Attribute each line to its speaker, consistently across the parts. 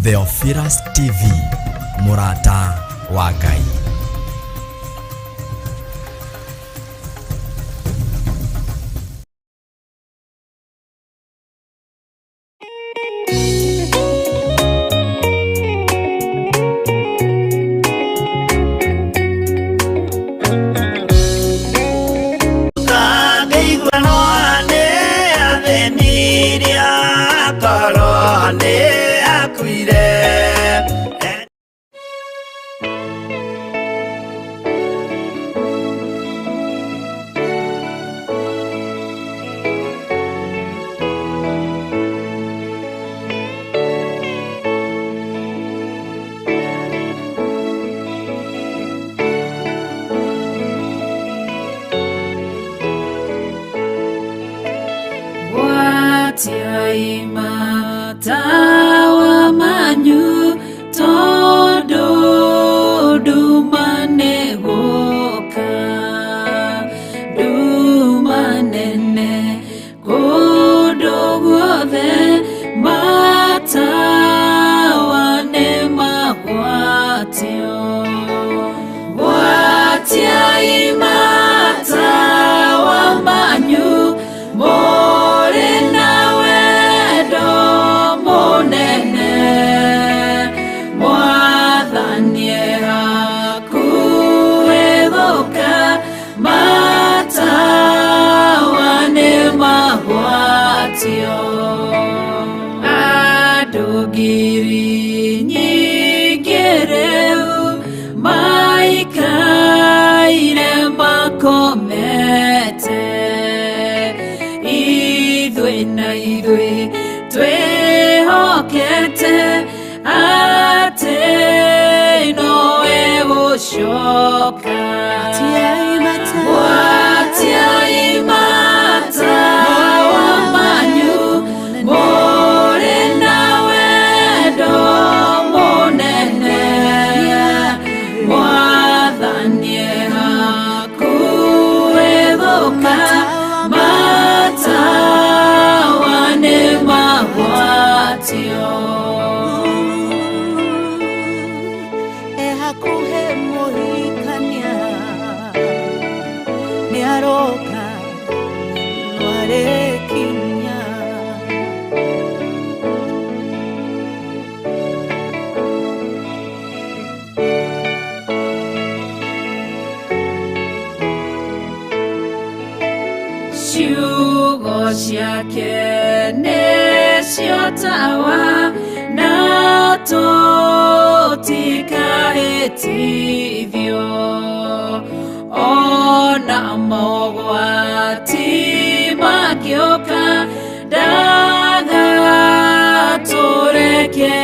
Speaker 1: Theophilus TV, mũrata wa Ngai.
Speaker 2: Tangĩigua no nĩ athĩnirie akorwo nĩ akuire.
Speaker 3: Gwatiai matawa manyu tondũ nduma nĩ gũka, nduma nene kũndũ guothe, matawa nĩ magwatio. Gwatiai matawa manyu mũrĩ na wendo mũnene, Mwathani e hakuhĩ gũka, matawa nĩ magwatio. Andũ ngiri nyingĩ rĩu maikaire makomete, ithuĩ na ithuĩ twĩhokete atĩ nowe gũcoka. Gwatiai matawa manyu mũrĩ na wendo mũnene, Mwathani e hakuhĩ gũka, matawa nĩ magwatio.
Speaker 4: E hakuhĩ mũhikania nĩ aroka no arĩkinya.
Speaker 3: Ciugo ciake nĩcio tawa na tũtikahĩtithio, ona mogwati mangĩũka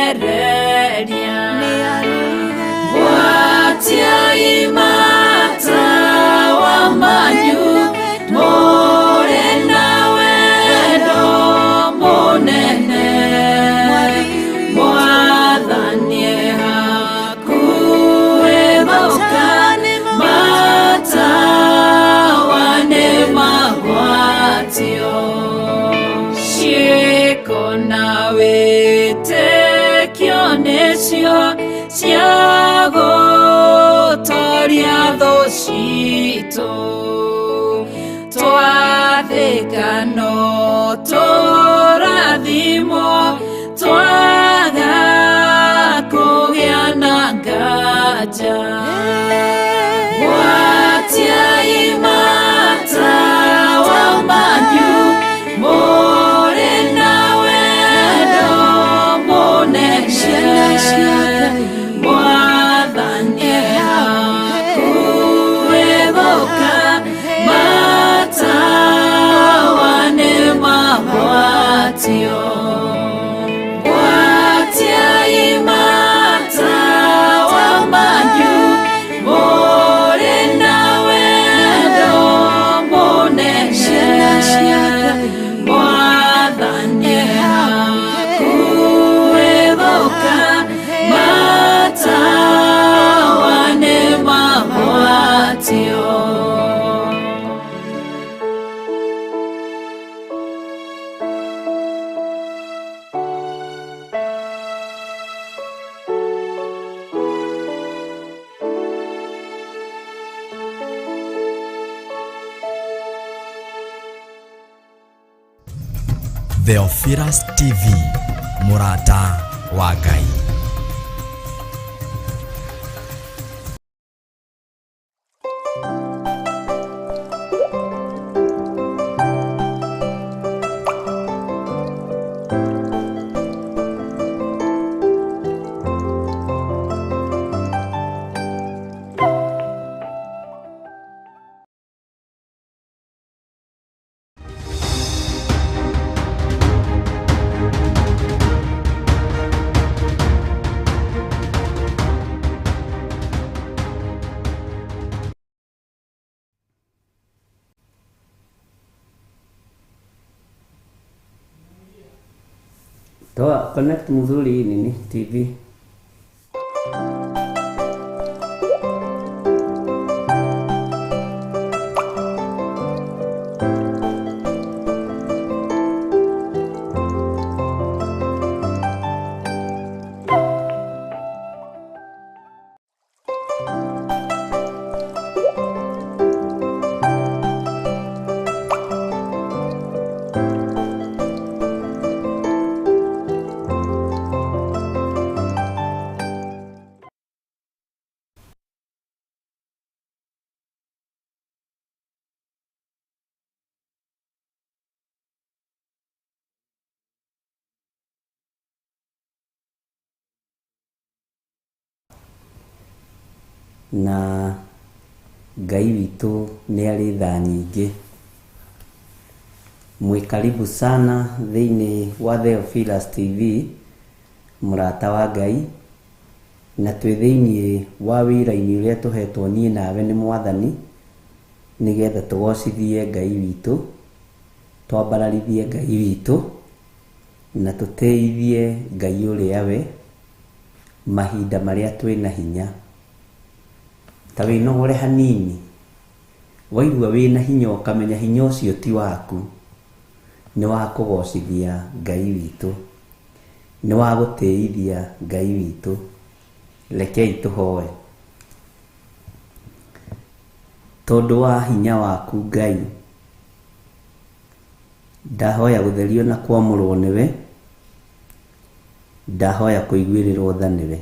Speaker 3: ndagatũrekereria. Gwatiai matawa manyu mũrĩ na wendo mũnene, Mwathani e hakuhĩ gũka, matawa nĩ magwatio. Ciĩko na wĩtĩkio nĩcio cia gũtoria thũ citũ, twathĩka no tũrathimwo, twaga kũgĩa na nganja. Gwatiai matawa manyu mũrĩ na wendo mũnene, Mwathani e hakuhĩ gũka, matawa nĩ magwatio. Gwatiai matawa manyu mũrĩ na wendo mũnene, Mwathani e hakuhĩ gũka, matawa nĩ magwatio.
Speaker 1: Theophilus TV, mũrata wa Ngai.
Speaker 5: Toa connect mzuri hii nini TV. Na Ngai witũ nĩ arĩ tha nyingĩ. Mwĩ karibu sana thĩinĩ wa Theophilus TV, mũrata wa Ngai, na twĩ thĩinĩ wa wĩra-inĩ ũrĩa tũhetwo niĩ nawe nĩ Mwathani, nĩgetha tũgocithie Ngai witũ, twambararithie Ngai witũ, na tũtĩithie Ngai ũrĩa we mahinda marĩa twĩna hinya. Ta wĩnogore hanini, waigua wĩna hinya ũkamenya hinya ũcio ti waku, nĩ wa kũgocithia Ngai witũ, nĩ wa gũtĩithia Ngai witũ. Rekei tũhoe. Tondũ wa hinya waku Ngai, ndahoya gũtherio na kwamũrwo nĩwe, ndahoya kũiguĩrĩrwo tha nĩwe.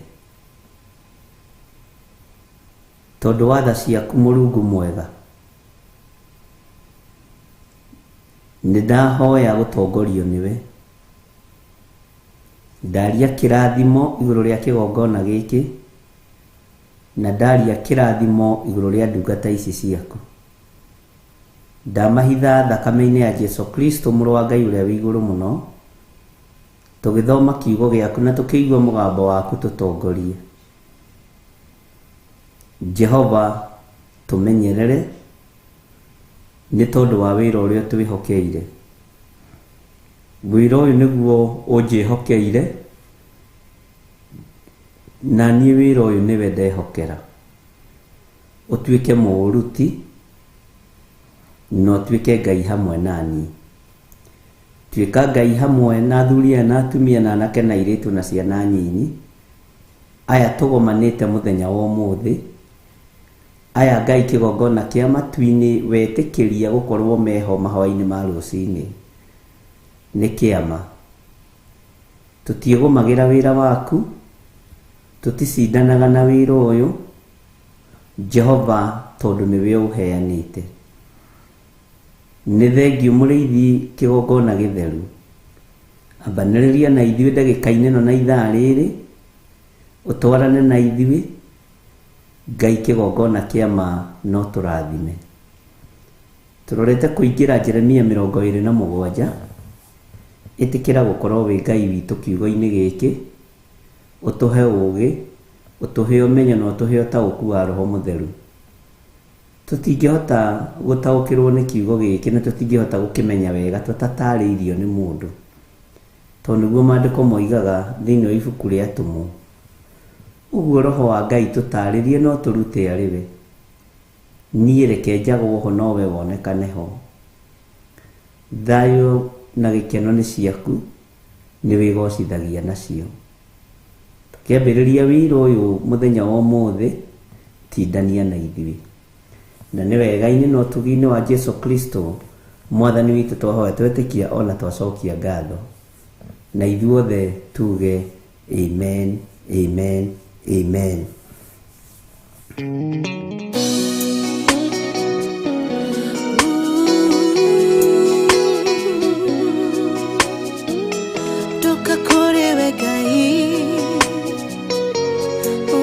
Speaker 5: Tondũ wa tha ciaku Mũrungu mwega, nĩ ndahoya gũtongorio nĩwe. Ndaria kĩrathimo igũrũ rĩa kĩgongona gĩkĩ, na ndaria kĩrathimo igũrũ rĩa ndungata ici ciaku. Ndamahitha thakame-inĩ ya Jesu Kristo mũrũ wa Ngai ũrĩa wĩ igũrũ mũno, tũgĩthoma kiugo gĩaku na tũkĩigua mũgambo waku tũtongorie. Jehova tũmenyerere nĩ tondũ wa wĩra ũrĩa twĩhokeire. Wĩra ũyũ nĩguo ũnjĩhokeire, na niĩ wĩra ũyũ nĩwe ndehokera. Ũtuĩke mũũruti na ũtuĩke Ngai hamwe na niĩ. Tuĩka Ngai hamwe na athuri aya na atumia na anake na airĩtu na ciana nyinyi, aya tũgomanĩte mũthenya wa ũmũthĩ, aya Ngai kĩgongona kĩa matu-inĩ wetĩkĩria gũkorwo meho mahoya-inĩ ma rũcinĩ. Nĩ kĩama. Tũtiĩgũmagĩra wĩra waku, tũticindanaga na wĩra ũyũ, Jehova tondũ nĩwe ũheanĩte. Nĩ thengiũ mũrĩithi kĩgongona gĩtheru. Ambanĩrĩria na ithuĩ ndagĩka-inĩ ĩno na ithaa rĩrĩ, ũtwarane na ithuĩ, Ngai kĩgongona kĩa ma no tũrathime. Tũrorete kũingĩra Jeremia 27, ĩtĩkĩra gũkorwo wĩ Ngai witũ kiugo-inĩ gĩkĩ, ũtũhe ũũgĩ, ũtũhe ũmenyo na ũtũhe ũtaũku wa Roho Mũtheru. Tũtingĩhota gũtaũkĩrwo nĩ kiugo gĩkĩ na tũtingĩhota gũkĩmenya wega tũtatarĩirio nĩ mũndũ, tondũ nĩguo maandĩko moigaga thĩinĩ wa ibuku rĩa Atũmwo. Ũguo Roho wa Ngai tũtarĩrie no tũrute arĩ we. Niĩ reke njagwo ho no we wonekane ho. Thayũ na gĩkeno nĩ ciaku, nĩ wĩgocithagia nacio. Tũkĩambĩrĩria wĩra ũyũ mũthenya wa ũmũthĩ, tindania na ithuĩ. Na nĩ wega-inĩ na ũtugi-inĩ wa Jesu Kristo Mwathani witũ, twahoya twetĩkia ona twacokia ngatho, na ithuothe tuge amen, amen, amen.
Speaker 4: Ndoka kũrĩ we Ngai. Oh.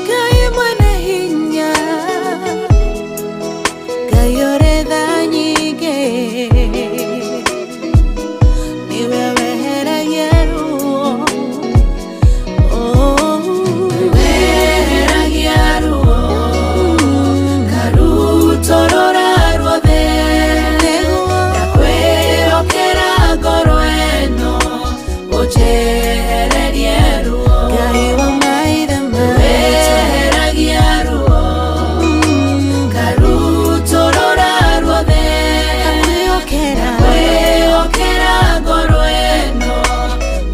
Speaker 4: Ngai mwene hinya, Ngai ũrĩ tha nyingĩ, nĩwe weheragia ruo. Oh.
Speaker 3: Weheragia ruo karutorora ruothe,
Speaker 4: Nĩguo.
Speaker 3: Ndakwĩhokera ngoro ĩno ũnjehererie ruo.
Speaker 4: Ngai wa maithe maitũ.
Speaker 3: Weheragia ruo karutorora ruothe,
Speaker 4: Ndakwĩhokera.
Speaker 3: Ndakwĩhokera ngoro ĩno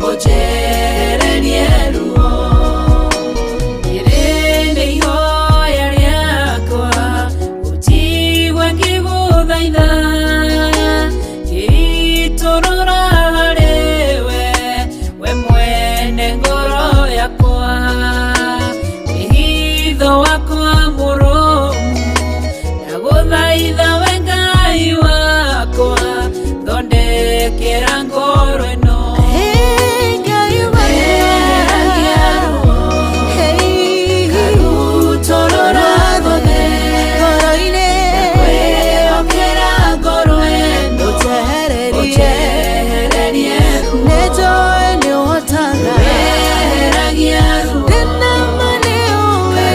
Speaker 3: ũnjehererie ruo. Rĩrĩ nĩ ihoya rĩakwa ũnjigue ngĩgũthaitha, ngĩitũrũra harĩwe we mwene ngoro yakwa, wĩhitho wakwa mũrũmu, ndagũthaitha we Ngai wakwa, thondekera ngoro ĩno.
Speaker 4: Hey, Ngai wa
Speaker 3: Weheragia ruo
Speaker 4: Hey.
Speaker 3: karutorora ruothe,
Speaker 4: Ngoro-inĩ.
Speaker 3: Ndakwĩhokera ngoro ĩno
Speaker 4: Ũnjehererie.
Speaker 3: ũnjehererie ruo.
Speaker 4: Nĩnjũĩ nĩũhotaga.
Speaker 3: Weheragia ruo
Speaker 4: Ndĩna ma nĩũĩ.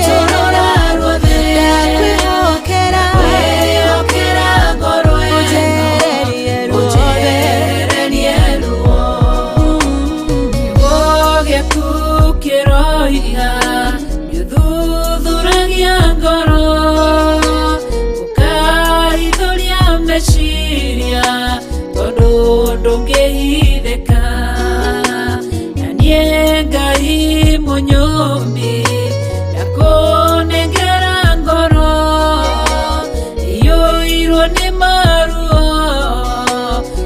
Speaker 3: karutorora ruothe,
Speaker 4: Ndakwĩhokera.
Speaker 3: Ndakwĩhokera ngoro ĩno
Speaker 4: Ũnjehererie ruothe.
Speaker 3: ũnjehererie ruo. Kiugo gĩaku kĩroiga nĩũthuthuragia ngoro, ũkahithũria meciria, tondũ ndũngĩhithĩka. Na niĩ Ngai mũnyũmbi, ndakũnengera ngoro iyũirwo nĩ maruo,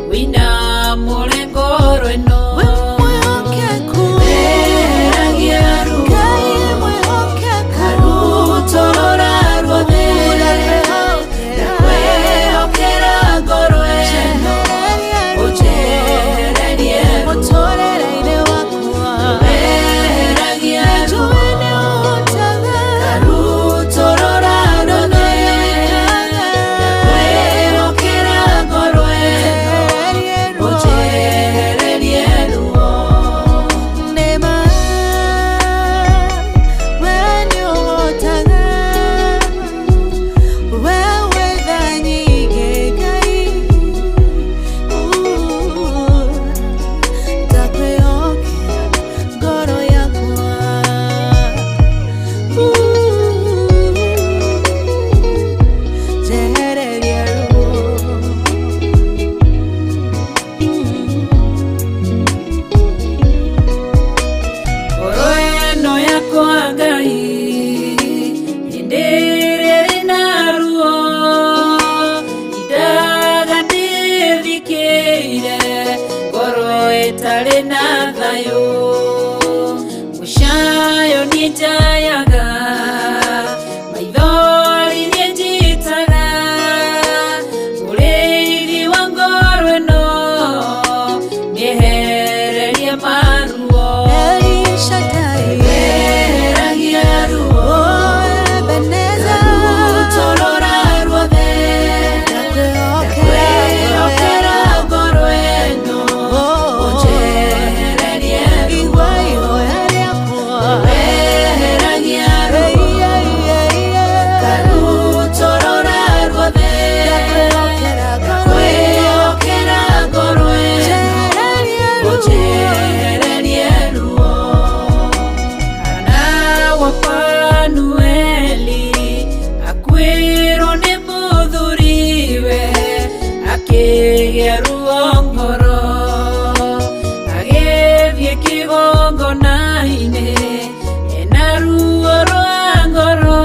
Speaker 3: wĩinamũre ngoro ĩno.
Speaker 4: We mwĩhokeku.
Speaker 3: Weheragia ruo
Speaker 4: Ngai mwĩhokeku.
Speaker 3: karutorora ruothe, ndakwĩhokera ngoro ĩno ũnjehererie ruo.
Speaker 4: Mũtũũrĩre-inĩ wakwa.
Speaker 3: Weheragia ruo
Speaker 4: Njũĩ nĩũhotaga.
Speaker 3: karutorora ruothe, ndakwĩhokera ngoro ĩno
Speaker 4: Ũnjehererie ruo.
Speaker 3: ũnjehererie ruo.
Speaker 4: Nĩma, we nĩũhotaga. We wĩ tha nyingĩ, Ngai. Ndakwĩhokera ngoro yakwa. Njehereria ruo.
Speaker 3: Ngoro ĩno yakwa Ngai hĩndĩ ĩrĩa ĩrĩ na ruo, indaga ndĩthikĩire ngoro ĩtarĩ na thayũ, mũcayo niĩ njayaga, maithori niĩ njitaga, mũrĩithi wa ngoro ĩno nĩehererie maruo.
Speaker 4: El Shaddai.
Speaker 3: Weheragia ruo
Speaker 4: Oh, Ebenezer.
Speaker 3: karutorora ruothe,
Speaker 4: Ndakwĩhokera.
Speaker 3: ndakwĩhokera ngoro ĩno
Speaker 4: Oh.
Speaker 3: ũnjehererie ruo.
Speaker 4: Igua ihoya rĩakwa.
Speaker 3: Weheragia ruo
Speaker 4: Hey, yeah, yeah, yeah.
Speaker 3: karutorora ruothe,
Speaker 4: Ndakwĩhokera ngoro ĩno.
Speaker 3: ndakwĩhokera ngoro ĩno
Speaker 4: Njehererie ruo.
Speaker 3: ũnjehererie ruo. Hana wa Fanueli akuĩrwo nĩ mũthuriwe, akĩgĩa ruo ngoro, agĩthiĩ kĩgongona-inĩ ena ruo rwa ngoro.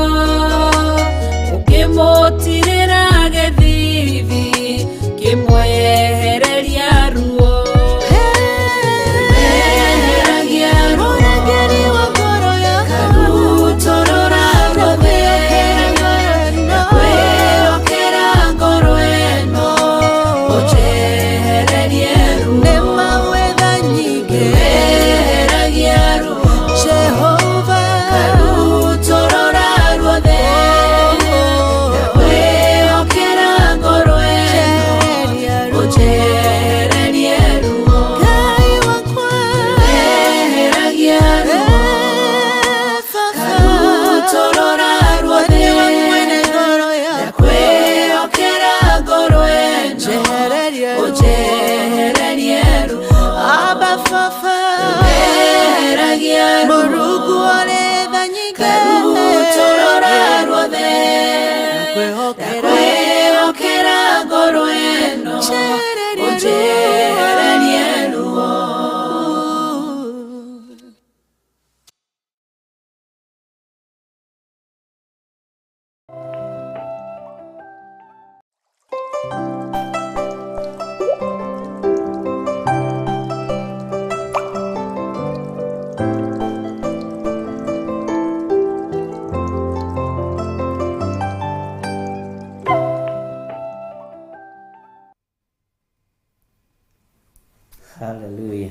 Speaker 5: Hallelujah.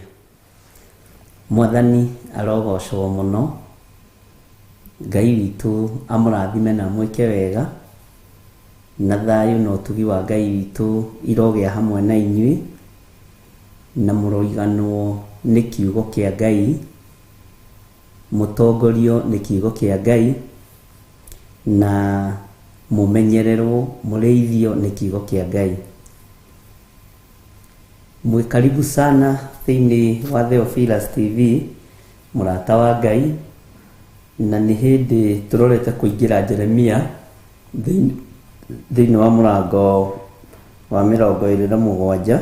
Speaker 5: Mwathani arogocwo mũno. Ngai witũ amũrathime na amwĩke wega, na thayũ na ũtugi wa Ngai witũ irogĩa hamwe na inyuĩ, na mũroiganwo nĩ kiugo kĩa Ngai, mũtongorio nĩ kiugo kĩa Ngai, na mũmenyererwo, mũrĩithio nĩ kiugo kĩa Ngai. Mwĩ karibu sana thĩinĩ wa Theophilus TV, mũrata wa Ngai, na nĩ hĩndĩ tũrorete kũingĩra Jeremia thĩinĩ wa mũrango wa 27,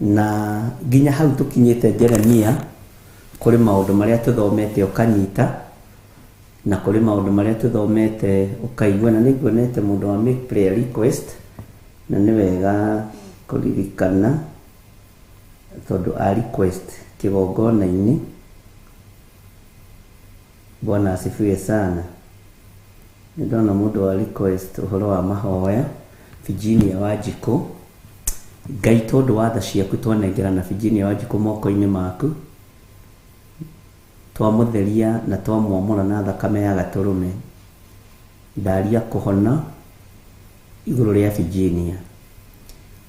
Speaker 5: na nginya hau tũkinyĩte Jeremia kũrĩ maũndũ marĩa tũthomete ũkanyita, na kũrĩ maũndũ marĩa tũthomete ũkaigua, na nĩnguonete mũndũ wa make prayer request, na nĩ wega kũririkana tondũ a request kĩgongona-inĩ. Bwana asifiwe sana. Nĩ ndona mũndũ wa request ũhoro wa mahoya, Virginia Wanjikũ. Ngai, tondũ wa tha ciaku twanengerana Virginia Wanjikũ moko-inĩ maku, twamũtheria na twamwamũra na thakame ya gatũrũme. Ndaria kũhona igũrũ rĩa Virginia,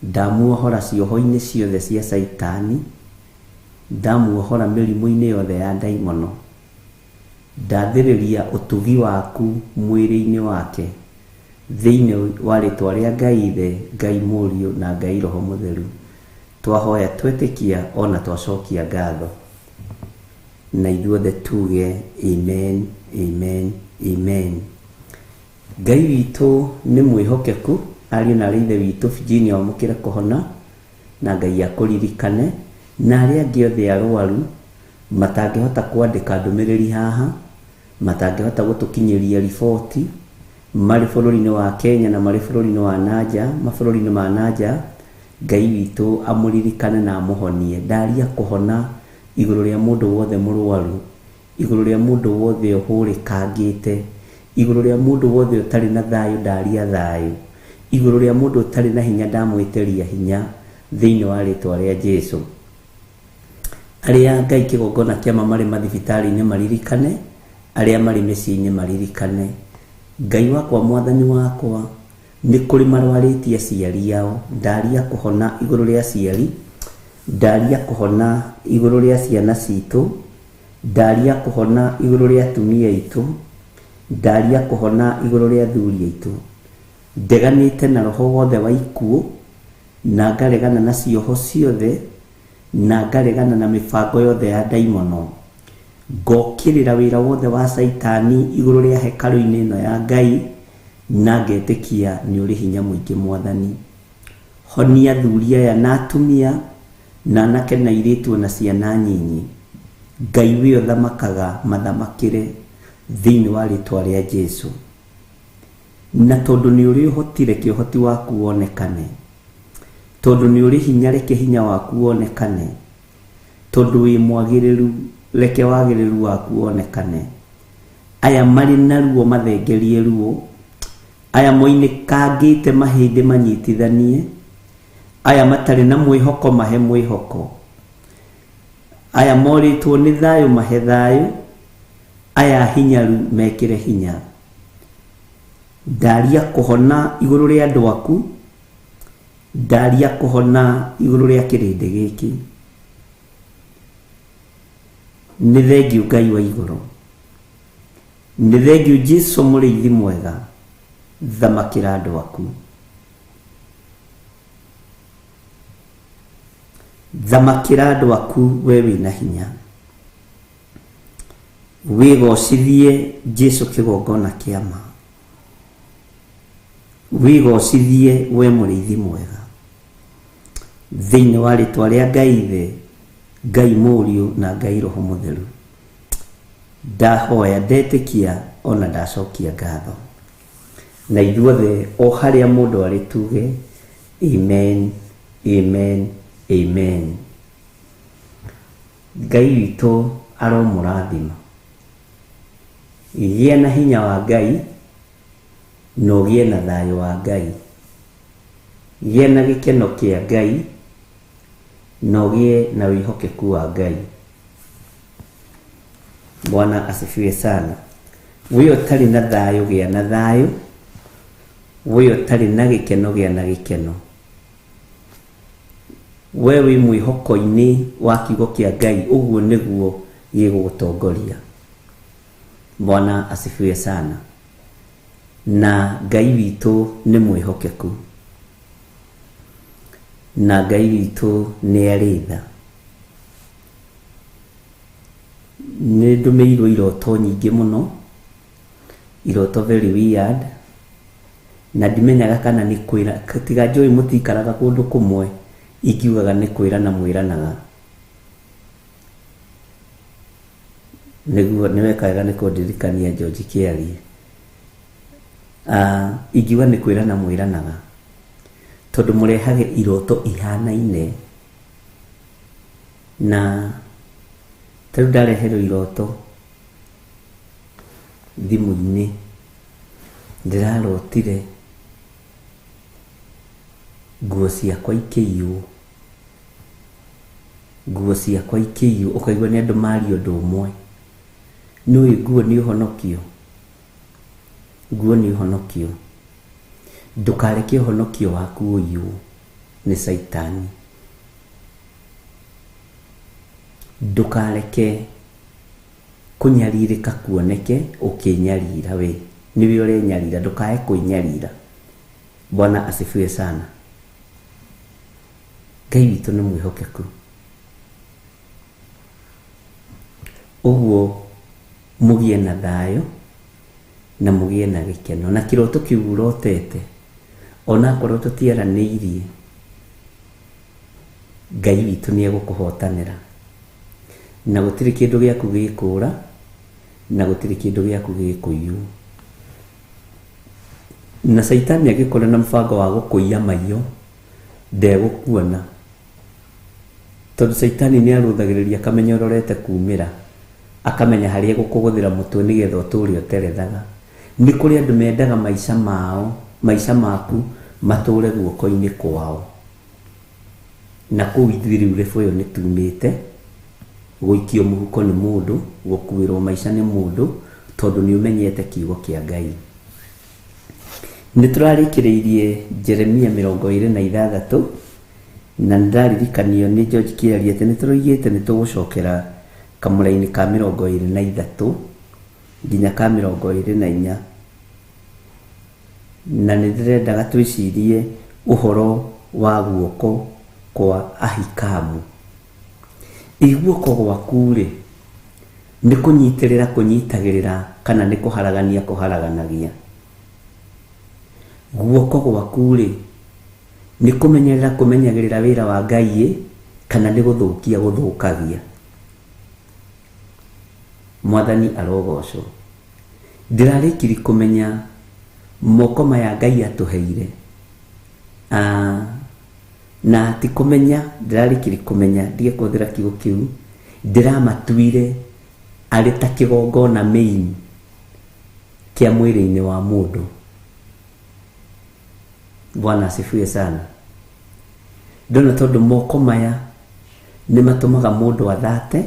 Speaker 5: ndamuohora cioho-inĩ ciothe cia Caitani, ndamuohora mĩrimũ-inĩ yothe ya ndaimono, ndathĩrĩria ũtugi waku mwĩrĩ-inĩ wake, thĩinĩ wa rĩtwa rĩa Ngai Ithe, Ngai Mũriũ na Ngai Roho Mũtheru. Twahoya twetĩkia ona twacokia ngatho, na ithuothe tuge amen, amen, amen. Ngai witũ nĩ mwĩhokeku, ariũ na arĩ ithe witũ Virginia wamũkĩre kũhona, na Ngai akũririkane, na arĩa angĩ othe arwaru matangĩhota kwandĩka ndũmĩrĩri haha, matangĩhota gũtũkinyĩria riboti, marĩ bũrũri-inĩ wa Kenya na marĩ bũrũri-inĩ wa nanja, mabũrũri-inĩ ma nanja, Ngai witũ amũririkane na amũhonie. Ndaria kũhona igũrũ rĩa mũndũ wothe mũrwaru, igũrũ rĩa mũndũ wothe ũhũrĩkangĩte, igũrũ rĩa mũndũ wothe ũtarĩ na thayũ, ndaria thayũ, igũrũ rĩa mũndũ ũtarĩ na hinya, ndamwĩtĩria hinya thĩinĩ wa rĩtwa rĩa Jesu. Arĩa Ngai kĩgongona kĩama marĩ mathibitarĩ-inĩ maririkane, arĩa marĩ mĩciĩ-inĩ maririkane. Ngai wakwa, mwathani wakwa, nĩ kũrĩ marwarĩtie aciari ao, ndaria kũhona igũrũ rĩa aciari, ndaria kũhona igũrũ rĩa ciana citũ, ndaria kũhona igũrũ rĩa atumia aitũ, ndaria kũhona igũrũ rĩa athuri aitũ. Ndeganĩte na roho wothe wa ikuũ, na ngaregana na cioho ciothe, na ngaregana na mĩbango yothe ya ndaimono. Ngokĩrĩra wĩra wothe wa Caitani igũrũ rĩa hekarũ-inĩ ĩno ya Ngai, na ngetĩkia nĩ ũrĩ hinya mũingĩ mwathani. Honia athuri aya na atumia, na anake na airĩtu na ciana nyinyi. Ngai wĩ ũthamakaga mathamakĩre thĩinĩ wa rĩtwa rĩa Jesu. Na tondũ nĩ ũrĩ ũhoti, reke ũhoti waku wonekane. Tondũ nĩ ũrĩ hinya, reke hinya waku wonekane. Tondũ wĩ mwagĩrĩru, reke wagĩrĩru waku wonekane. Aya marĩ na ruo mathengerie ruo, aya moinĩkangĩte mahĩndĩ manyitithanie, aya matarĩ na mwĩhoko mahe mwĩhoko, aya morĩtwo nĩ thayũ mahe thayũ, aya hinyaru mekĩre hinya. Ndaria kũhona igũrũ rĩa andũ aku, ndaria kũhona igũrũ rĩa kĩrĩndĩ gĩkĩ. Nĩ thengiũ Ngai wa igũrũ, nĩ thengiũ Jesu mũrĩithi mwega, thamakĩra andũ aku, thamakĩra andũ aku we wĩna hinya. Wĩgocithie Jesu kĩgongona kĩa ma, wĩgocithie we mũrĩithi mwega, thĩinĩ wa rĩtwa rĩa Ngai Ithe, Ngai Mũriũ na Ngai Roho Mũtheru. Ndahoya, ndetĩkia ona ndacokia ngatho, na ithuothe o harĩa mũndũ arĩ tuge amen, amen, amen. Ngai witũ aromũrathima. Gĩa na hinya wa Ngai, na ũgĩe na thayũ wa Ngai. Gĩa na gĩkeno kĩa Ngai, Na ũgĩe na wĩhokeku wa Ngai. Bwana asifiwe sana. We ũtarĩ na thayũ gĩa na thayũ, we ũtarĩ na gĩkeno gĩa na gĩkeno. We wĩ mwĩhoko-inĩ wa kiugo kĩa Ngai, ũguo nĩguo gĩgũgũtongoria. Bwana asifiwe sana. Na Ngai witũ nĩ mwĩhokeku, na Ngai witũ nĩ arĩ tha. Nĩ ndũmĩirwo iroto nyingĩ mũno, iroto very weird, na ndimenyaga kana nĩ kwĩra, tiga njũĩ mũtikaraga kũndũ kũmwe, ingiugaga nĩ kwĩrana mwĩranaga. Nĩguo nĩ weka wega nĩ kũndirikania George Kĩarie. Ingiuga nĩ kwĩrana mwĩranaga, tondũ mũrehage iroto ihanaine. Na ta rĩu ndareherwo iroto thimũ-inĩ, ndĩrarotire nguo ciakwa ikĩiywo, nguo ciakwa ikĩiywo, ũkaigua nĩ andũ maria ũndũ ũmwe. Nĩũĩ nguo nĩ ũhonokio, nguo nĩ ũhonokio. Ndũkareke ũhonokio waku ũiywo nĩ caitani. Ndũkareke kũnyarirĩka kuoneke ũkĩnyarira we, nĩwe ũrenyarira, ndũkae kwĩnyarira. Bwana asifiwe sana. Ngai witũ nĩ mwĩhokeku. Ũguo mũgĩe na thayũ na mũgĩe na gĩkeno, na kĩroto kĩu ũrotete onakorwo tũtiaranĩirie, Ngai witũ nĩ egũkũhotanĩra, na gũtirĩ kĩndũ gĩaku gĩkũra, na gũtirĩ kĩndũ gĩaku gĩkũiywo. Na caitani angĩkorwo na mũbango wa gũkũiya maiyo, ndegũkuona, tondũ caitani nĩ arũthagĩrĩria akamenya ũrorete kumĩra, akamenya harĩa egũkũgũthĩra mũtwe nĩgetha ũtũre ũterethaga. Nĩ kũrĩ andũ mendaga maica mao, maica maku matũre guoko-inĩ kwao. Na kũu ithuĩ rĩu level ĩyo nĩ tumĩte, gũikio mũhuko nĩ mũndũ, gũkuĩrwo maica nĩ mũndũ, tondũ nĩ ũmenyete kiugo kĩa Ngai. Nĩ tũrarĩkĩrĩirie Jeremia 26, na nĩ ndaririkanio nĩ George Kĩarie atĩ nĩ tũroigĩte nĩ tũgũcokera kamũra-inĩ ka 23 nginya ka 24. Na nĩ ndĩrendaga twĩcirie ũhoro wa guoko kwa Ahikamu. Ĩ guoko gwaku rĩ, nĩ kũnyitĩrĩra kũnyitagĩrĩra kana nĩ kũharagania kũharaganagia? Guoko gwaku rĩ, nĩ kũmenyerera kũmenyagĩrĩra wĩra wa Ngai ĩ, kana nĩ gũthũkia gũthũkagia? Mwathani arogocwo. Ndĩrarĩkirie kũmenya moko maya Ngai atũheire, na ti kũmenya, ndĩrarĩkirie kũmenya, ndige kũhũthĩra kiugo kĩu, ndĩramatuire arĩ ta kĩgongona main kĩa mwĩrĩ-inĩ wa mũndũ. Bwana asifiwe sana. Ndona tondũ moko maya nĩ matũmaga mũndũ athate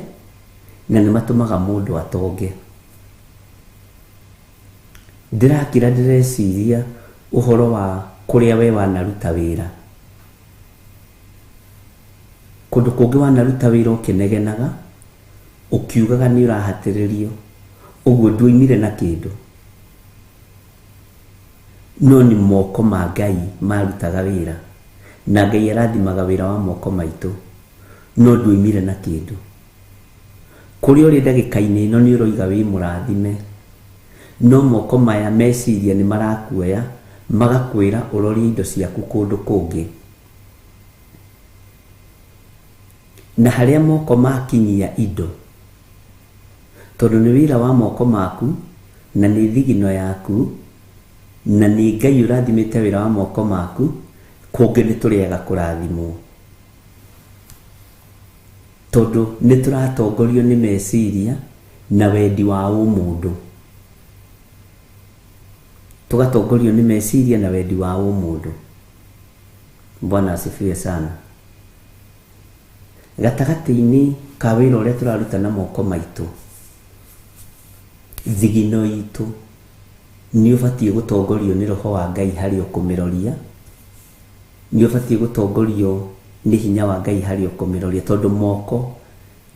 Speaker 5: na nĩ matũmaga mũndũ atonge. Ndĩrakira ndĩreciria ũhoro wa kũrĩa we wanaruta wĩra. Kũndũ kũngĩ wanaruta wĩra ũkĩnegenaga, ũkiugaga nĩ ũrahatĩrĩrio, ũguo nduoimire na kĩndũ. No nĩ moko ma Ngai marutaga wĩra, na Ngai arathimaga wĩra wa moko maitũ, no nduoimire na kĩndũ. Kũrĩa ũrĩ ndagĩka-inĩ ĩno nĩ ũroiga wĩ mũrathime, no moko maya meciria nĩ marakuoya, magakwĩra ũrorie indo ciaku kũndũ kũngĩ. Na harĩa moko makinyia indo, tondũ nĩ wĩra wa moko maku, na nĩ thigino yaku, na nĩ Ngai ũrathimĩte wĩra wa moko maku, kũngĩ nĩ tũrĩaga kũrathimwo. Tondũ nĩ tũratongorio nĩ meciria na wendi wa ũmũndũ. Tũgatongorio nĩ meciria na wendi wa ũmũndũ. Bwana asifiwe sana. Gatagatĩ-inĩ ka wĩra ũrĩa tũraruta na moko maitũ, thigino itũ nĩ ũbatiĩ gũtongorio nĩ roho wa Ngai harĩ ũkũmĩroria, nĩ ũbatiĩ gũtongorio nĩ hinya wa Ngai harĩ ũkũmĩroria, tondũ moko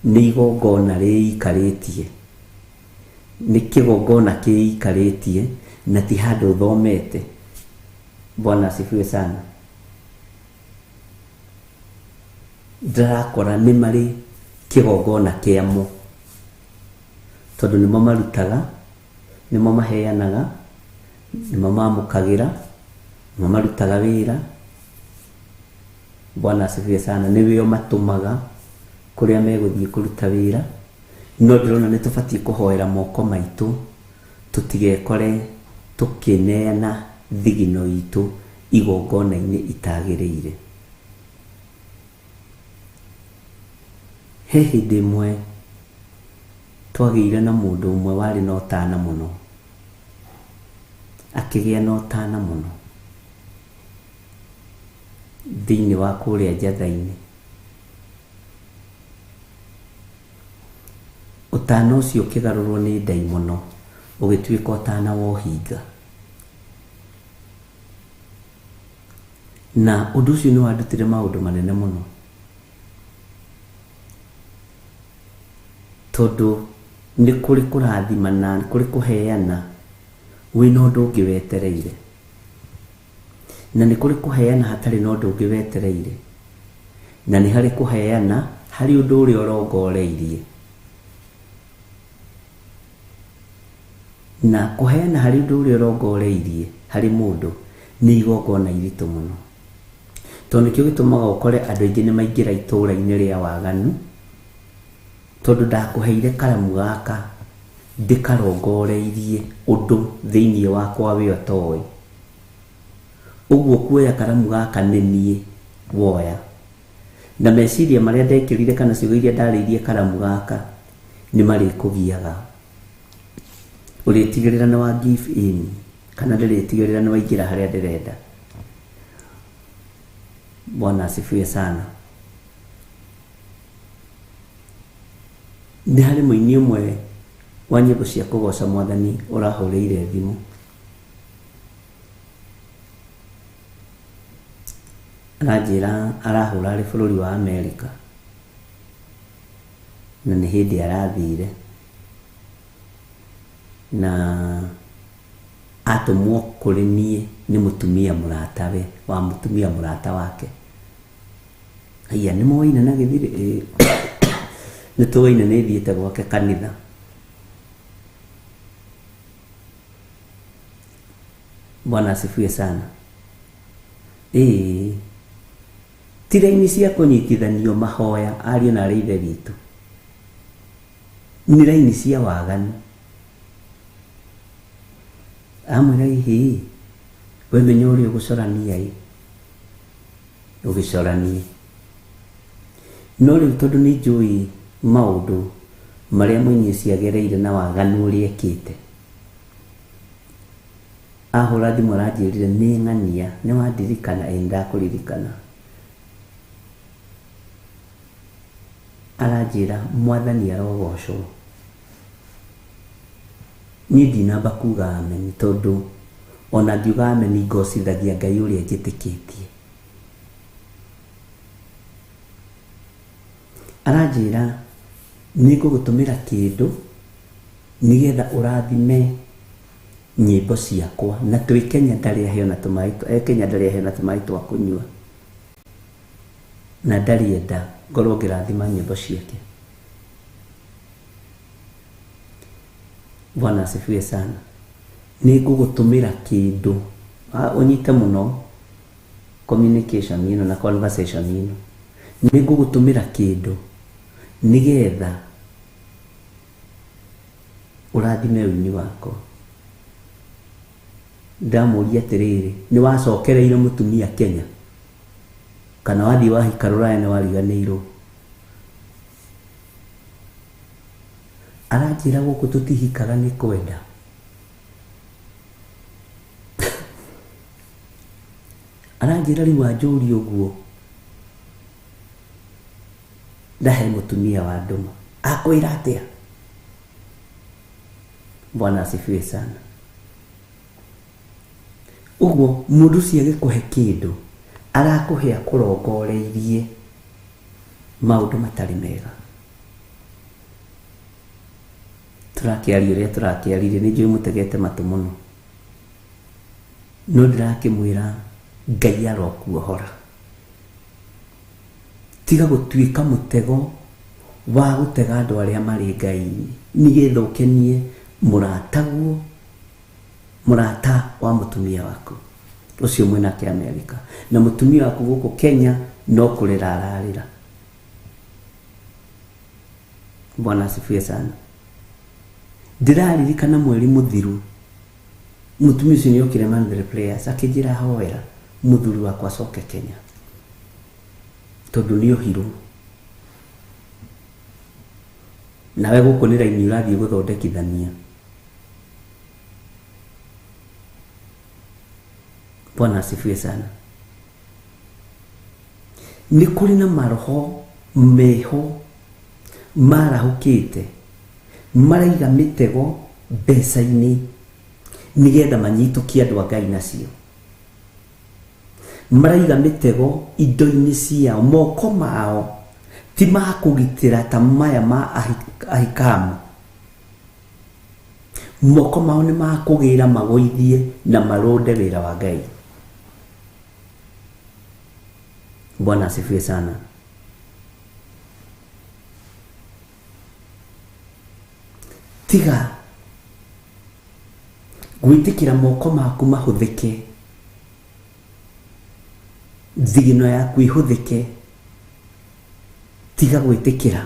Speaker 5: nĩ igongona rĩikarĩtie, nĩ kĩgongona kĩikarĩtie na ti handũ ũthomete. Bwana asifiwe sana. Ndĩrakora nĩ marĩ kĩgongona kĩamo, tondũ nĩmo marutaga, nĩmo maheanaga, nĩmo mamũkagĩra, nĩmo marutaga wĩra. Bwana asifiwe sana. Nĩwĩo matũmaga kũrĩa megũthiĩ kũruta wĩra. No ndĩrona nĩ tũbatiĩ kũhoera moko maitũ tũtigekore tũkĩneana thigino itũ igongona-inĩ itagĩrĩire. He hĩndĩ ĩmwe twagĩire na mũndũ ũmwe warĩ na ũtana mũno, akĩgĩa na ũtana mũno thĩinĩ wa kũrĩa njatha-inĩ. Ũtana ũcio ũkĩgarũrwo nĩ ndaimono ũgĩtuĩka ũtana wa ũhinga, na ũndũ ũcio nĩ wandutire maũndũ manene mũno, tondũ nĩ kũrĩ kũrathimana, nĩ kũrĩ kũheana wĩna ũndũ ũngĩ wetereire, na nĩ kũrĩ kũheana hatarĩ na ũndũ ũngĩ wetereire, na nĩ harĩ kũheana harĩ ũndũ ũrĩa ũrongoreirie. Na kũheana harĩ ũndũ ũrĩa ũrongoreirie harĩ mũndũ nĩ igongona iritũ mũno, tondũ nĩkĩo gĩtũmaga ũkore andũ aingĩ nĩ maingĩra itũũra-inĩ rĩa waganu, tondũ ndakũheire karamu gaka ndĩkarongoreirie ũndũ thĩinĩ wakwa we ũtoĩ. Ũguo kuoya karamu gaka nĩ niĩ woya, na meciria marĩa ndekĩrire kana ciugo iria ndarĩirie karamu gaka nĩ marĩkũgiaga. Ũrĩtigĩrĩra nĩ wa give in, kana ndĩrĩtigĩrĩra nĩ waingĩra harĩa ndĩrenda. Bwana asifiwe sana. Nĩ harĩ mũini ũmwe wa nyĩmbo cia kũgoca Mwathani ũrahũrĩire thimũ, aranjĩra arahũra arĩ bũrũri wa Amerika, na nĩ hĩndĩ arathire, na atũmwo kũrĩ niĩ nĩ mũtumia mũratawe wa mũtumia mũrata wake. Haiya, nĩ moaine na gĩthirĩ? Nĩ tũaine, nĩ thiĩte gwake kanitha. Bwana asifiwe sana. Ĩĩ, ti raini cia kũnyitithanio mahoya ariũ na arĩ ithe witũ, nĩ raini cia waganu. Amwĩra ĩhĩ, we menya ũrĩa ũgũcorania ĩ, ũgĩcoranie. No rĩu tondũ nĩ njũĩ maũndũ marĩa mũini ũcio agereire na waganu ũrĩa ekĩte, ahũra thimũ aranjĩrire nĩ ng'ania, nĩ wandirikana? Ĩ, nĩndakũririkana. Aranjĩra Mwathani arogocwo. Niĩ ndinamba kuga ameni, tondũ ona ngiuga ameni ngocithagia Ngai ũrĩa njĩtĩkĩtie. Aranjĩra nĩ ngũgũtũmĩra kĩndũ nĩgetha ũrathime nyĩmbo ciakwa, na twĩ Kenya ndarĩ aheo na tũmaĩ, e Kenya ndarĩ aheo na tũmaĩ twa kũnyua, na ndarĩ enda ngorwo ngĩrathima nyĩmbo ciake. Bwana asifiwe sana. Nĩ ngũgũtũmĩra kĩndũ, ũnyite mũno communication ĩno na conversation ĩno. Nĩ ngũgũtũmĩra kĩndũ nĩgetha ũrathime ũini wakwa. Ndamũria atĩrĩrĩ, nĩ wacokereire mũtumia Kenya kana wathiĩ wahika rũraya nĩ wariganĩirwo? Aranjĩra gũkũ tũtihikaga nĩ kwenda. Aranjĩra rĩu wanjũria ũguo, Ndahe mũtumia wa ndũma akwĩra atĩa? Bwana asifiwe sana. Ũguo mũndũ ũcio agĩkũhe kĩndũ arakũhe akũrongoreirie maũndũ matarĩ mega. Tũrakĩaria ũrĩa tũrakĩaririe, nĩ njũĩ mũtegete matũ mũno, no ndĩrakĩmwĩra Ngai arokuohora. Tiga gũtuĩka mũtego wa gũtega andũ arĩa marĩ Ngai-inĩ nĩgetha ũkenie mũrataguo, mũrata wa mũtumia waku ũcio mwĩnake Amerika, na mũtumia waku gũkũ Kenya no kũrĩra ararĩra. Bwana asifiwe sana. Ndĩraririkana mweri mũthiru mũtumia ũcio nĩ okire Man Players akĩnjĩra hoera mũthuri wakwa acoke Kenya tondũ nĩ ohirwo. Nawe gũkũ nĩ raini ũrathiĩ gũthondekithania. Bwana asifiwe sana. Nĩ kũrĩ na maroho meho marahũkĩte maraiga mĩtego mbeca-inĩ nĩgetha manyitũkie andũ a Ngai nacio. Maraiga mĩtego indo-inĩ ciao, moko mao ti ma kũgitĩra ta maya ma Ahikamu. Moko mao nĩ ma kũgĩra magũithie na marũnde wĩra wa Ngai. Bwana asifiwe sana. Tiga gwĩtĩkĩra moko maku mahũthĩke, thigino yaku ihũthĩke. Tiga gwĩtĩkĩra,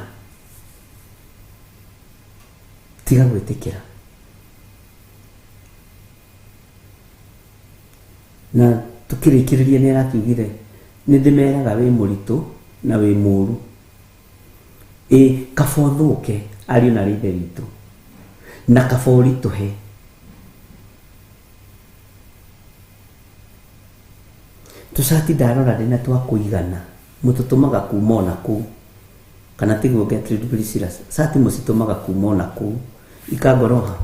Speaker 5: tiga gwĩtĩkĩra. Na tukĩrĩkĩrĩria nĩ arakiugire nĩ ndĩmeraga wĩ mũritũ na wĩ mũũru. Ĩ kaba ũthũke ariũ na ithe witũ, na kaba ũritũhe. Tũcati ndarora ndĩna twa kũigana mũtũtũmaga kuma ona kũu, kana tiguo Gertrude Priscilla, cati mũcitũmaga kuma ona kũu ikangoroha.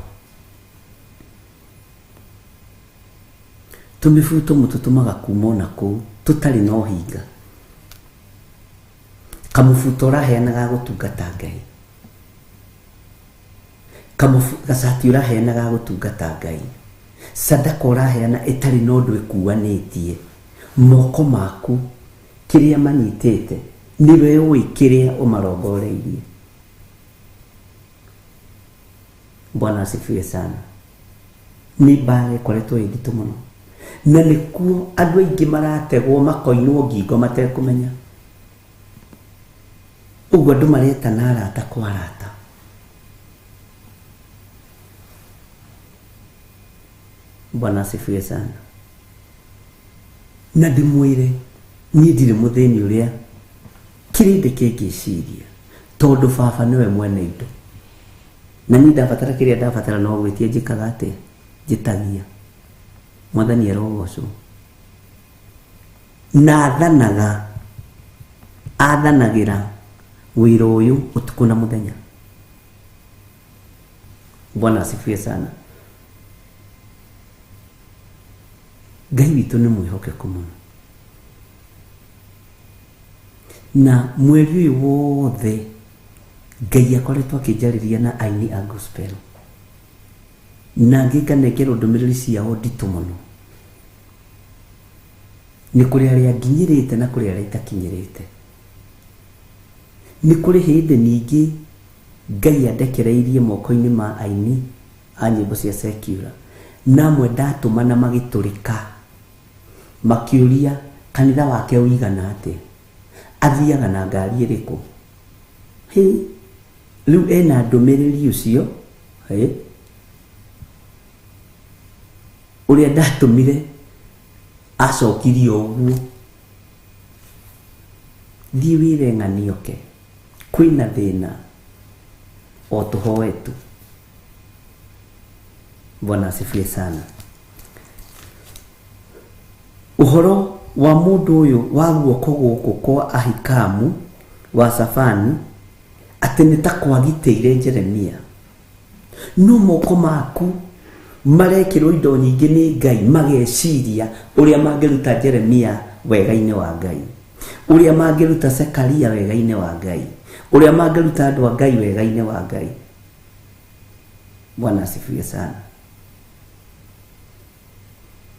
Speaker 5: Tũmĩbuto mũtũtũmaga kuma ona kũu tũtarĩ na ũhinga. Kamũbuto ũraheana ga gũtungata Ngai, gacati ũraheana ga gũtungata Ngai, sadaka ũraheana ĩtarĩ na ũndũ ĩkuanĩtie. Moko maku kĩrĩa manyitĩte nĩwe ũĩ kĩrĩa ũmarongoreirie. Bwana asifiwe sana. Nĩ mbara ĩkoretwo ĩ nditũ mũno, na nĩkuo andũ aingĩ marategwo makoinwo ngingo matekũmenya. Ũguo andũ maretana arata kwa arata. Bwana asifiwe sana. Na ndĩmwĩre niĩ ndirĩ mũthĩni ũrĩa kĩrĩndĩ kĩngĩciria, tondũ baba nĩwe mwene indo, na niĩ ndabatara kĩrĩa ndabatara no gwĩtia njĩkaga atĩa? Njĩtagia. Mwathani arogocwo. Na athanaga, athanagĩra wĩra ũyũ ũtukũ na mũthenya. Bwana asifiwe sana. Ngai witũ nĩ mwĩhokeku mũno. Na mweri ũyũ wothe Ngai akoretwo akĩnjarĩria na aini a gospel, na ngĩkanengerwo ndũmĩrĩri ciao nditũ mũno. Nĩ kũrĩ arĩa nginyĩrĩte na kũrĩ arĩa itakinyĩrĩte. Nĩ kũrĩ hĩndĩ ningĩ Ngai andekereirie moko-inĩ ma aini a nyĩmbo cia secular, na amwe ndatũmana magĩtũrĩka makĩũria kanitha wake ũigana atĩa, athiaga na ngari ĩrĩkũ. Hĩ, rĩu ena ndũmĩrĩri ũcio, hĩ, ũrĩa ndatũmire acokirie ũguo, thiĩ wĩre ng'ani oke, kwĩna thĩna o tũhoe tu. Bwana asifiwe sana. Ũhoro wa mũndũ ũyũ wa guoko gũkũ kwa Ahikamu wa Safani atĩ nĩ ta kwagitĩire Jeremia. No moko maku marekĩrwo indo nyingĩ nĩ Ngai, mageciria ũrĩa mangĩruta Jeremia wega-inĩ wa Ngai, ũrĩa mangĩruta Sekaria wega-inĩ wa Ngai, ũrĩa mangĩruta andũ a Ngai wega-inĩ wa Ngai. Bwana asifiwe sana.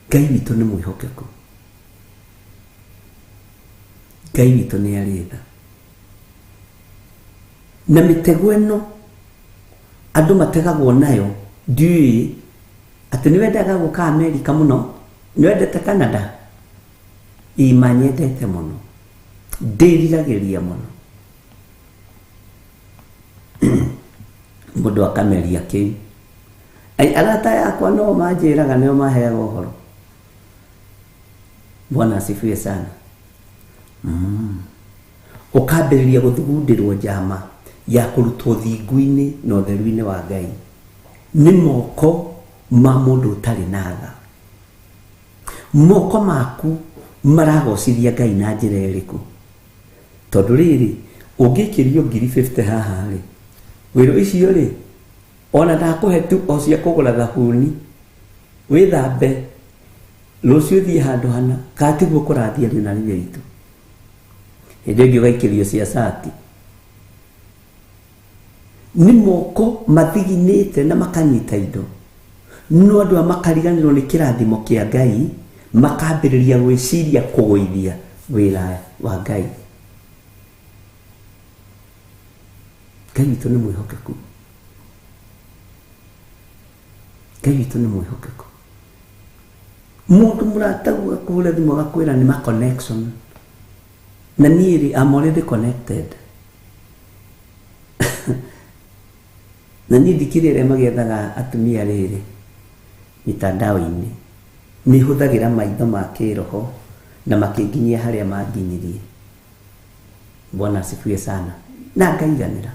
Speaker 5: Ngai witũ nĩ mwĩhokeku, Ngai witũ nĩ arĩ tha. Na mĩtego ĩno andũ mategagwo nayo, ndiũĩ atĩ nĩ wendaga gũka Amerika mũno, nĩ wendete Canada? Ĩ, manyendete mũno, ndĩriragĩria mũno. Mũndũ akameria kĩu. Ai, arata yakwa no manjĩraga, nĩo maheaga ũhoro. Bwana asifiwe sana. Ũkambĩrĩria gũthugundĩrwo njama ya kũrutwo thingu-inĩ na ũtheru-inĩ wa Ngai nĩ moko ma mũndũ ũtarĩ na tha. Moko maku maragocithia Ngai na njĩra ĩrĩkũ? Tondũ rĩrĩ, ũngĩkĩrio ngiri 50 haha rĩ, wĩra icio rĩ, ona ndakũhe tu o cia kũgũra thabuni wĩthambe rũciũ thiĩ handũ hana, kana tiguo kũrathiĩ ariũ na ithe witũ. Hĩndĩ ĩngĩ ũgaikĩrio cia cati. Nĩ moko mathiginĩte na makanyita indo, no andũ aya makariganĩrwo nĩ kĩrathimo kĩa Ngai, makambĩrĩria gwĩciria kũgũithia wĩra wa Ngai. Ngai witũ nĩ mwĩhokeku, Ngai witũ nĩ mwĩhokeku. Mũndũ mũrataguo akũhũra thimũ agakwĩra nĩ ma connection, na niĩ rĩ, I'm already connected. Na niĩ ndikĩrĩ arĩa magĩethaga atumia rĩrĩ mitandao-inĩ, nĩ hũthagĩra maitho ma kĩroho na makĩnginyia harĩa manginyirie. Bwana asifiwe sana. Na ngaiganĩra.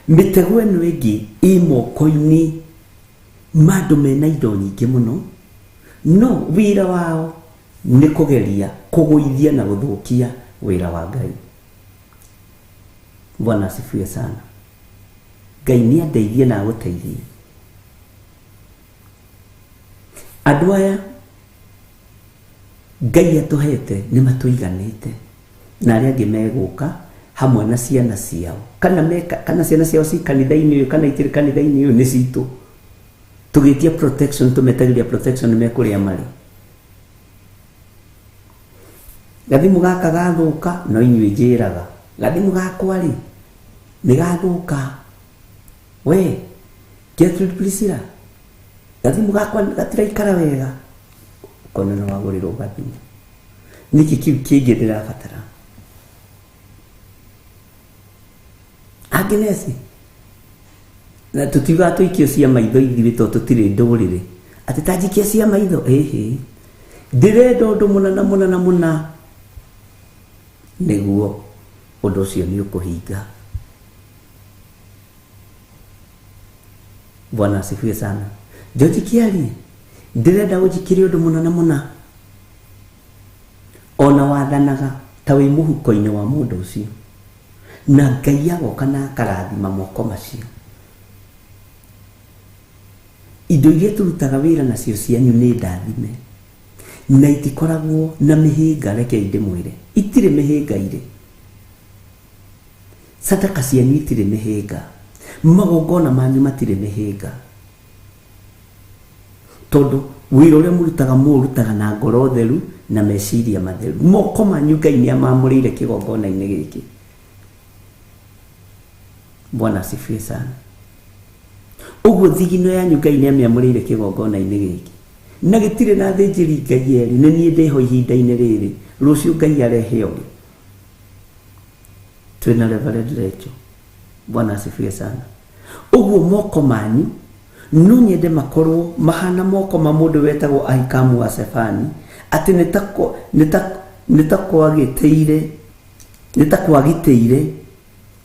Speaker 5: Mĩtego ĩno ĩngĩ ĩ moko-inĩ ma andũ mena indo nyingĩ mũno, no wĩra wao nĩ kũgeria kũgũithia na gũthũkia wĩra wa Ngai. Bwana asifiwe sana. Ngai nĩ andeithie na agũteithie. Andũ aya Ngai atũhete nĩ matũiganĩte, na arĩa angĩ megũka hamwe na ciana ciao, kana meka, kana ciana ciao ci kanitha-inĩ ũyũ kana itirĩ kanitha-inĩ ũyũ, nĩ citũ. Tũgĩtia protection, tũmetagĩria protection mekũrĩa marĩ. Gathimũ gaka gathũka, no inyuĩ njĩraga gathimũ gakwa rĩ nĩ gathũka. We Gertrude Priscilla, gathimũ gakwa gatiraikara wega, ũkona nĩ wagũrĩrwo gathimũ. Nĩkĩ kĩu kĩngĩ ndĩrabatara? Agnes, na tũtiugaga tũikio cia maitho ithuĩ tondũ tũtirĩ ndũrĩrĩ, atĩ ta njikia cia maitho, ĩhĩ, ndĩrenda ũndũ mũna na mũna na mũna, nĩguo ũndũ ũcio nĩ ũkũhinga. Bwana asifiwe sana. George Kiarie, ndĩrenda ũnjikĩre ũndũ mũna na mũna. Ona wathanaga ta wĩ mũhuko-inĩ wa mũndũ ũcio, na Ngai agoka na akarathima moko macio. Indo iria tũrutaga wĩra nacio cianyu nĩ ndathime, na itikoragwo na mĩhĩnga. Rekei ndĩmwĩre, itirĩ mĩhĩnga irĩ. Sadaka cianyu itirĩ mĩhĩnga, magongona manyu matirĩ mĩhĩnga, tondũ wĩra ũrĩa mũrutaga mũũrutaga na ngoro theru na meciria matheru. Moko manyu Ngai nĩ amamũrĩire kĩgongona-inĩ gĩkĩ. Bwana asifiwe sana. Ũguo thigino yanyu Ngai nĩ amĩamũrĩire kĩgongona-inĩ gĩkĩ, na gĩtirĩ na athĩnjĩri Ngai erĩ. Nĩ niĩ ndĩho ihinda-inĩ rĩrĩ, rũciũ Ngai arehe ũngĩ. Twĩna Reverend Rachel. Bwana asifiwe sana. Ũguo moko manyu no nyende makorwo mahana moko ma mũndũ wetagwo Ahikamu wa Sefani, atĩ nĩ ta kwagĩtĩire, nĩ ta kwagitĩire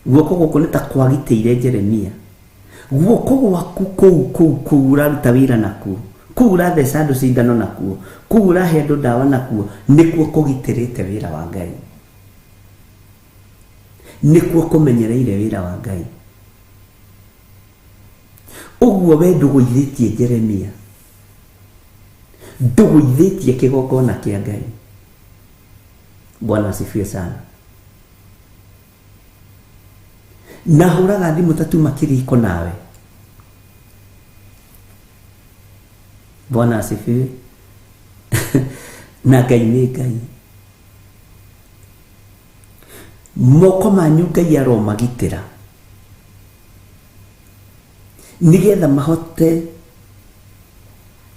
Speaker 5: guoko gũkũ, nĩ ta kwagitĩire Jeremia. Guoko gwaku kũu kũu kũu ũraruta wĩra nakuo, kũu ũratheca andũ cindano nakuo, kũu ũrahe andũ ndawa nakuo, nĩkuo kũgitĩrĩte wĩra wa Ngai. Nĩkuo kũmenyereire wĩra wa Ngai. Ũguo we ndũgũithĩtie Jeremia, ndũgũithĩtie kĩgongona kĩa Ngai. Bwana asifiwe sana. Na hũraga thimũ ta tuma kĩriko nawe. Bwana asifiwe. Na Ngai nĩ Ngai. Moko manyu Ngai aromagitĩra nĩgetha mahote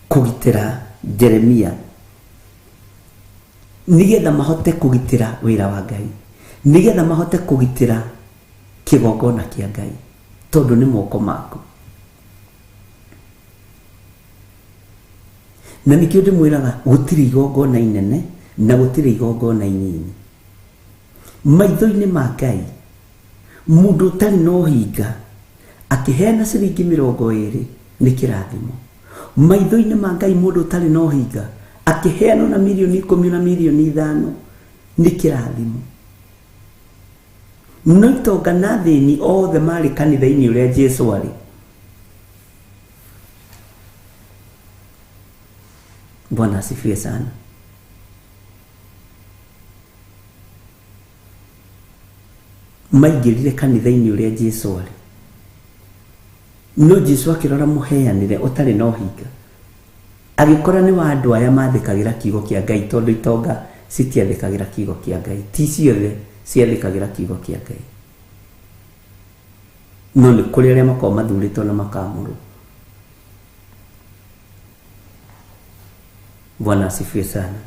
Speaker 5: kũgitĩra Jeremia, nĩgetha mahote kũgitĩra wĩra wa Ngai, nĩgetha mahote kũgitĩra kĩgongona kĩa Ngai, tondũ nĩ moko maku. Na nĩkĩo ndĩmwĩraga gũtirĩ igongona inene na gũtirĩ igongona inini. Maitho-inĩ ma Ngai, mũndũ ũtarĩ na ũhinga akĩheana ciringi 20 nĩ kĩrathimo. Maitho-inĩ ma Ngai mũndũ ũtarĩ na ũhinga akĩheana na mirioni 10 na mirioni 5 nĩ kĩrathimo. No itonga na athĩni othe marĩ kanitha-inĩ ũrĩa Jesu arĩ. Bwana asifiwe sana. Maingĩrire kanitha-inĩ ũrĩa Jesu arĩ. No Jesu akĩrora mũheanĩre ũtarĩ na ũhinga, agĩkora nĩ wa andũ aya mathĩkagĩra kiugo kĩa Ngai, tondũ itonga citiathĩkagĩra kiugo kĩa Ngai, ti ciothe ciathĩkagĩra kiugo kĩa Ngai. No nĩ kũrĩ arĩa makoragwo mathurĩtwo na makamũrwo. Bwana asifiwe sana.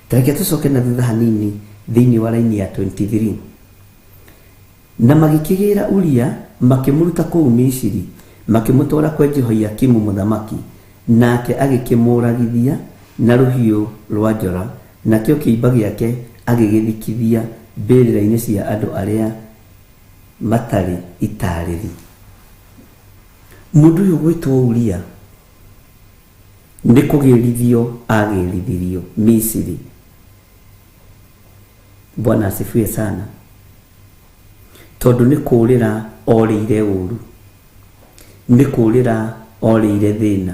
Speaker 5: Tareke tũcoke na thutha hanini thĩinĩ wa raini ya 23. Na magĩkĩgĩra Uria, makĩmũruta kũu Misiri, makĩmũtwara kwĩ Jehoiakimu mũthamaki, nake agĩkĩmũragithia na rũhiũ rwa njora, nakĩo kĩimba gĩake agĩgĩthikithia mbĩrĩra-inĩ cia andũ arĩa matarĩ itarĩri. Mũndũ ũyũ gwĩtwo Uria nĩ kũgĩrithio agĩrithirio Misiri. Bwana asifiwe sana. Tondũ nĩ kũrĩra orĩire ũru, nĩ kũrĩra orĩire thĩna,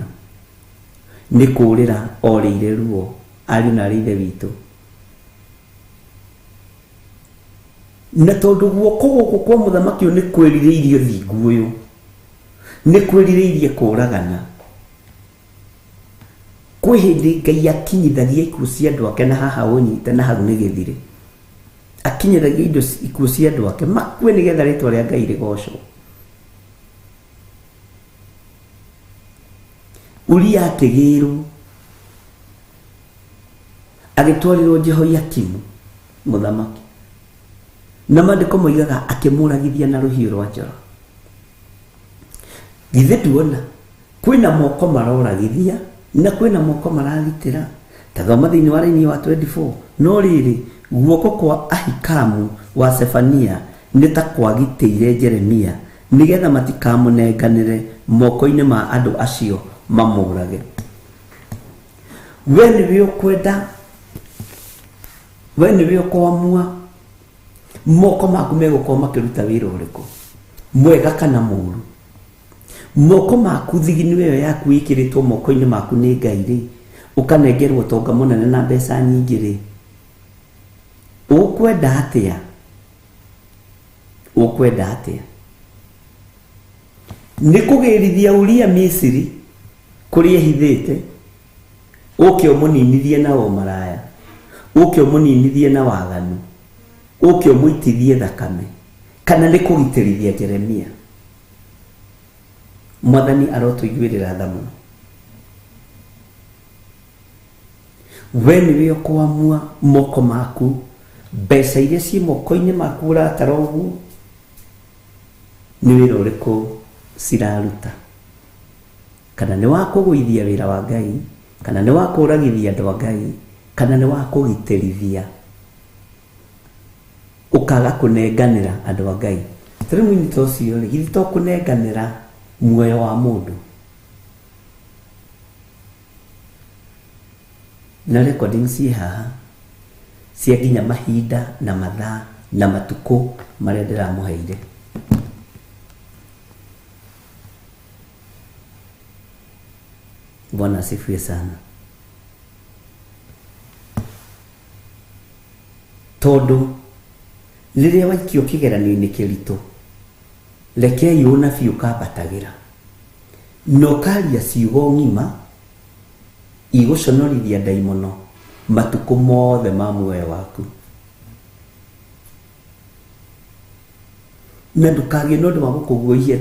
Speaker 5: nĩ kũrĩra orĩire ruo, ariũ na arĩ ithe witũ. Na tondũ guoko gũkũ kwa mũthamaki ũyũ nĩ kwĩrirĩirie ũthingu ũyũ, nĩ kwĩrirĩirie kũragana. Kwĩ hĩndĩ Ngai akinyithagia ikuũ cia andũ ake, na haha ũnyite na hau nĩ gĩthire. Akinyithagia indo ikuũ cia andũ ake makue nĩgetha rĩtwa rĩa Ngai rĩgocwo. Uria akĩgĩrwo agĩtwarĩrwo Jehoiakimu mũthamaki, na maandĩko moigaga akĩmũragithia na rũhiũ rwa njora. Githĩ nduona kwĩna moko maroragithia na kwĩna moko maragitĩra? Ta thoma thĩinĩ wa raini wa 24. No rĩrĩ, guoko kwa Ahikamu wa Sefania nĩ ta kwagitĩire Jeremia, nĩgetha matikamũnenganĩre moko-inĩ ma andũ acio mamũrage. We nĩwe ũkwenda, we nĩwe ũkwamua moko maku megũkorwo makĩruta wĩra ũrĩkũ, mwega kana mũũru. Moko maku, thigino ĩyo yaku ĩkĩrĩtwo moko-inĩ maku nĩ Ngai rĩ, ũkanengerwo ũtonga mũnene na mbeca nyingĩ rĩ, ũkwenda atĩa? Ũkwenda atĩa? Nĩ kũgĩrithia Uria Misiri kũrĩa ehithĩte, ũke ũmũninithie na ũmaraya, ũke ũmũninithie na waganu, ũke ũmũitithie thakame, kana nĩ kũgitĩrithia Jeremia? Mwathani arotũiguĩrĩra tha mũno. We nĩwe ũkwamua moko maku, mbeca iria ciĩ moko-inĩ maku ũratara ũguo, nĩ wĩra ũrĩkũ ciraruta? Kana nĩ wa kũgũithia wĩra wa Ngai, kana nĩ wa kũragithia andũ a Ngai, kana nĩ wa kũgitĩrithia ũkaga kũnenganĩra andũ a Ngai. Tarĩu mũini ta ũcio rĩ, githĩ to kũnenganĩra muoyo wa mũndũ? Na recording ciĩ haha cia nginya mahinda na mathaa na matukũ marĩa ndĩramũheire. Bwana asifiwe sana. Tondũ rĩrĩa waikio kĩgeranio-inĩ kĩritũ, rekei ũnabii ũkambatagĩra na ũkaria ciugo ng'ima igũconorithia ndaimono matukũ mothe ma muoyo waku. Na ndũkagĩe na ũndũ wa gũkũguoyia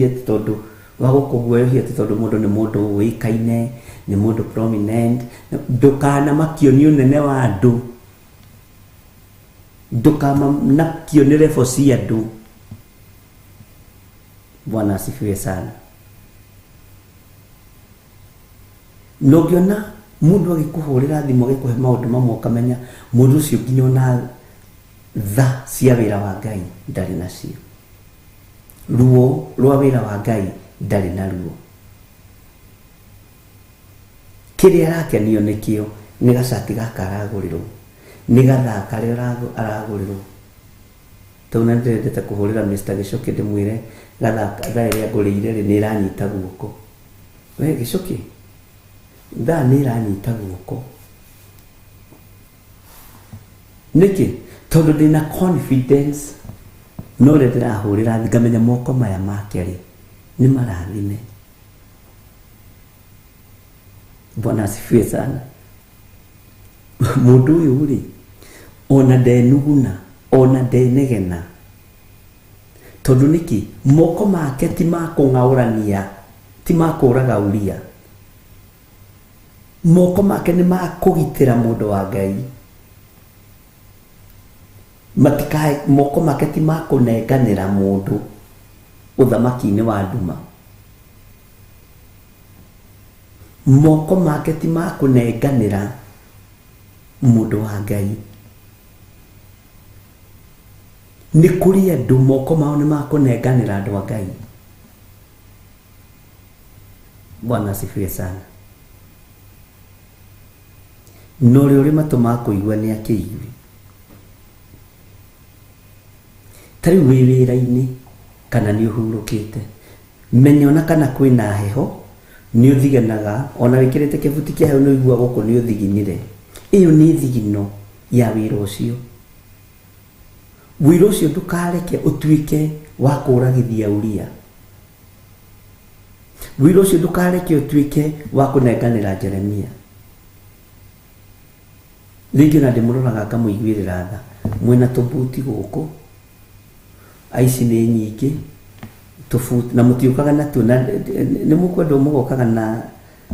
Speaker 5: atĩ tondũ wa gũkũguoyohia atĩ tondũ mũndũ nĩ mũndũ ũĩkaine, nĩ mũndũ prominent. Ndũkanamakio nĩ ũnene wa andũ, ndũkamakio nĩ level cia andũ. Bwana asifiwe sana. Na ũngĩona mũndũ agĩkũhũrĩra thimũ agĩkũhe maũndũ mamwe ũkamenya mũndũ ũcio nginya ona tha cia wĩra wa Ngai ndarĩ nacio, ruo rwa wĩra wa Ngai ndarĩ naruo. Kĩrĩa arakenio nĩkĩo nĩ gacati gaka aragũrĩrwo, nĩ gathaa karĩa aragũrĩrwo. Tondũ na ndĩrendete kũhũrĩra Mr. Gĩcũkĩ ndĩmwĩre gathaa thaa ĩrĩa ngũrĩire rĩ nĩ ĩranyita guoko. We Gĩcũkĩ, thaa nĩ ĩranyita guoko. Nĩkĩ? Tondũ ndĩna confidence no ũrĩa ndĩrahũrĩra ngamenya moko maya make rĩ nĩ marathime. Bwana asifiwe sana. Mũndũ ũyũ rĩ ona ndenuguna ona ndenegena, tondũ nĩkĩ? Moko make ti ma kũng'aũrania, ti ma kũũraga Uria. Moko make nĩ ma kũgitĩra mũndũ wa Ngai. Matikae, moko make ti ma kũnenganĩra mũndũ ũthamaki-inĩ wa nduma. Moko make ti ma kũnenganĩra mũndũ wa Ngai. Nĩ kũrĩ andũ moko mao nĩ ma kũnenganĩra andũ a Ngai. Bwana asifiwe sana. Na ũrĩa ũrĩ matũ ma kũigua nĩ akĩigue. Ta rĩu wĩ wĩra-inĩ kana nĩ ũhurũkĩte, menya ona kana kwĩna heho nĩ ũthiganaga, ona wĩkĩrĩte kĩbuti kĩa heho nĩ ũigua gũkũ nĩ ũthiginire. Ĩyo nĩ thigino ya wĩra ũcio. Wĩra ũcio ndũkareke ũtuĩke wa kũragithia Uria. Wĩra ũcio ndũkareke ũtuĩke wa kũnenganĩra Jeremia. Rĩngĩ ona ndĩmũroraga ngamũiguĩrĩra tha, mwĩna tũbuti gũkũ, aici nĩ nyingĩ, tũbuti na mũtiũkaga natuo, na nĩ mũkwendwo mũgokaga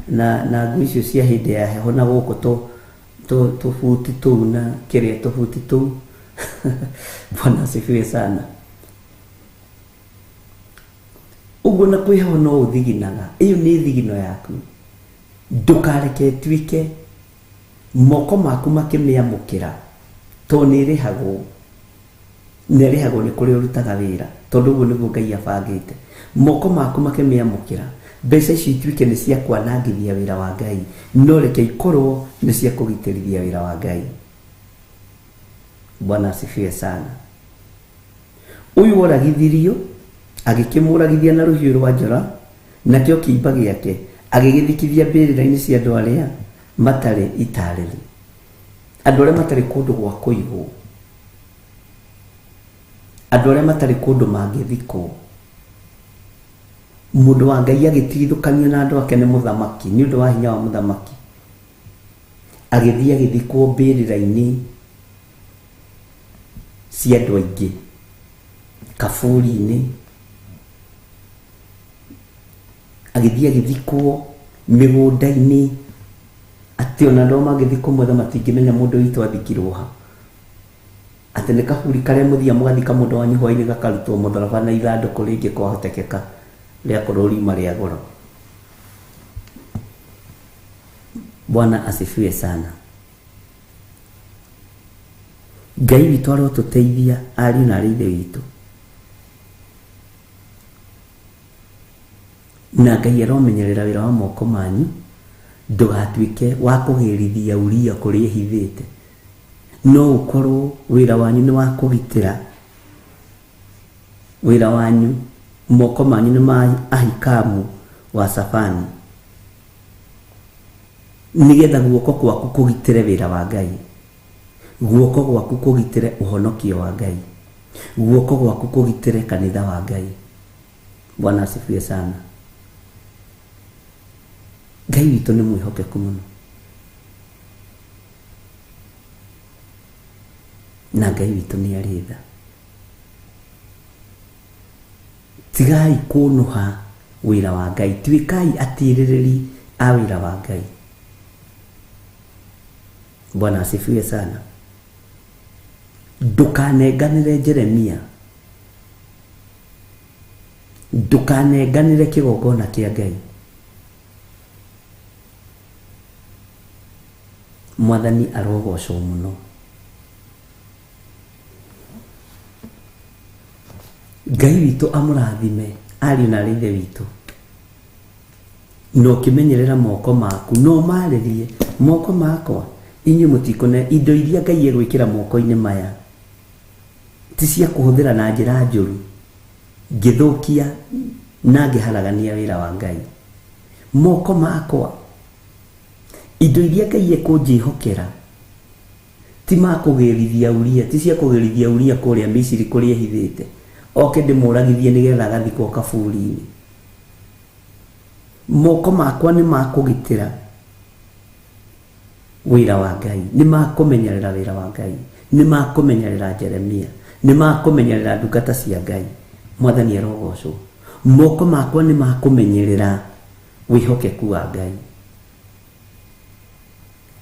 Speaker 5: na nguo icio cia hĩndĩ ya heho na gũkũ tũbuti tũu na kĩrĩa tũbuti tũu. Bwana asifiwe sana. Ũguo na kwĩ heho no ũthiginaga, ĩyo nĩ thigino yaku. Ndũkareke ĩtuĩke moko maku makĩmĩamũkĩra, tondũ nĩ ĩrĩhagwo, na ĩrĩhagwo nĩ kũrĩa ũrutaga wĩra, tondũ ũguo nĩguo Ngai abangĩte. Moko maku makĩmĩamũkĩra, mbeca icio ituĩke nĩ cia kwanangithia wĩra wa Ngai, no reke ikorwo nĩ cia kũgitĩrithia wĩra wa Ngai. Bwana asifiwe sana. Ũyũ oragithirio agĩkĩmũragithia na rũhiũ rwa njora, nakĩo kĩimba gĩake agĩgĩthikithia mbĩrĩra-inĩ cia andũ arĩa matarĩ itarĩri, andũ arĩa matarĩ kũndũ gwa kũigwo, andũ arĩa matarĩ kũndũ mangĩthikwo. Mũndũ wa Ngai agĩtigithũkanio na andũ ake nĩ mũthamaki, nĩ ũndũ wa hinya wa mũthamaki, agĩthiĩ agĩthikwo mbĩrĩra-inĩ cia andũ aingĩ, kaburi-inĩ, agĩthiĩ agĩthikwo mĩgũnda-inĩ, atĩ ona andũ arĩa mangĩthiĩ kũmwetha matingĩmenya mũndũ witũ athikirwo ha. Atĩ nĩ kaburi karĩa mũthiaga mũgathika mũndũ wanyu hwaĩ-inĩ gakarutwo mũtharaba na ithandũkũ rĩngĩ kwahotekeka rĩakorwo riuma rĩa goro. Bwana asifiwe sana. Ngai witũ arotũteithia ariũ na arĩ ithe witũ, na Ngai aromenyerera wĩra wa moko manyu ndũgatuĩke wa kũgĩrithia Uria kũrĩa ehithĩte. No ũkorwo wĩra wanyu nĩ wa kũgitĩra wĩra wanyu, moko manyu nĩ ma Ahikamu wa Safani, nĩgetha guoko gwaku kũgitĩre wĩra wa Ngai, guoko gwaku kũgitĩre ũhonokio wa Ngai, guoko gwaku kũgitĩre kanitha wa Ngai. Bwana asifiwe sana. Ngai witũ nĩ mwĩhokeku mũno, na Ngai witũ nĩ arĩ tha. Tigai kũnũha wĩra wa Ngai, tuĩkai atirĩrĩri a wĩra wa Ngai. Bwana asifiwe sana. Ndũkanenganĩre Jeremia, ndũkanenganĩre kĩgongona kĩa Ngai. Mwathani arogocwo mũno. Ngai witũ amũrathime ariũ na arĩ ithe witũ, na ũkĩmenyerera moko maku, no marĩrie moko makwa. Inyuĩ mũtikũne indo iria Ngai egwĩkĩra moko-inĩ maya ti cia kũhũthĩra na njĩra njũru, ngĩthũkia na ngĩharagania wĩra wa Ngai. Moko makwa, indo iria Ngai ekũnjĩhokera ti ma kũgĩrithia Uria, ti cia kũgĩrithia Uria kũrĩa Misiri kũrĩa ehithĩte, oke ndĩmũragithie nĩgetha agathikwo kaburi-inĩ. Moko makwa nĩ ma kũgitĩra wĩra wa Ngai, nĩ ma kũmenyerera wĩra wa Ngai, nĩ ma kũmenyerera Jeremia, nĩ ma kũmenyerera ndungata cia Ngai. Mwathani arogocwo. Moko makwa nĩ ma kũmenyerera wĩhokeku wa Ngai.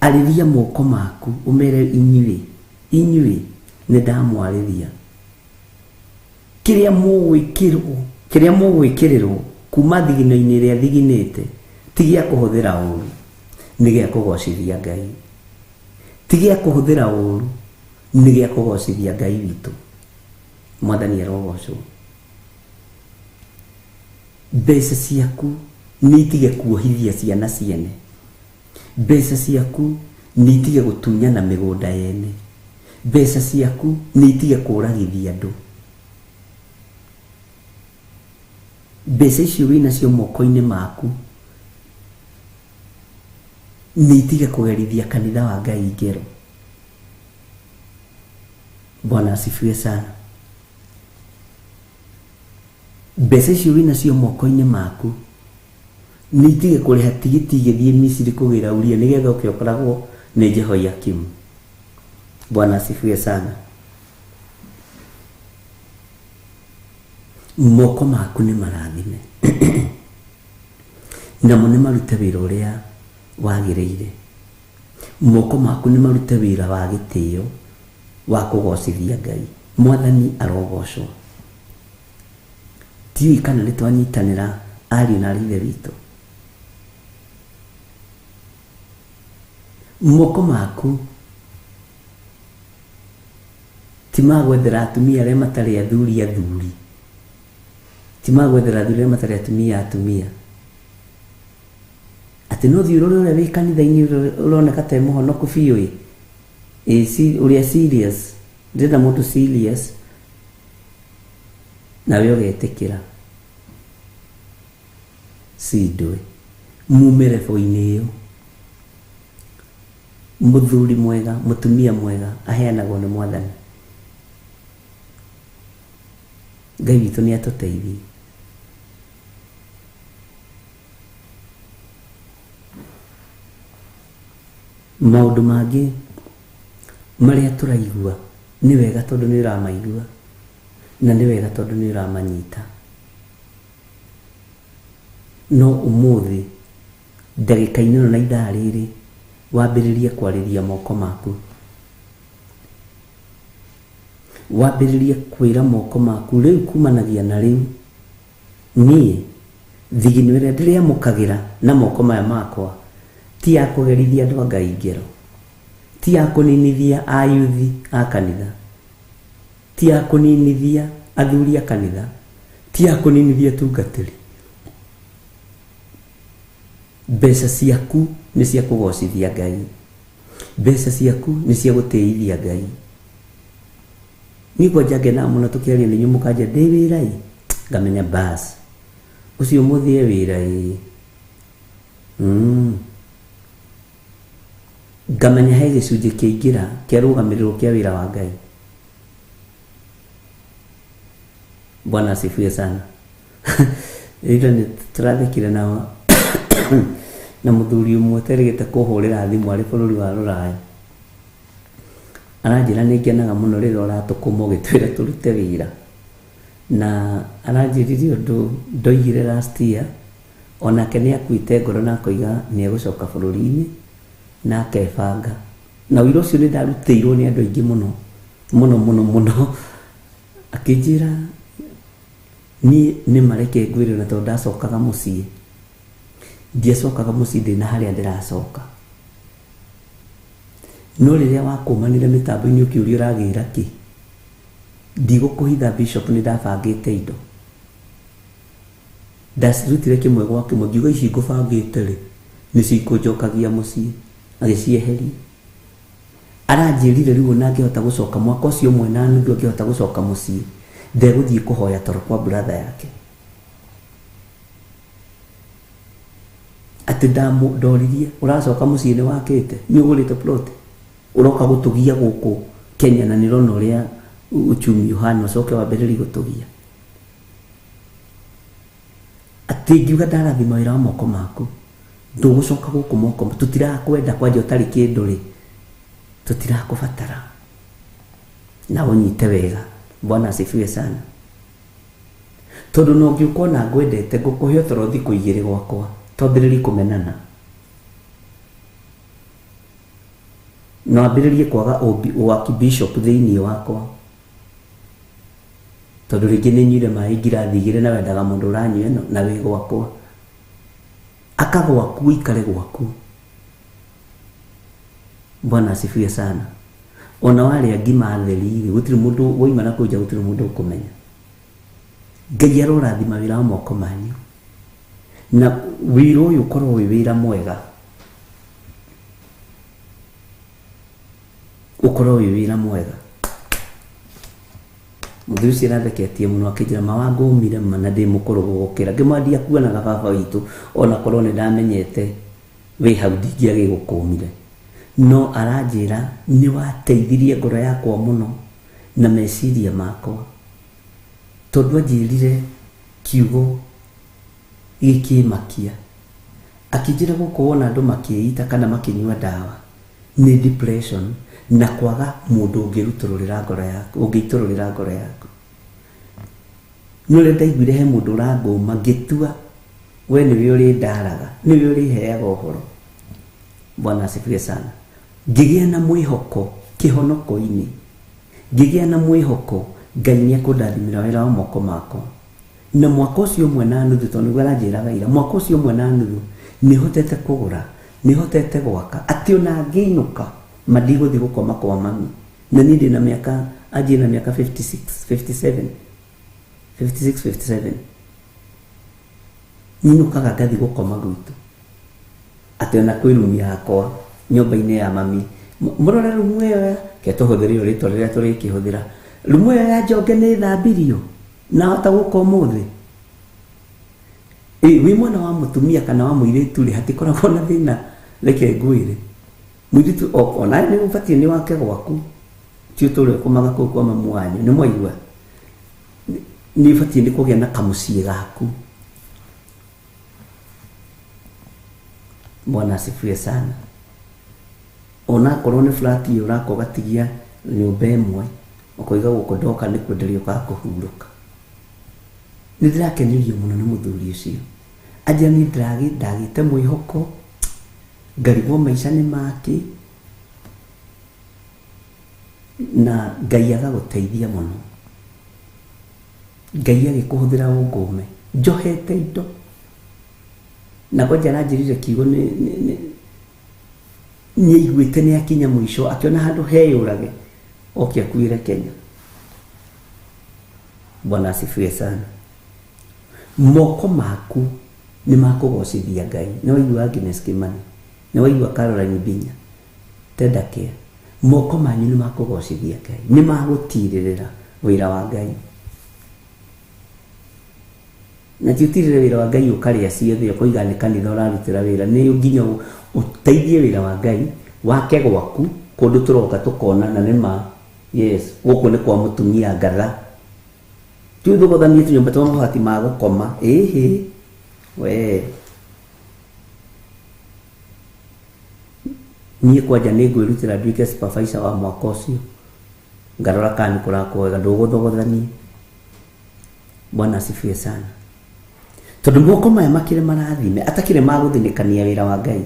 Speaker 5: Arĩria moko maku ũmere inyuĩ, inyuĩ nĩ ndamwarĩria. Kĩrĩa mũgwĩkĩrwo, kĩrĩa mũgwĩkĩrĩrwo kuma thigino-inĩ ĩrĩa thiginĩte ti gĩa kũhũthĩra ũru, nĩ gĩa kũgocithia Ngai. Ti gĩa kũhũthĩra ũru, nĩ gĩa kũgocithia Ngai witũ. Mwathani arogocwo. Mbeca ciaku nĩ itige kuohithia ciana ciene, mbeca ciaku nĩ itige gũtunyana mĩgũnda yene, mbeca ciaku nĩ itige kũragithia andũ. Mbeca icio wĩnacio moko-inĩ maku nĩ itige kũgerithia kanitha wa Ngai ngero. Bwana asifiwe sana. Mbeca icio wĩnacio moko-inĩ maku nĩ itige kũrĩha tigiti igĩthiĩ Misiri kũgĩra Uria nĩgetha ũke ũkoragwo nĩ Jehoiakimu. Bwana asifiwe sana. Moko maku nĩ marathime namo nĩ marute wĩra ũrĩa wagĩrĩire. Moko maku nĩ marute wĩra wa gĩtĩo wa kũgocithia Ngai. Mwathani arogocwo. Ndiũĩ kana nĩ twanyitanĩra ariũ na arĩ ithe witũ. Moko maku ti ma gwethera atumia arĩa matarĩ athuri athuri, ti ma gwethera athuri arĩa matarĩ atumia atumia. Atĩ no thiĩ ũrore ũrĩa wĩ kanitha-inĩ ũroneka ta e mũhonoku biũ ĩ, ũrĩa serious, ndĩrenda mũndũ serious, nawe ũgetĩkĩra cindwe mume rebo-inĩ ĩyo. Mũthuri mwega, mũtumia mwega aheanagwo nĩ Mwathani. Ngai witũ nĩ atũteithie. Maũndũ mangĩ marĩa tũraigua nĩ wega tondũ nĩ ũramaigua, na nĩ wega tondũ nĩ ũramanyita. No ũmũthĩ ndagĩka-inĩ ĩno na ithaa rĩrĩ wambĩrĩrie kwarĩria moko maku, wambĩrĩrie kwĩra moko maku rĩu kumanagia na rĩu niĩ thigino ĩrĩa ndĩrĩamũkagĩra na moko maya makwa ti ya kũgerithia andũ a Ngai ngero, ti ya kũninithia ayuthi a kanitha, ti ya kũninithia athuri a kanitha, ti ya kũninithia atungatĩri. Mbeca ciaku nĩ cia kũgocithia Ngai. Mbeca ciaku nĩ cia gũtĩithia Ngai. Niĩ kwanja ngenaga mũno tũkĩaria na inyuĩ mũkanjia ndĩ wĩra ĩ, ngamenya bas ũcio mũthĩ e wĩra ĩ. Ngamenya he gĩcunjĩ kĩaingĩra kĩarũgamĩrĩrwo kĩa wĩra wa Ngai. Bwana asifiwe sana. Ira nĩ tũrathekire na na mũthuri ũmwe ũterĩgĩte kũhũrĩra thimũ arĩ bũrũri wa Rũraya. Aranjĩra nĩ ngenaga mũno rĩrĩa ũratũkũma ũgĩtwĩra tũrute wĩra. Na aranjĩrire ũndũ ndoigire last year, onake nĩ akuĩte ngoro na akoiga nĩ egũcoka bũrũri-inĩ na akebanga. Na ũira ũcio nĩ ndarutĩirwo nĩ andũ aingĩ mũno mũno mũno mũno. Akĩnjĩra niĩ nĩ mareke ngwĩre na tondũ ndacokaga mũciĩ, ndiacokaga mũciĩ ndĩna harĩa ndĩracoka. No rĩrĩa wakũmanire mĩtambo-inĩ ũkĩũria ũragĩra kĩ, ndigũkũhitha Bishop nĩ ndabangĩte indo. Ndacirutire kĩmwe gwa kĩmwe ngiuga ici ngũbangĩte rĩ nĩ cikũnjokagia mũciĩ, agĩcieheria. Aranjĩrire rĩu ona angĩhota gũcoka mwaka ũcio ũmwe na nuthu angĩhota gũcoka mũciĩ ndegũthiĩ kũhoya toro kwa brother yake. Atĩ ndoririe ũracoka mũciĩ nĩ wakĩte, nĩ ũgũrĩte plot, ũroka gũtũgia gũkũ Kenya na nĩ ũrona ũrĩa uchumi ũhana ũcoke wambĩrĩrie gũtũgia. Atĩ ngiuga ndarathima wĩra wa moko maku, ndũgũcoka gũkũ moko, tũtirakwenda kwanja ũtarĩ kĩndũ rĩ, tũtirakũbatara. Na ũnyite wega. Bwana asifiwe sana. Tondũ no ngĩũka ona ngwendete ngũkũhe ũtoro thikũ igĩrĩ gwakwa, twambĩrĩrie kũmenana. Na wambĩrĩrie kwaga ũwaki bishop thĩinĩ wakwa. Tondũ rĩngĩ nĩ nyuire maĩ ngirathi igĩrĩ na wendaga mũndũ ũranyua ĩno na wĩ gwakwa. Aka gwaku ũikare gwaku. Bwana asifiwe sana. Ona warĩa ngima theri rĩ, gũtirĩ mũndũ woima na kũu nja, gũtirĩ mũndũ ũkũmenya. Ngai arorathima wĩra wa moko manyu. Na wĩra ũyũ ũkorwo wĩ wĩra mwega. Ũkorwo wĩ wĩra mwega. Mũthuri ũcio aratheketie mũno akĩnjĩra ma wangũmire ma na ndĩ mũkũrũ gũgũkĩra. Ngĩmwĩra ndiakuonaga baba witũ ona korwo nĩ ndamenyete wĩ hau ndingĩagĩgũkũmire. No aranjĩra nĩ wateithirie ngoro yakwa mũno na meciria makwa. Tondũ anjĩrire kiugo gĩkĩmakia. Akĩnjĩra gũkũ wona andũ makĩita kana makĩnyua ndawa nĩ depression na kwaga mũndũ ũngĩrutũrũrĩra ngoro yaku, ũngĩitũrũrĩra ngoro yaku. No rĩrĩa ndaiguire he mũndũ ũrangũma ngĩtua we nĩwe ũrĩndaraga, nĩwe ũrĩheaga ũhoro. Bwana asifiwe sana. Ngĩgĩa na mwĩhoko kĩhonoko-inĩ. Ngĩgĩa na mwĩhoko Ngai nĩ ekũndathimĩra wĩra wa moko makwa. Na mwaka ũcio ũmwe na nuthu, tondũ nĩguo aranjĩraga ira, mwaka ũcio ũmwe na nuthu nĩ hotete kũgũra, nĩ hotete gwaka, atĩ ona ngĩinũka ma ndigũthiĩ gũkoma kwa mami. Na niĩ ndĩna mĩaka, anjie na mĩaka 56, 57, 56, 57. Nyinũkaga ngathiĩ gũkoma gwitũ. Atĩ ona kwĩ rumu yakwa nyũmba-inĩ ya mami. Mũrore rumu ĩyo, ke tũhũthĩre rĩtwa rĩrĩa tũrĩkĩhũthĩra. Rumu ĩyo ya Njonge nĩ thambirio na hota gũka ũmũthĩ. Wĩ mwana wa mũtumia kana wa mũirĩtu rĩ, hatikoragwo na thĩna, reke ngwĩre. Mũirĩtu ona nĩ ũbatiĩ nĩ wake gwaku, ti ũtũre ũkomaga kũu kwa mamu wanyu, nĩ mwaigua? Nĩ ũbatiĩ nĩ kũgĩa na kamũciĩ gaku. Bwana asifiwe sana. Ona akorwo nĩ flat ĩyo ũraka ũgatigia nyũmba ĩmwe, ũkoiga gũkũ ndoka nĩ kwenderio ũkaga kũhurũka. Nĩ ndĩrakenirio mũno nĩ mũthuri ũcio. Anjĩra niĩ ndagĩte mwĩhoko, ngarigwo maica nĩ makĩ, na Ngai agagũteithia mũno. Ngai agĩkũhũthĩra ũngũme, njohete indo. Na kwanja aranjĩrire kiugo nĩ nĩaiguĩte nĩ akinya mũico, akĩona handũ heyũrage, oke akuĩre Kenya. Bwana asifiwe sana. Moko maku nĩ makũgocithia Ngai. Nĩ waigua Agnes Kimani, nĩ waigua Caroline Binya. Tender care. Moko manyu nĩ makũgocithia Ngai, nĩ magũtirĩrĩra wĩra wa Ngai. Na ti ũtirĩrĩre wĩra wa Ngai ũkarĩa ciothe ũkoiga nĩ kanitha ũrarutĩra wĩra, nĩ nginya ũteithie wĩra wa Ngai wake gwaku kũndũ tũroka tũkonana nĩ ma yes gũkũ nĩ kwa mũtumia ngatha ti ũthogothanie tũnyũmba twa mabati ma gũkoma ĩhĩ we niĩ kwanja nĩ ngwĩrutĩra nduĩke supervisor wa mwaka ũcio ngarora kana nĩ kũrakwo wega ndũgũthogothania. Bwana asifiwe sana. Tondũ moko maya makĩrĩ marathime atakĩrĩ ma gũthinĩkania wĩra wa Ngai,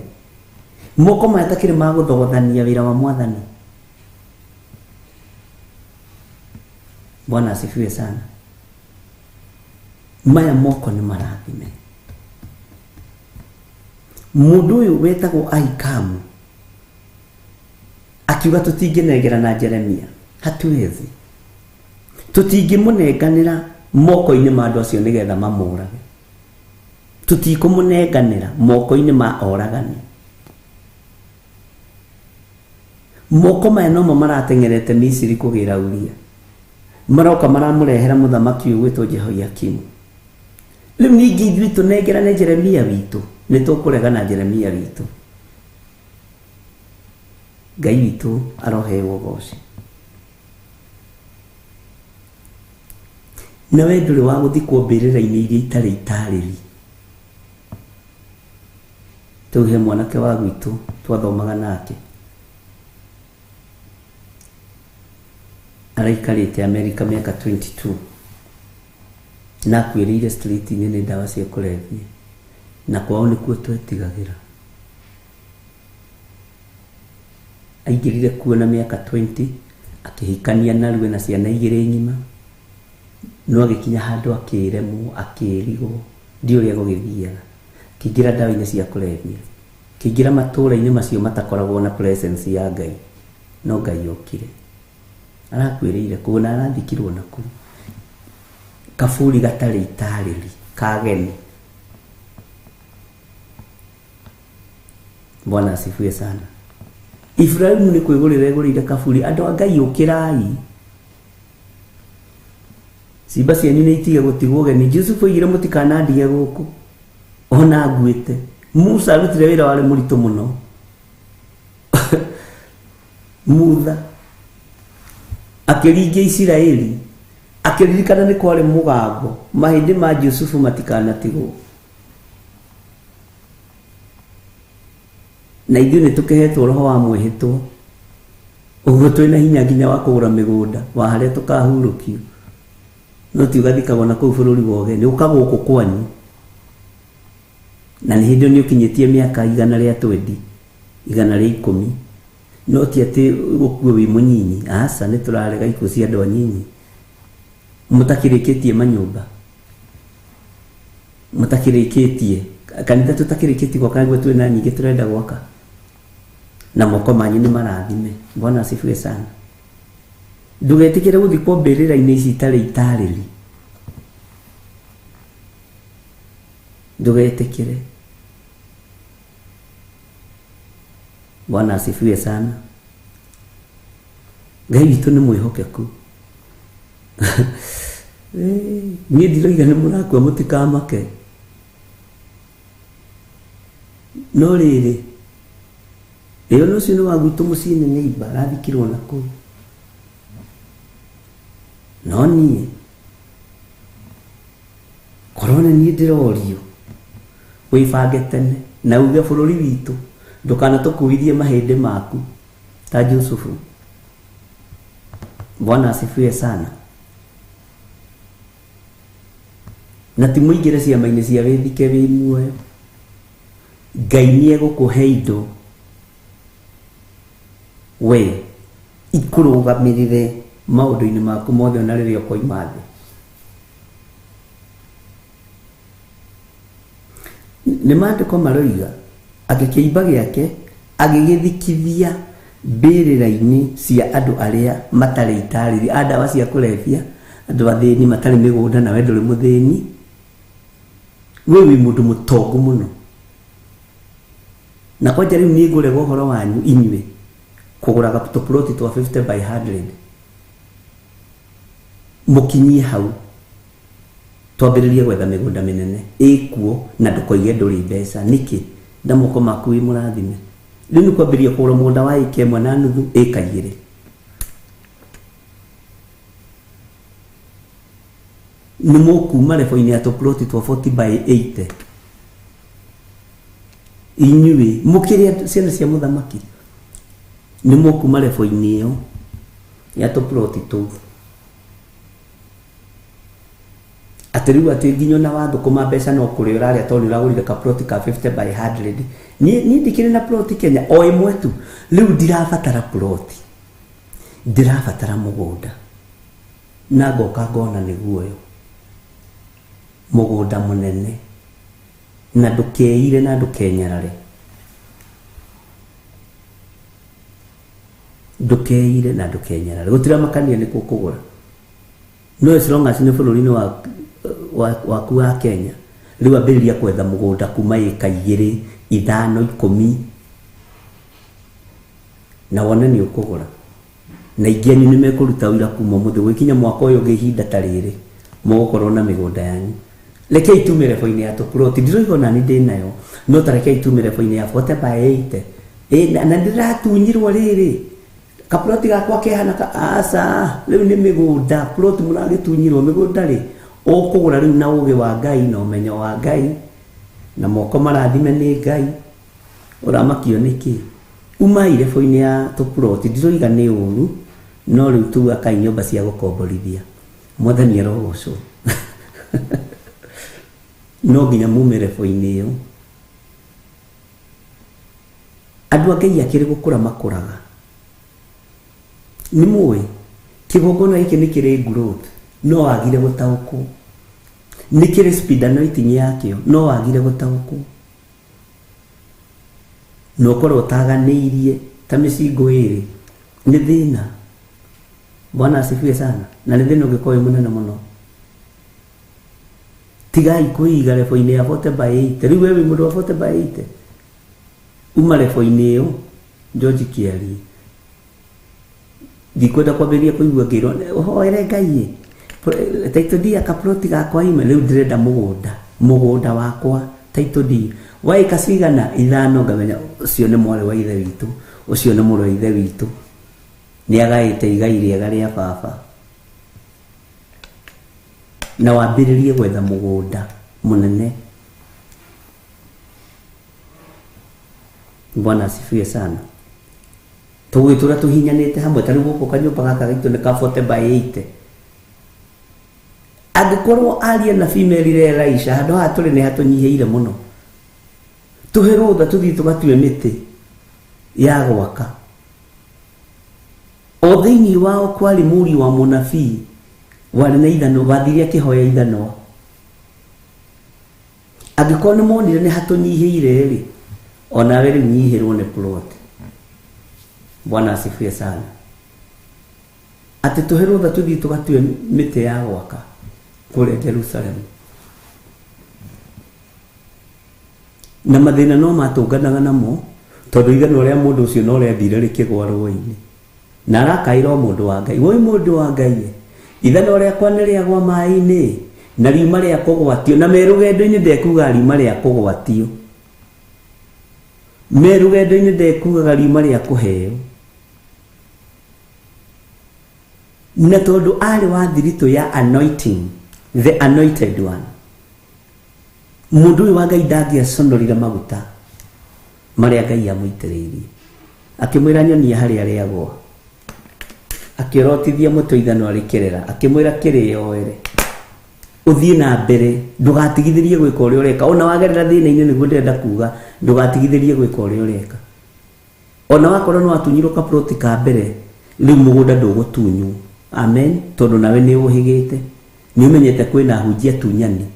Speaker 5: moko maya atakĩrĩ ma gũthogothania wĩra wa Mwathani. Bwana asifiwe sana. Maya moko nĩ marathime. Mũndũ ũyũ wetagwo Ahikamu akiuga tũtingĩnengerana Jeremia, hatuwezi, tũtingĩmũnenganĩra moko-inĩ ma andũ acio nĩgetha mamũrage, tũtikũmũnenganĩra moko-inĩ ma oragani. Moko maya nomo marateng'erete Misiri kũgĩra Uria, maroka maramũrehera mũthamaki ũyũ gwĩtwo Jehoiakimu. Rĩu ningĩ ithuĩ tũnengerane Jeremia witũ, nĩ tũkũregana Jeremia witũ. Ngai witũ aroheo ũgoci. Na we ndũrĩ wa gũthikwo mbĩrĩra-inĩ iria itarĩ itarĩri. Tũu he mwanake wa gwitũ twathomaga nake, araikarĩte Amerika mĩaka 22 na akuĩrĩire street-inĩ nĩ ndawa cia kũrebia, na kwao nĩkuo twetigagĩra. Aingĩrire kuo na mĩaka 20 akĩhikania narua na ciana igĩrĩ ng'ima, no agĩkinya handũ akĩremwo, akĩrigwo ndiũ ũrĩa gũgĩthiaga, akĩingĩra ndawa-inĩ cia kũrebia, akĩingĩra matũũra-inĩ macio matakoragwo na presence ya Ngai, no Ngai okire. Arakuĩrĩire kũu na arathikirwo na kũu kaburi gatarĩ itarĩri kageni. Bwana asifiwe sana. Ibrahimu nĩ kwĩgũrĩra egũrĩire kaburi. Andũ a Ngai ũkĩrai, cimba cianyu nĩ itige gũtigwo ũgeni. Jusufu oigire mũtikanandige gũkũ ona nguĩte. Musa arutire wĩra warĩ mũritũ mũno. Mutha akĩringia Isiraeli, akĩririkana nĩ kwarĩ mũgambo, mahĩndĩ ma Jusufu matikanatigwo. Na ithuĩ nĩ tũkĩhetwo roho wa mwĩhĩtwo, ũguo twĩna hinya nginya wa kũgũra mĩgũnda wa harĩa tũkahurũkio, no ti ũgathikagwo na kũu bũrũri wa ũgeni, ũka gũkũ kwanyu. Na nĩ hĩndĩ ĩyo nĩ ũkinyĩtie mĩaka 120, 110, no ti atĩ gũkue wĩ mũnyinyi. Aca, nĩ tũrarega ikuũ cia andũ anyinyi mũtakĩrĩkĩtie manyũmba, mũtakĩrĩkĩtie kanitha, tũtakĩrĩkĩtie gwaka nĩguo twĩna nyingĩ tũrenda gwaka, na moko manyu nĩ marathime. Bwana asifiwe sana. Ndũgetĩkĩre gũthikwo mbĩrĩra-inĩ ici itarĩ itarĩri, ndũgetĩkĩre. Bwana asifiwe sana. Ngai witũ nĩ mwĩhokeku. Niĩ ndiroiga nĩ mũrakua mũtikamake, no rĩrĩ ĩyo nĩ ũcio nĩ wa gwitũ mũciĩ nĩ neighbor arathikirwo na kũu, no niĩ korwo nĩ niĩ ndĩrorio wĩbange tene na uge bũrũri witũ ndũkanatũkuithie mahĩndĩ maku ta Jusufu. Bwana asifiwe sana. Na ti mũingĩre ciama-inĩ cia wĩthike wĩ muoyo. Ngai nĩ egũkũhe indo we ikũrũgamĩrĩre maũndũ-inĩ maku mothe ona rĩrĩa ũkoima thĩ. Nĩ maandĩko maroiga atĩ kĩimba gĩake agĩgĩthikithia mbĩrĩra-inĩ cia andũ arĩa matarĩ itarĩri, a ndawa cia kũrebia, andũ athĩni matarĩ mĩgũnda, nawe ndũrĩ mũthĩni, we wĩ mũndũ mũtongu mũno. Na kwanja rĩu niĩ ngũrega ũhoro wanyu inyuĩ Kũgũraga tũploti twa 50 by 100. Mũkinyie hau twambĩrĩrie gwetha mĩgũnda mĩnene ĩkuo na ndũkoige ndũrĩ mbeca. Nĩkĩ? Na moko maku wĩ mũrathime. Rĩu nĩ kwambĩrĩria kũgũra mũgũnda wa ĩka ĩmwe na nuthu, ĩka igĩrĩ. Nĩ mũkuma level-inĩ ya tũploti twa 40 by 80. Inyuĩ mũkĩrĩa ciana cia mũthamaki, nĩ mũkuma level-inĩ ĩyo ya tũploti tũu. Atĩ rĩu atĩ nginya ona wathũkũma mbeca no kũrĩa ũrarĩa tondũ nĩ ũragũrire ka plot ka 50 by 100. Niĩ ndikĩrĩ na plot Kenya o ĩmwe tu. Rĩu ndirabatara plot, ndĩrabatara mũgũnda. Na ngoka ngona nĩguo ũyũ mũgũnda mũnene, na ndũkeire na ndũkenyarare. Ndũkeire na ndũkenyarare. Gũtiramakania nĩ kũ ũkũgũra. No as long as nĩ bũrũri-inĩ waku wa Kenya, rĩu ambĩrĩria kwetha mũgũnda kuma ĩka igĩrĩ, ithano, ikũmi, na wone nĩ ũkũgũra. Na aingĩ anyu nĩ mekũruta ũira kuma ũmũthĩ gũgĩkinya mwaka ũyũ ũngĩ ihinda ta rĩrĩ, mũgũkorwo na mĩgũnda yanyu. Rekei tume level-inĩ ya tũploti, ndiroiga ona niĩ ndĩnayo, no ta rekei tume level-inĩ ya 40 by 80. Na ndĩratunyirwo rĩrĩ, kaploti gakwa kehana ka aca, rĩu nĩ mĩgũnda, ploti mũragĩtunyirwo mĩgũnda rĩ, ũkũgũra rĩu na ũgĩ wa Ngai na ũmenyo wa Ngai, na moko marathime nĩ Ngai, ũramakio nĩkĩ? Umai level-inĩ ya tũploti, ndiroiga nĩ ũru, no rĩu tu akai nyũmba cia gũkomborithia. Mwathani arogocwo. No nginya mume level-inĩ ĩyo. Andũ a Ngai akĩrĩ gũkũra makũraga. Nĩ mũĩ, kĩgongona gĩkĩ nĩ kĩrĩ growth, no wagire gũtaũkwo. Nĩ kĩrĩ speed anointing yakĩo, no wagire gũtaũkwo. Na ũkorwo ũtaganĩirie ta mĩcingo ĩrĩ, nĩ thĩna. Bwana asifiwe sana. Na nĩ thĩna ũngĩkorwo wĩ mũnene mũno. Tigai kwĩiga level-inĩ ya 40 by 80. Rĩu we wĩ mũndũ wa 40 by 80. Uma level-inĩ ĩyo, George Kĩarie. Ndikwenda kwambĩrĩria kũigua ngĩrwo, ũhoere Ngai ĩ. Title deed ya kaploti gakwa ime, rĩu ndĩrenda mũgũnda. Mũgũnda wakwa, title deed. Wa ĩka cigana? Ithano, ngamenya ũcio nĩ mwarĩ wa ithe witũ, ũcio nĩ mũrũ wa ithe witũ. Nĩ agaĩte igai rĩega rĩa baba. Na wambĩrĩrie gwetha mũgũnda mũnene. Bwana asifiwe sana. Tũgũgĩtũra tũhinyanĩte hamwe, ta rĩu gũkũ kanyũmba gaka gaitũ nĩ ka 40 by 80. Angĩkorwo aria na female merire Elisha, handũ haha tũrĩ nĩ hatũnyihĩire mũno. Tũhe rũtha tũthiĩ tũgatue mĩtĩ ya gwaka. O thĩinĩ wao kwarĩ mũriũ wa mũnabii warĩ na ithanwa, wathire akĩhoya ithanwa. Angĩkorwo nĩ monire nĩ hatũnyihĩire rĩ, onawe rĩu nyihĩrwo nĩ plot. Bwana asifiwe sana. Atĩ tũhe rũtha tũthiĩ tũgatue mĩtĩ ya gwaka kũrĩa Jerusalem. Na mathĩna no matũnganaga namo, tondũ ithanwa rĩa mũndũ ũcio no rĩathire rĩkĩgwa rũĩ-inĩ. Na arakaĩra o mũndũ wa Ngai, woi mũndũ wa Ngai, ithanwa rĩakwa nĩ rĩagwa maĩ-inĩ, na riuma rĩa kũgwatio, na me rũgendo-inĩ ndekuga riuma rĩa kũgwatio. Me rũgendo-inĩ ndekugaga riuma rĩa kũheo. Na tondũ arĩ wa thiritũ ya anointing, the anointed one, mũndũ ũyũ wa Ngai ndangĩaconorire maguta marĩa Ngai amũitĩrĩirie. Akĩmwĩra nyonia harĩa rĩagwa. Akĩrotithia mũtwe ithanwa rĩkĩrera, akĩmwĩra kĩrĩoere. Ũthiĩ na mbere, ndũgatigithĩrie gwĩka ũrĩa ũreka. Ona wagerera thĩna-inĩ nĩguo ndĩrenda kuga, ndũgatigithĩrie gwĩka ũrĩa ũreka. Ona wakorwo nĩ watunyirwo kaploti ka mbere, rĩu mũgũnda ndũgũtunywo. Amen. Tondũ nawe nĩ ũhĩgĩte. Nĩ ũmenyete kwĩna ahunjia tunyani.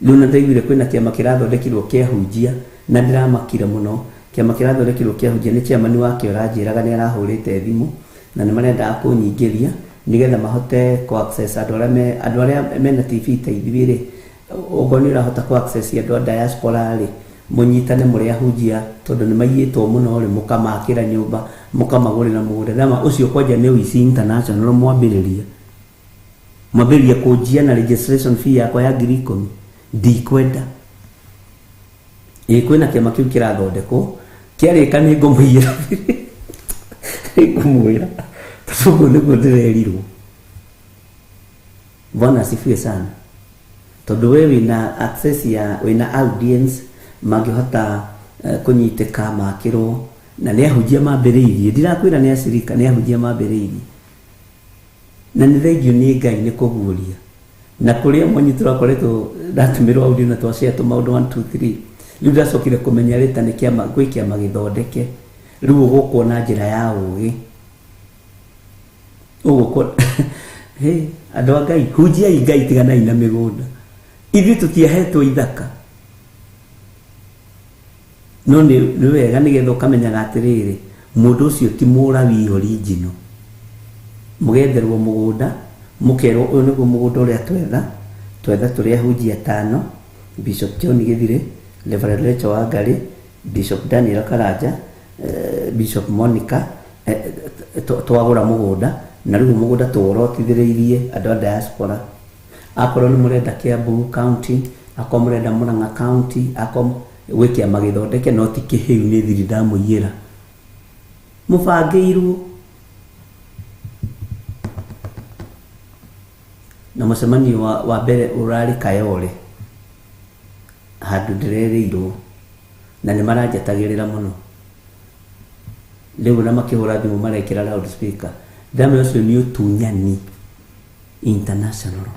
Speaker 5: Rĩu na ndaiguire kwĩna kĩama kĩrathondekirwo kĩa ahunjia, na ndĩramakire mũno. Kĩama kĩrathondekirwo kĩa ahunjia nĩ chairman wakĩo ũranjĩraga nĩ arahũrĩte thimũ, na nĩ marendaga kũnyingĩria nĩgetha mahote kũ access andũ arĩa me, andũ arĩa mena TV ta ithuĩ rĩ, okorwo nĩ ũrahota kũ access andũ a diaspora rĩ, Mũnyitane mũrĩ ahunjia tondũ nĩ maiyĩtwo mũno rĩ, mũkamakĩra nyũmba, mũkamagũrĩra mũgũnda. Ndama ũcio kwanja nĩ ũici international mwambĩrĩria. Mwambĩrĩria kũnjia na registration fee yakwa ya 10,000. Ndikwenda. Ĩĩ kwĩna kĩama kĩu kĩrathondekwo, kĩarĩka nĩ ngũmũiyĩra nĩ ngũmwĩra tondũ ũguo nĩguo ndĩrerirwo. Bwana asifiwe sana. Tondũ we wĩna access ya wĩna audience mangĩhota kũnyitĩka makĩrwo na nĩ ahunjia mambĩrĩirie, ndirakwĩra nĩ acirika, nĩ ahunjia mambĩrĩirie. Na nĩ thengio nĩ Ngai nĩ kũguũria. Na kũrĩ amwe anyu tũrakoretwo ndatũmĩrwo audio na twacea tũmaũndũ 1 2 3. Rĩu ndacokire kũmenya rĩ ta nĩ kĩama gwĩ kĩama gĩthondeke. Rĩu ũgũkwo na njĩra ya ũgĩ. Ũgũkwo hĩ andũ a Ngai, hunjiai Ngai tiganai na mĩgũnda. Ithuĩ tũtiahetwo ithaka. No nĩ wega nĩgetha ũkamenyaga atĩrĩrĩ, mũndũ ũcio ti Mũlawii original. Mũgetherwo mũgũnda, mũkerwo ũyũ nĩguo mũgũnda ũrĩa twetha, twetha tũrĩ ahunjia atano, Bishop John Gĩthirĩ, Reverend Rachel Wangari, Bishop Daniel Karanja, Bishop Monica, twagũra mũgũnda, na rĩu mũgũnda tũworotithĩrĩirie andũ a diaspora. Akorwo nĩ mũrenda Kiambu County, akorwo mũrenda Murang'a County, akorwo gwĩ kĩama gĩthondeke no ti kĩhĩu nĩ thiri ndamũiyĩra. Mũbangĩirwo. Na mũcemanio wa mbere ũrarĩ Kayole, handũ ndĩrerĩirwo, na nĩ maranjetagĩrĩra mũno. Rĩu ona makĩhũra thimũ marekĩra loud speaker. Ndamenya ũcio nĩ ũtunyani international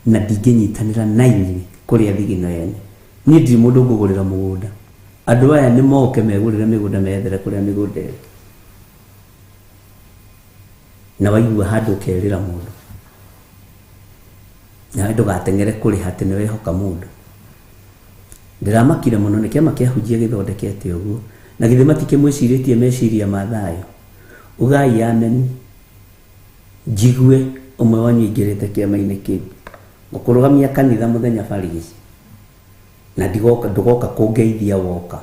Speaker 5: na ndingĩnyitanĩra na inyuĩ kũrĩa thigino yene. Niĩ ndirĩ mũndũ ngũgũrĩra mũgũnda. Andũ aya nĩ moke megũrĩre mĩgũnda meyethere kũrĩa mĩgũnda ĩrĩ. Na waigua handũ ũkerĩra mũndũ. Nawe ndũgateng'ere kũrĩha atĩ nĩ wehoka mũndũ. Ndĩramakire mũno nĩ kĩama kĩa ahunjia gĩthondekete ũguo. Na githĩ matikĩmwĩcirĩtie meciria ma thayũ. Ugai ameni. Njigue ũmwe wanyu aingĩrĩte kĩama-inĩ kĩu. Ngũkũrũgamia kanitha mũthenya barigici. Na ndigoka, ndũgoka kũngeithia woka.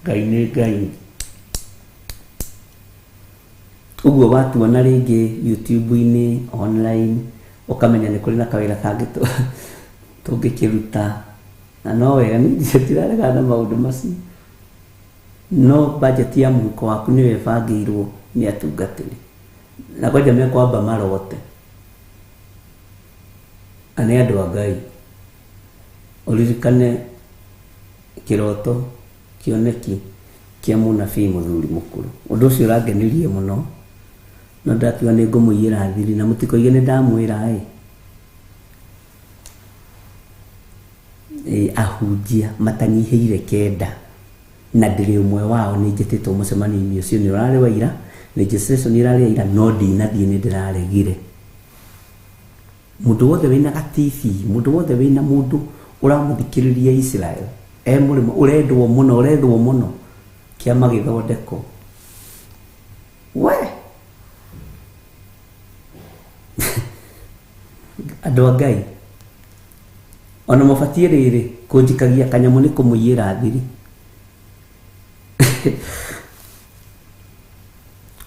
Speaker 5: Ngai nĩ Ngai. Ũguo watuona rĩngĩ YouTube-inĩ, online, ũkamenya nĩ kũrĩ na kawĩra kangĩ tũngĩkĩruta. Na no wega, niĩ ndiraregana na maũndũ macio. No budget ya mũhuko waku nĩyo ĩbangĩirwo nĩ atungatĩri. Na kwanja mekwamba marote. Na nĩ andũ a Ngai. Ũririkane kĩroto kĩoneki kĩa mũnabii mũthuri mũkũrũ. Ũndũ ũcio ũrangenirie mũno. No ndakiuga nĩ ngũmũiyĩra thiri na mũtikoige nĩ ndamwĩra ĩ. Ahunjia matanyihĩire 9 na ndĩrĩ ũmwe wao nĩ njĩtĩtwo mũcemanio-inĩ ũcio nĩ ũrarĩ wa ira, registration ĩrarĩ ya ira no ndinathiĩ nĩ ndĩraregire. Mũndũ wothe wĩna ga TV, mũndũ wothe wĩna mũndũ ũramũthikĩrĩria Israel, e mũrĩmo ũrendwo mũno, ũrethwo mũno, kĩama gĩthondekwo. We! Andũ a Ngai, ona mũbatiĩ rĩrĩ kũnjikagia kanyamũ nĩ kũmũiyĩra thiri.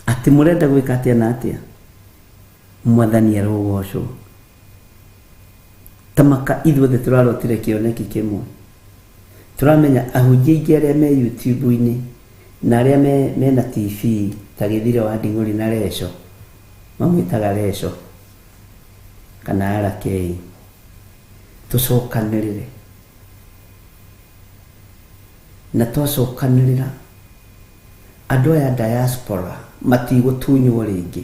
Speaker 5: Atĩ mũrenda gwĩka atĩa na atĩa? Mwathani arogocwo. Tamaka ithuothe tũrarotire kĩoneki kĩmwe. Tũramenya ahunjia aingĩ arĩa me YouTube-inĩ na arĩa mena TV ta Gĩthire wa Nding'ũri na Reco, mamwĩtaga Reco kana RK. Tũcokanĩrĩre. Na twacokanĩrĩra, andũ aya diaspora matigũtunywo rĩngĩ.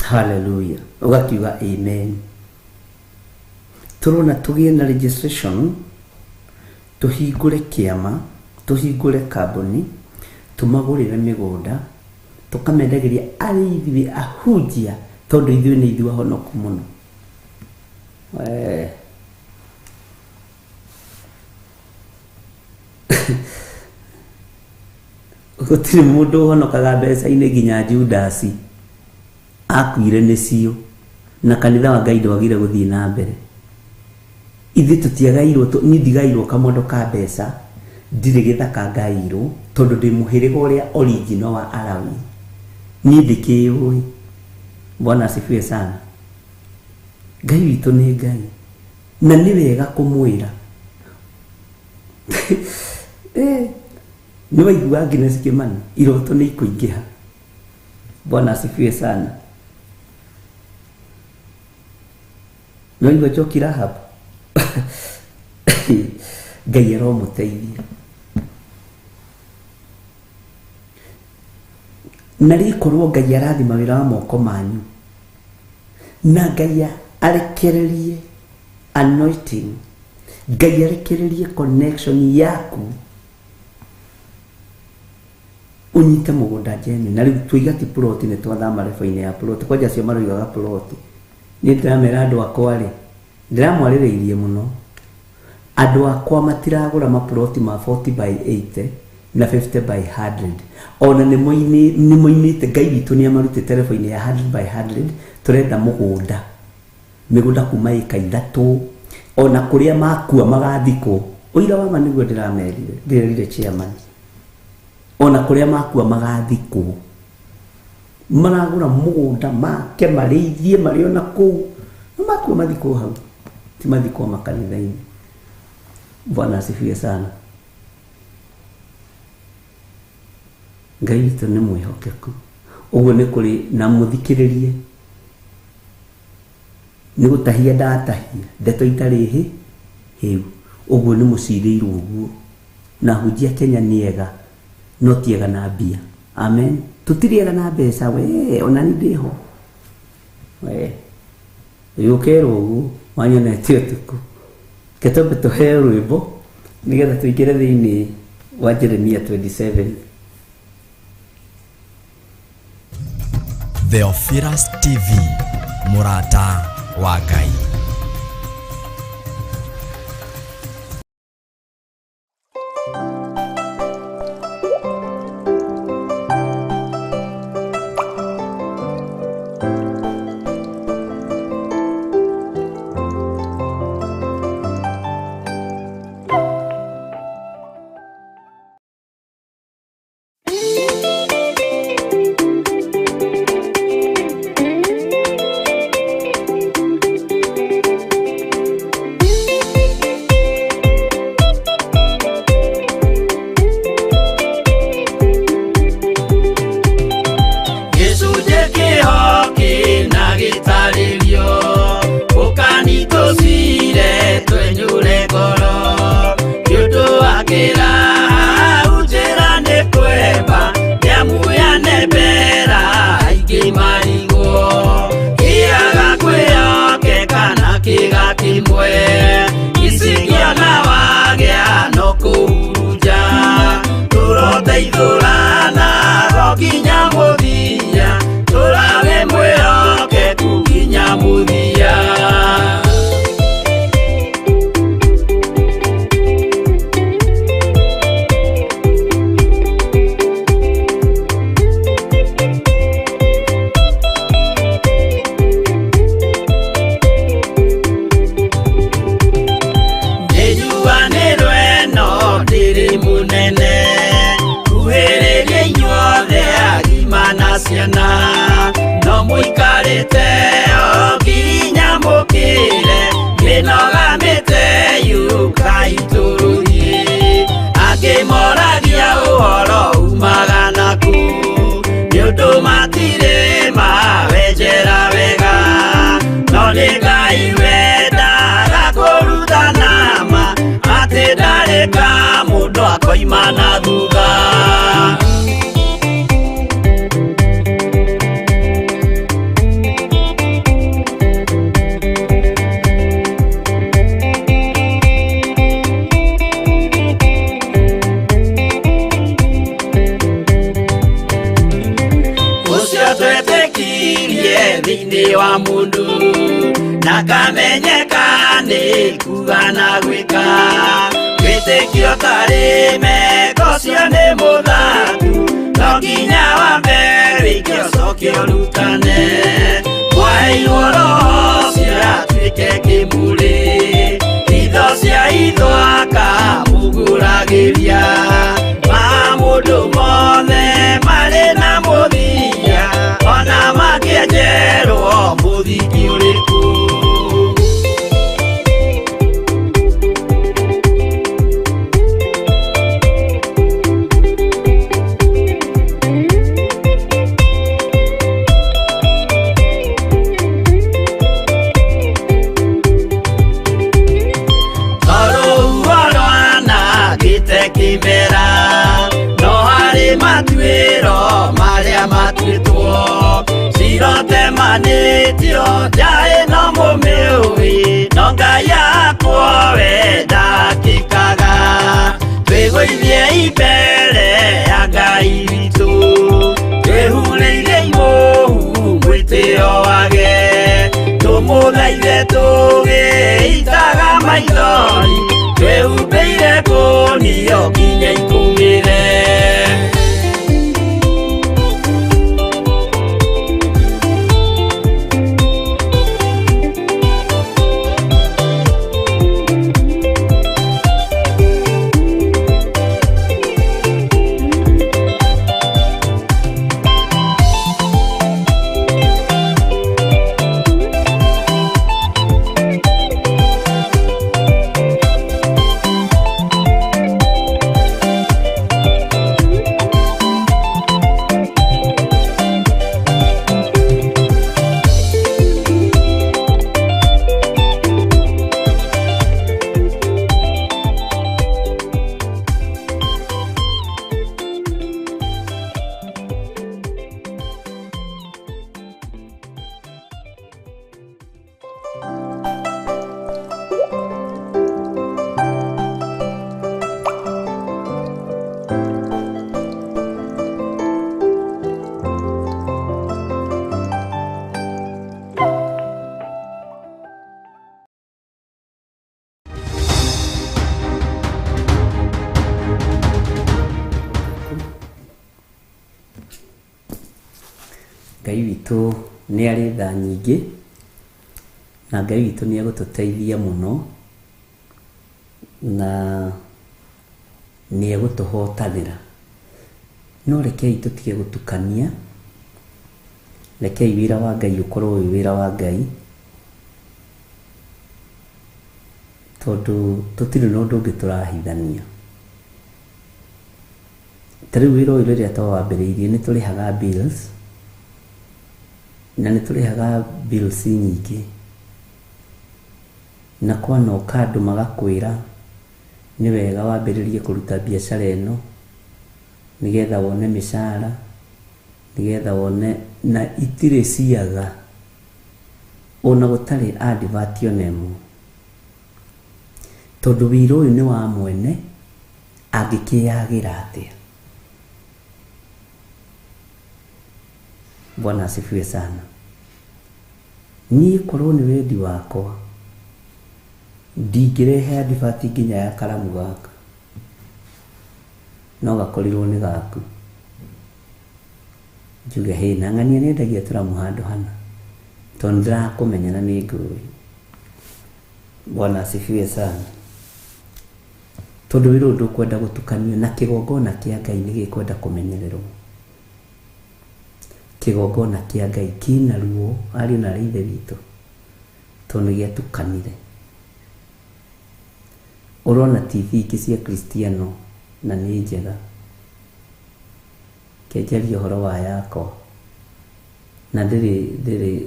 Speaker 5: Hallelujah. Ũgakiuga amen. Tũrona tũgĩe na registration, tũhingũre kĩama, tũhingũre kambuni, tũmagũrĩre mĩgũnda, tũkamendagĩria arĩ ithuĩ ahunjia, tondũ ithuĩ nĩ ithuĩ ahonoku mũno. Gũtirĩ mũndũ ũhonokaga mbeca-inĩ nginya Judasi akuire nĩcio. Na kanitha wa Ngai ndwagire gũthiĩ na mbere. Ithuĩ tũtiagairwo, niĩ ndigairwo kamondo ka mbeca, ndirĩ gĩthaka ngairwo, tondũ ndĩ mũhĩrĩga ũrĩa original wa Alawi. Niĩ ndĩkĩũĩ. Bwana asifiwe sana. Ngai witũ nĩ Ngai, na nĩ wega kũmwĩra. Nĩ waigua Agnes Kimani, iroto nĩ ikũingĩha. Bwana asifiwe sana. Nĩ waigua Njoki Rahab? Ngai aromũteithia. Na rĩkorwo Ngai arathima wĩra wa moko manyu, na Ngai arekererie anointing, Ngai arekererie connection yaku, unyite mũgũnda njene. Na rĩu tũiga ti plot, nĩ twathama level-inĩ ya plot. Kwanja acio maroigaga plot, niĩ ndĩramera andũ akwa rĩ, ndĩramwarĩrĩirie mũno, andũ akwa matiragũra maploti ma 40 by 80 na 50 by 100. Ona nĩ moimĩte, Ngai witũ nĩ amarutĩte level-inĩ ya 100 by 100. Tũrenda mũgũnda, mĩgũnda kuma ĩka 3, ona kũrĩa makua magathikwo. Ũira wa ma nĩguo ndĩramerire, ndĩrerire chairman, ona kũrĩa makua magathikwo. Maragũra mũgũnda make marĩithie marĩ ona kũu, no makua mathikwo hau, ti mathikwo makanitha-inĩ. Bwana asifiwe sana. Ngai witũ nĩ mwĩhokeku. Ũguo nĩ kũrĩ na mũthikĩrĩrie, nĩ gũtahia ndatahia ndeto itarĩ hĩu. Ũguo nĩ mũcirĩirwo ũguo. Na hunjia Kenya nĩ ega, no ti ega na mbia. Amen. Tũtirĩ ega na mbeca, we ona ni ndĩho. We ũkerwo ũguo wanyonete ũtukũ. Reke twambe tũheo rwĩmbo nĩgetha tũingĩre thĩinĩ wa Jeremia 27.
Speaker 1: Theophilus TV, mũrata wa Ngai.
Speaker 2: Gĩcunjĩ kĩho kĩna gĩtarĩrio, ũkani tũcire twenyũre ngoro, nĩ ũndũ wa kĩraha njĩra nĩ kwemba, nĩamu yanembera aingĩ marigwo, kĩaga kwĩhokeka na kĩga kĩmwe, icingĩona wagĩa no kũhurunja, tũroteithũrana ro nginya mũthia, tũrawe mwĩhokeku nginya mũthia. Nĩnjuanĩrwo ĩno ndĩrĩ mũnene, kuhĩrĩria inyuothe agima na ciana, no mũikarĩte o nginya mũkĩre, mĩnoga mĩte yũkai tũrũthiĩ. Angĩ moragia ũhoro umaga nakũ, nĩ ũndũ matirĩ mawenjera wega, no nĩ Ngai wendaga kũrutana ma, atĩ ndarĩ ka mũndũ akoima na thutha. Ũcio twetĩkirie thĩinĩ wa mũndũ, na kamenyeka nĩ kuga na gwĩka, wĩtĩkio tarĩ meko ũcio nĩ mũthaku, no nginya wambe wĩke ũcoke ũrutane. Mwaheirwo roho Ndĩriragĩria ma mũndũ mothe marĩ na mũthia ona makĩenjerwo mũthingi ũrĩkũ. Kimera no harĩ matuĩro marĩa matuĩtwo cirotemanĩtio njaĩ no mũmĩũĩ no Ngai yakwo we ndakĩkaga twĩgũithie imbere ya Ngai witũ twĩhurĩire imũhu mwĩtĩo wage tũmũthaithe tũgĩitaga maithori twĩhumbĩire kũnio nginya ikũmĩre.
Speaker 5: Ngai witũ nĩ arĩ tha nyingĩ na Ngai witũ nĩ egũtũteithia mũno na nĩ egũtũhotanĩra. No rekei tũtige gũtukania, rekei wĩra wa Ngai ũkorwo wĩ wĩra wa Ngai, tondũ tũtirĩ na ũndũ ũngĩ tũrahithania. Ta rĩu wĩra ũyũ rĩrĩa twawambĩrĩirie nĩ tũrĩhaga bills, na nĩ tũrĩhaga bills nyingĩ, na kwanoka andũ magakwĩra nĩ wega wambĩrĩrie kũruta biacara ĩno nĩgetha wone mĩcara, nĩgetha wone, na itirĩ ciaga ona gũtarĩ advert ona ĩmwe, tondũ wĩra ũyũ nĩ wa mwene angĩkĩyagĩra atĩa. Bwana asifiwe sana. Niĩ korwo nĩ wendi wakwa ndingĩrehe advert nginya ya karamu gaka, no gakorirwo nĩ gaku, njuge hĩ na ng'ania nĩendagia tũramu handũ hana, tondũ nĩndĩrakũmenya na nĩ ngũĩ. Bwana asifiwe sana. Tondũ wĩra ũyũ ndũkwenda gũtukanio na kĩgongona kĩa Ngai nĩ gĩkwenda kũmenyererwo. Kĩgongona kĩa Ngai kĩna ruo ariũ na aarĩ a Ithe witũ, tondũ nĩ gĩatukanire. Ũrona TV ingĩ cia Kristiano na nĩ njega, kĩnjaria ũhoro wa yakwa na ndĩrĩ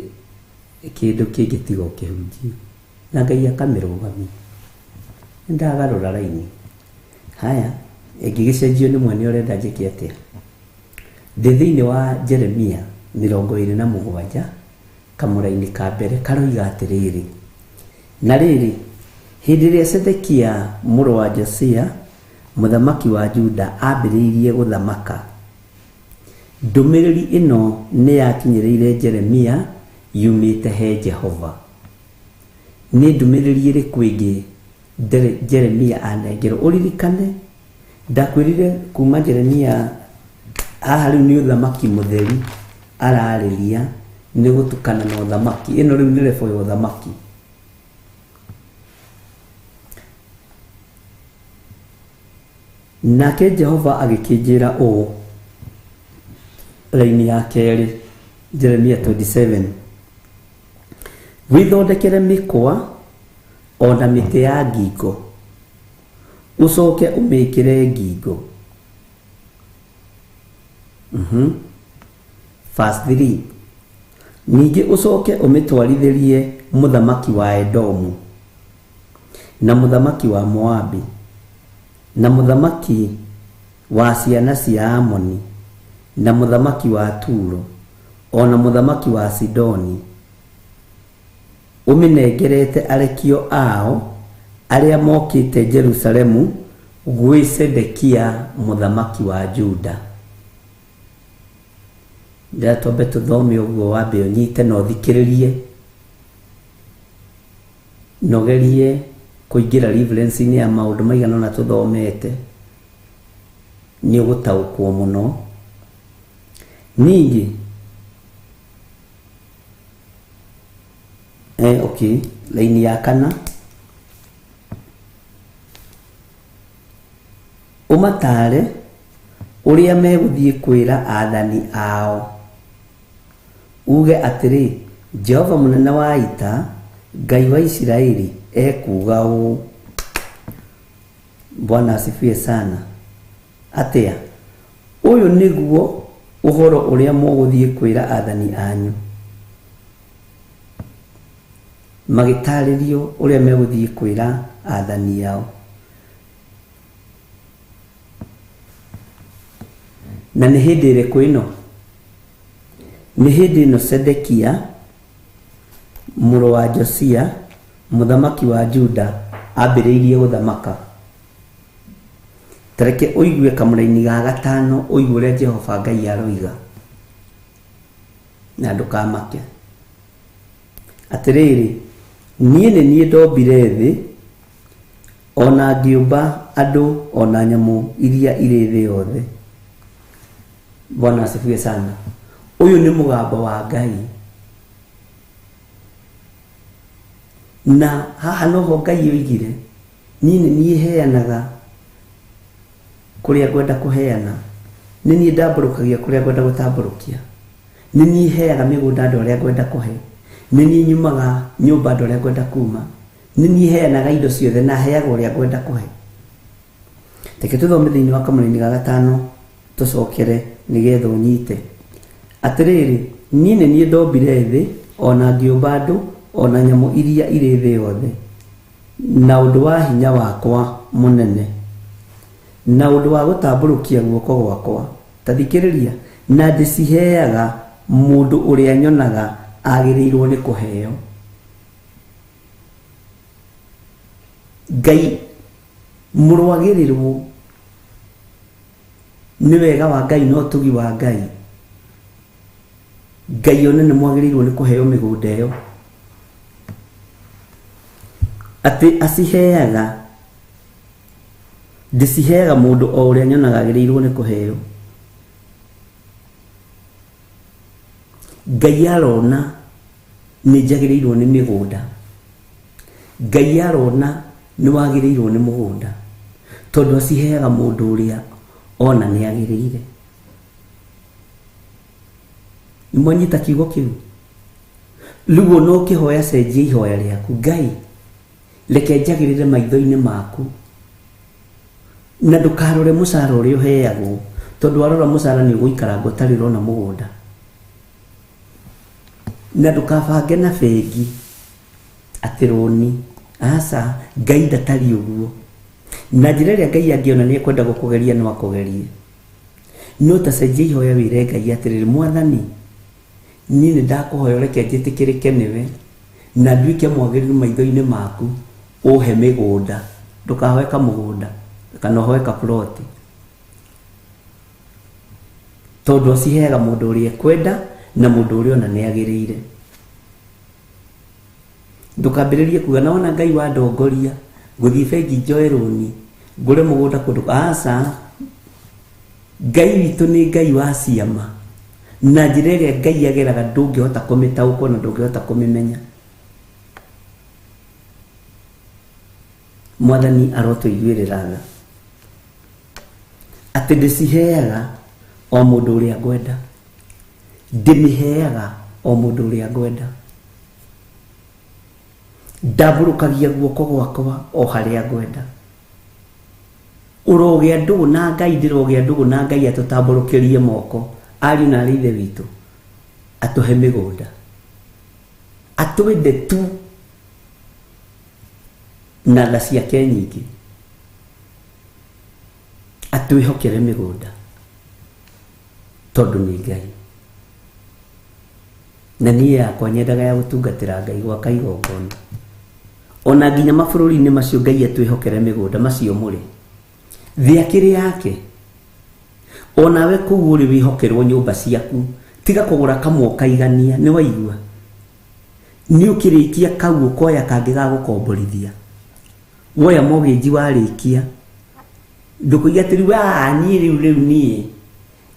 Speaker 5: kĩndũ kĩngĩ tiga ũkĩhunjia, na Ngai akamĩrũgamia. Nĩndagarũra raini. Haya, ĩngĩgĩcenjio nĩ mwene ũrenda njĩke atĩa? Ndĩ thĩinĩ wa Jeremia 27 kamũra-inĩ ka mbere karoiga atĩrĩrĩ, na rĩrĩ, hĩndĩ ĩrĩa Zedekia mũrũ wa Josia mũthamaki wa Juda ambĩrĩirie gũthamaka, ndũmĩrĩri ĩno nĩ yakinyĩrĩire Jeremia yumĩte he Jehova. Nĩ ndũmĩrĩri ĩrĩkũ ĩngĩ Jeremia anengerwo? Ũririkane ndakwĩrire kuma Jeremia haha rĩu nĩ ũthamaki mũtheru ararĩria, nĩ gũtukana na ũthamaki. Ĩno rĩu nĩ level ya ũthamaki. Nake Jehova agĩkĩnjĩra ũũ, raini ya kerĩ, Jeremia 27, wĩthondekere mĩkwa o na mĩtĩ ya ngingo, ũcoke ũmĩĩkĩre ngingo. Verse 3, ningĩ ũcoke ũmĩtwarithĩrie mũthamaki wa Edomu na mũthamaki wa Moabi na mũthamaki wa ciana cia Amoni na mũthamaki wa Turo o na mũthamaki wa Sidoni, ũmĩnengerete arekio ao arĩa mokĩte Jerusalemu gwĩ Sedekia mũthamaki wa Juda. Ndĩra twambe tũthome ũguo, wambe ũnyite na ũthikĩrĩrie na ũgerie kũingĩra reference-inĩ ya maũndũ maigana ũna tũthomete, nĩ ũgũtaũkwo mũno. Ningĩ okay, laini ya kana, ũmataare ũrĩa megũthiĩ kwĩra athani ao, uge atĩrĩ, Jehova mũnene wa ita, Ngai wa Isiraeli ekuuga ũũ. Bwana asifiwe sana. Atĩa? Ũyũ nĩguo ũhoro ũrĩa mũgũthiĩ kwĩra athani anyu. Magĩtarĩrio ũrĩa megũthiĩ kwĩra athani ao. Na nĩ hĩndĩ ĩrĩkũ ĩno? Nĩ hĩndĩ ĩno Sedekia mũrũ wa Josia mũthamaki wa Juda ambĩrĩirie gũthamaka. Tareke ũigue kamũraini ga gatano, ũigue ũrĩa Jehova Ngai aroiga, na ndũkamake. Atĩrĩrĩ, niĩ nĩ niĩ ndombire thĩ, ona ngĩũmba andũ ona nyamũ iria irĩ thĩ yothe. Bwana asifiwe sana. Ũyũ nĩ mũgambo wa Ngai. Na haha noho Ngai oigire, niĩ nĩ niĩ heanaga kũrĩa ngwenda kũheana, nĩ niĩ ndambũrũkagia kũrĩa ngwenda gũtambũrũkia, nĩ niĩ heaga mĩgũnda andũ arĩa ngwenda kũhe, nĩ niĩ nyumaga nyũmba andũ arĩa ngwenda kuma, nĩ niĩ heanaga indo ciothe na heaga ũrĩa ngwenda kũhe. Reke tũthome thĩinĩ wa kamũraini ga gatano tũcokere nĩgetha ũnyite. Atĩrĩrĩ, niĩ nĩ niĩ ndombire thĩ, ona ngĩũmba andũ ona nyamũ iria irĩ thĩ yothe, na ũndũ wa hinya wakwa mũnene, na ũndũ wa gũtambũrũkia guoko gwakwa. Ta thikĩrĩria, na ndĩciheaga mũndũ ũrĩa nyonaga agĩrĩirwo nĩ kũheo. Ngai mũrwagĩrĩrwo nĩ wega wa Ngai na ũtugi wa Ngai. Ngai one nĩ mwagĩrĩirwo nĩ kũheo mĩgũnda ĩyo, atĩ aciheaga, ndĩciheaga mũndũ o ũrĩa nyonaga agĩrĩirwo nĩ kũheo. Ngai arona nĩ njagĩrĩirwo nĩ mĩgũnda, Ngai arona nĩ wagĩrĩirwo nĩ mũgũnda, tondũ aciheaga mũndũ ũrĩa ona nĩ agĩrĩire. Nĩ mwanyita kiugo kĩu? Rĩu ona ũkĩhoya cenjia ihoya rĩaku. Ngai, reke njagĩrĩre maitho-inĩ maku, na ndũkarore mũcara ũrĩa ũheagwo, tondũ warora mũcara nĩ ũgũikaranga ũtarĩ ũrona mũgũnda. Na ndũkabange na bengi atĩ rũni. Aca, Ngai ndatariĩ ũguo. Na njĩra ĩrĩa Ngai angĩona nĩ ekwenda gũkũgeria no akũgerie. No ta cenjia ihoya wĩre Ngai atĩrĩrĩ, Mwathani, niĩ nĩ ndakũhoya ũreke njĩtĩkĩrĩke nĩwe na nduĩke mwagĩrĩru maitho-inĩ maku, ũhe mĩgũnda. Ndũkahoe kamũgũnda kana ũhoe kaploti, tondũ aciheaga mũndũ ũrĩa ekwenda na mũndũ ũrĩa ona nĩ agĩrĩire. Ndũkambĩrĩrie kuga na wona Ngai wandongoria ngũthiĩ bengi njoe rũni ngũre mũgũnda kũndũ. Aca, Ngai witũ nĩ Ngai wa ciama, na njĩra ĩrĩa Ngai ageraga ndũngĩhota kũmĩtaũkwo na ndũngĩhota kũmĩmenya. Mwathani arotũiguĩrĩra tha. Atĩ ndĩciheaga o mũndũ ũrĩa ngwenda, ndĩmĩheaga o mũndũ ũrĩa ngwenda, ndambũrũkagia guoko gwakwa o harĩa ngwenda. Ũrogĩa ndũgũ na Ngai, ndĩrogĩa ndũgũ na Ngai atũtambũrũkĩrie moko, ariũ na arĩ ithe witũ, atũhe mĩgũnda, atwende tu na tha ciake nyingĩ, atwĩhokere mĩgũnda tondũ nĩ Ngai. Na niĩ yakwa nyendaga ya gũtungatĩra Ngai, gwaka igongona ona nginya mabũrũri-inĩ macio Ngai atwĩhokere mĩgũnda macio mũrĩ thĩ akĩrĩ yake. Onawe kũu ũrĩ wĩhokerwo nyũmba ciaku, tiga kũgũra kamwe ũkaigania. Nĩ waigua? Nĩ ũkĩrĩkia kau ũkoya kangĩ ga gũkomborithia, woya mortgage warĩkia, ndũkũiga atĩ rĩu niĩ rĩu rĩu niĩ.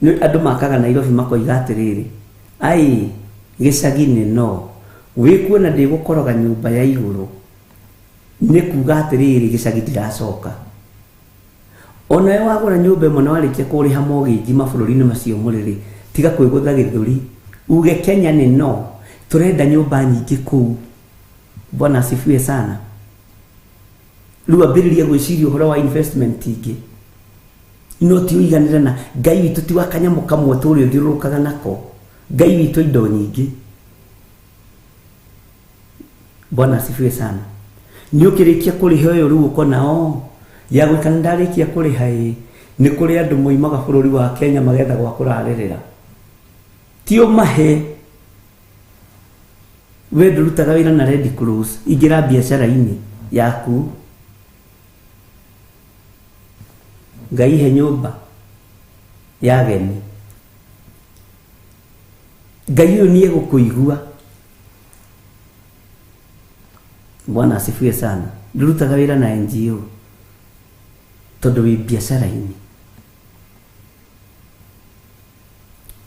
Speaker 5: Nĩ andũ makaga Nairobi makoiga atĩrĩrĩ, ai gĩcagi-inĩ no wĩkuona ndĩgũkoroga nyũmba ya igũrũ, nĩ kuga atĩrĩrĩ gĩcagi ndiracoka. Onawe wagũra nyũmba ĩmwe na warĩkia kũrĩha mortgage mabũrũri-inĩ macio mũrĩ-rĩ, tiga kwĩgũtha gĩthũri uge Kenya nĩ no tũrenda nyũmba nyingĩ kũu. Bwana asifiwe sana. Rĩu ambĩrĩria gwĩciria ũhoro wa investment ingĩ, no ti ũiganĩre na Ngai witũ, ti wa kanyamũ kamwe tũrĩa ũthiũrũrũkaga nako. Ngai witũ indo nyingĩ. Bwana asifiwe sana. Nĩ ũkĩrĩkia kũrĩha ũyũ rĩu ũkona o ya gwĩka, nĩ ndarĩkia kũrĩha ĩ, nĩ kũrĩ andũ moimaga bũrũri wa Kenya magetha gwa kũrarĩrĩra, ti ũmahe. We ndũrutaga wĩra na Red Cross, ingĩra biacara-inĩ yaku. Ngai he nyũmba ya ageni, Ngai ũyũ nĩ egũkũigua. Bwana asifiwe sana. Ndũrutaga wĩra na NGO tondũ wĩ biacara-inĩ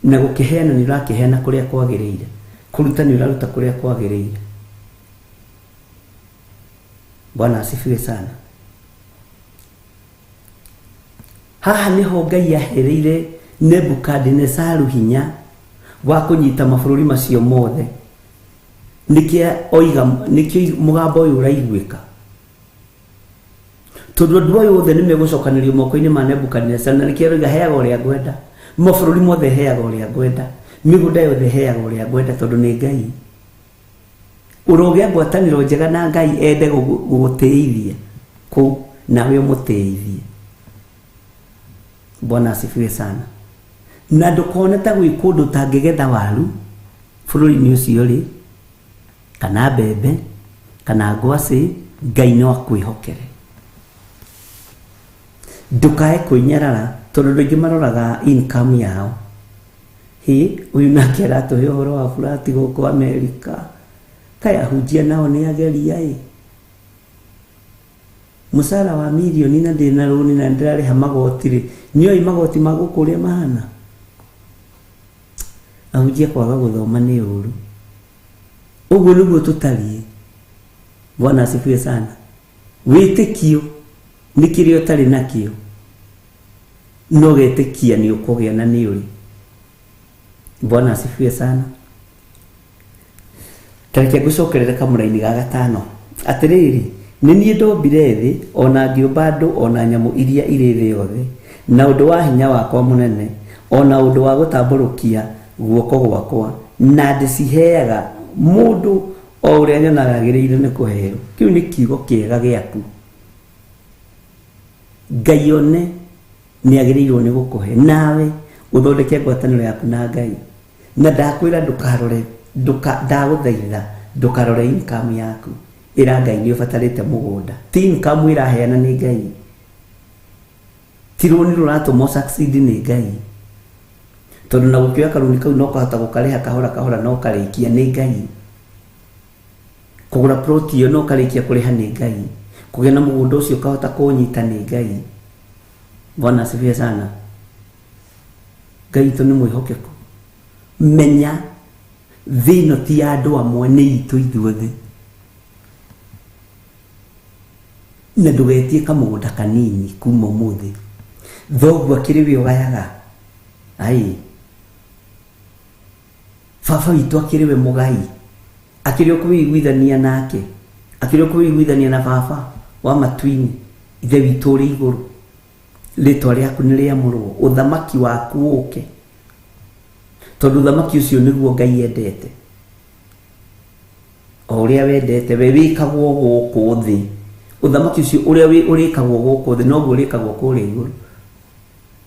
Speaker 5: na gũkĩheana nĩ ũrakĩheana kũrĩa kwagĩrĩire, kũruta nĩ ũraruta kũrĩa kwagĩrĩire. Bwana asifiwe sana. Haha nĩho Ngai ahereire Nebukadinesaru hinya wa kũnyita mabũrũri macio mothe. Nĩkĩo oiga, nĩkĩo mũgambo ũyũ ũraiguĩka, tondũ andũ aya othe nĩ megũcokanĩrio moko-inĩ ma Nebukadinezar, na nĩkĩo aroiga heaga ũrĩa ngwenda, mabũrũri mothe heaga ũrĩa ngwenda, mĩgũnda yothe heaga ũrĩa ngwenda, tondũ nĩ Ngai. Ũrogĩa ngwatanĩro njega na Ngai, ende gũgũtĩithia kũu nawe ũmũtĩithie. Bwana asifiwe sana. Na ndũkone ta gwĩ kũndũ ũtangĩgetha waru bũrũri-inĩ ũcio rĩ, kana mbembe kana ngwacĩ, Ngai no akwĩhokere. Ndũkae kwĩnyarara, tondũ andũ aingĩ maroraga income yao. Hĩ, ũyũ nake aratũhe ũhoro wa burati gũkũ Amerika, kaĩ ahunjia nao nĩ ageria ĩ, mũcara wa mirioni na ndĩna rũni na ndĩrarĩha magoti rĩ, nĩoĩ magoti ma gũkũ ũrĩa mahana. Ahunjia kwaga gũthoma nĩ ũru. Ũguo nĩguo tũtariĩ. Bwana asifiwe sana. Wĩtĩkio nĩ kĩrĩa ũtarĩ nakĩo no getĩkia nĩ ũkũgĩa na nĩ ũrĩ. Bwana asifiwe sana. Tareke ngũcokerere kamũraini ga gatano. Atĩrĩrĩ, nĩ niĩ ndombire thĩ, ona ngĩũmba andũ ona nyamũ iria irĩ thĩ yothe, na ũndũ wa hinya wakwa mũnene, ona ũndũ wa gũtambũrũkia guoko gwakwa, na ndĩciheaga mũndũ o ũrĩa nyonaga agĩrĩire nĩ kũheo. Kĩu nĩ kiugo kĩega gĩaku. Ngai one nĩ agĩrĩirwo nĩ gũkũhe, nawe ũthondeke ngwatanĩro yaku na Ngai. Na ndakwĩra ndũkarore, ndagũthaitha ndũkarore income yaku. Ĩra Ngai nĩ ũbatarĩte mũgũnda. Ti income ĩraheana, nĩ Ngai. Ti rũni rũratũma succeed, nĩ Ngai. Tondũ na gũkĩoya karũni kau no ũkahota gũkarĩha kahora kahora na ũkarĩkia, nĩ Ngai. Kũgũra plot ĩyo na ũkarĩkia kũrĩha, nĩ Ngai. Kũgĩa na mũgũnda ũcio ũkahota kũũnyita, nĩ Ngai. Bwana asifiwe sana. Ngai witũ nĩ mwĩhokeku. Menya thĩ ĩno ti ya andũ amwe, nĩ itũ ithuothe. Na ndũgetie kamũgũnda kanini kuma ũmũthĩ. Thoguo akĩrĩ we ũgayaga? Ai, baba witũ akĩrĩ we mũgai? Akĩrĩ ũkwĩiguithania nake? Akĩrĩ ũkwĩiguithania na baba wa matu-inĩ, ithe witũ ũrĩ igũrũ? Rĩtwa rĩaku nĩ rĩamũrwo, ũthamaki waku ũke, tondũ ũthamaki ũcio nĩguo Ngai endete. O ũrĩa wendete we wĩkagwo gũkũ thĩ, ũthamaki ũcio ũrĩa ũrĩkagwo gũkũ thĩ noguo ũrĩkagwo kũrĩa igũrũ.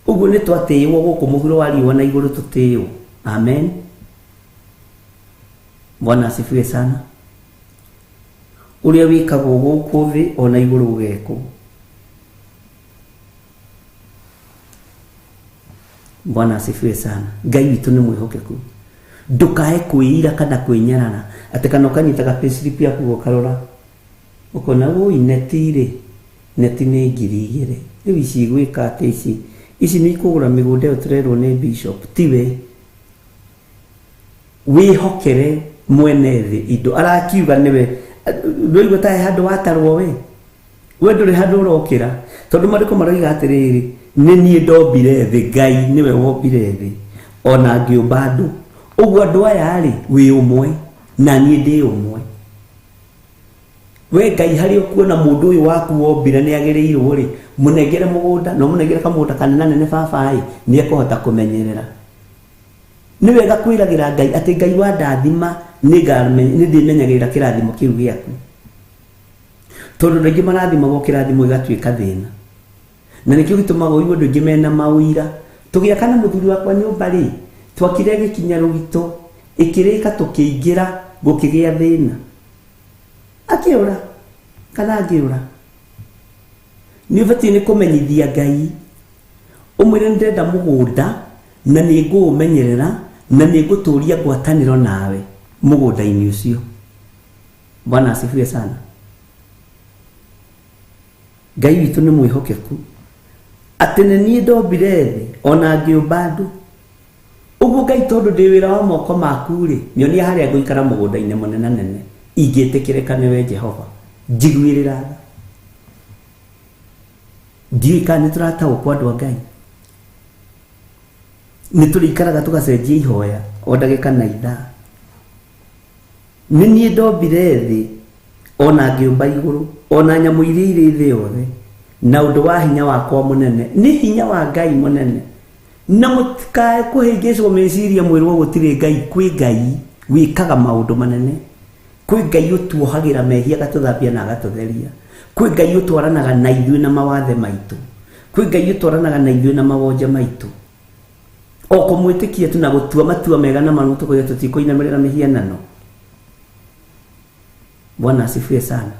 Speaker 5: Ũguo nĩ twatĩĩwo gũkũ mũhuro wa riũa na igũrũ tũtĩĩo. Amen. Bwana asifiwe sana. Ũrĩa wĩkagwo gũkũ thĩ ona igũrũ ũgekwo. Bwana asifiwe sana. Ngai witũ nĩ mwĩhokeku. Ndũkae kwĩira kana kwĩnyarara atĩ kana ũkanyitaga payslip yaku ũkarora ũkona wũi neti rĩ, neti nĩ 2,000 rĩu ici igwĩka atĩ ici nĩ ikũgũra mĩgũnda ĩyo tũrerwo nĩ bishop. Tiwe, wĩhokere mwene thĩ indo. Arakiuga nĩwe ndũigua ta he handũ watarwo we we ndũrĩ handũ ũrokĩra, tondũ marĩko maroiga atĩrĩrĩ, nĩ niĩ ndombire thĩ, Ngai nĩwe wombire thĩ ona ngĩũmba andũ. Ũguo andũ aya rĩ, wĩ ũmwe na niĩ ndĩ ũmwe. We Ngai harĩa ũkuona mũndũ ũyũ waku wombire nĩ agĩrĩirwo rĩ, mũnengere mũgũnda, na ũmũnengere kamũgũnda kanenanene baba ĩ, nĩ ekũhota kũmenyerera. Nĩ wega kwĩragĩra Ngai atĩ Ngai wa ndathima nĩ ndĩmenyagĩrĩra kĩrathimo kĩu gĩaku, tondũ andũ aingĩ marathimagwo kĩrathimo gĩgatuĩka thĩna. Na nĩkĩo gĩtũmaga ũigue andũ aingĩ mena maũira. Tũgĩaka na mũthuri wakwa nyũmba rĩ, twakire gĩkinya rũgito, ĩkĩrĩka tũkĩingĩra, gũkĩgĩa thĩna. Akĩũra kana angĩũra, nĩ ũbatiĩ nĩ kũmenyithia Ngai, ũmwĩre nĩ ndĩrenda mũgũnda na nĩ ngũũmenyerera na nĩ ngũtũria ngwatanĩro nawe mũgũnda-inĩ ũcio. Bwana asifiwe sana. Ngai witũ nĩ mwĩhokeku atĩ nĩ niĩ ndombire thĩ ona ngĩũmba andũ. Ũguo Ngai, tondũ ndĩ wĩra wa moko maku rĩ, nyonia harĩa ngũikara mũgũnda-inĩ mũnenanene ingĩtĩkĩrĩka nĩwe Jehova, njiguĩrĩra tha. Ndiũĩ kana nĩ tũrataũkwo andũ a Ngai. Nĩ tũrĩikaraga tũgacenjia ihoya o ndagĩka na ithaa. Nĩ niĩ ndombire thĩ ona ngĩũmba igũrũ ona nyamũ iria irĩ thĩ yothe na ũndũ wa hinya wakwa mũnene. Nĩ hinya wa Ngai mũnene. Na mũtikae kũhĩngĩcwo meciria mwĩrwo gũtirĩ Ngai. Kwĩ Ngai wĩkaga maũndũ manene, kwĩ Ngai ũtuohagĩra mehia agatũthambia na agatũtheria, kwĩ Ngai ũtwaranaga na ithuĩ na mawathe maitũ, kwĩ Ngai ũtwaranaga na ithuĩ na mawonje maitũ. O kũmwĩtĩkia tu na gũtua matua mega na marũmu tũkoiga tũtikũinamĩrĩra mĩhianano. Bwana asifiwe sana.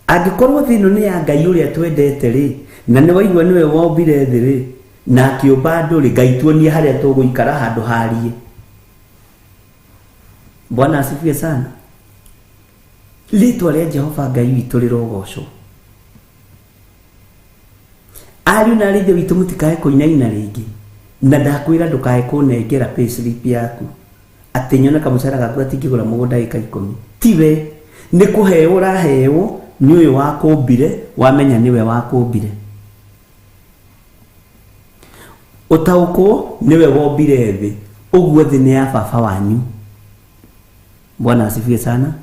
Speaker 5: Angĩkorwo thĩ ĩno nĩ ya Ngai ũrĩa twendete rĩ, na nĩ waigua nĩwe wombire thĩ rĩ, na akĩũmba andũ rĩ, Ngai tuonie harĩa tũgũikara handũ harie. Bwana asifiwe sana. Rĩtwa rĩa Jehova Ngai witũ rĩrogocwo. Ariũ na arĩ ithe witũ mũtikae kũinaina rĩngĩ, na ndakwĩra ndũkae kũnengera payslip yaku atĩ nyone kamũcara gaku gatingĩgũra mũgũnda ĩka 10. Tiwe, nĩ kũheo ũraheo nĩ ũyũ wakũmbire, wamenya nĩwe wakũmbire. Ũtaũkwo nĩwe wombire thĩ, ũguo thĩ nĩ ya baba wanyu. Bwana asifiwe sana.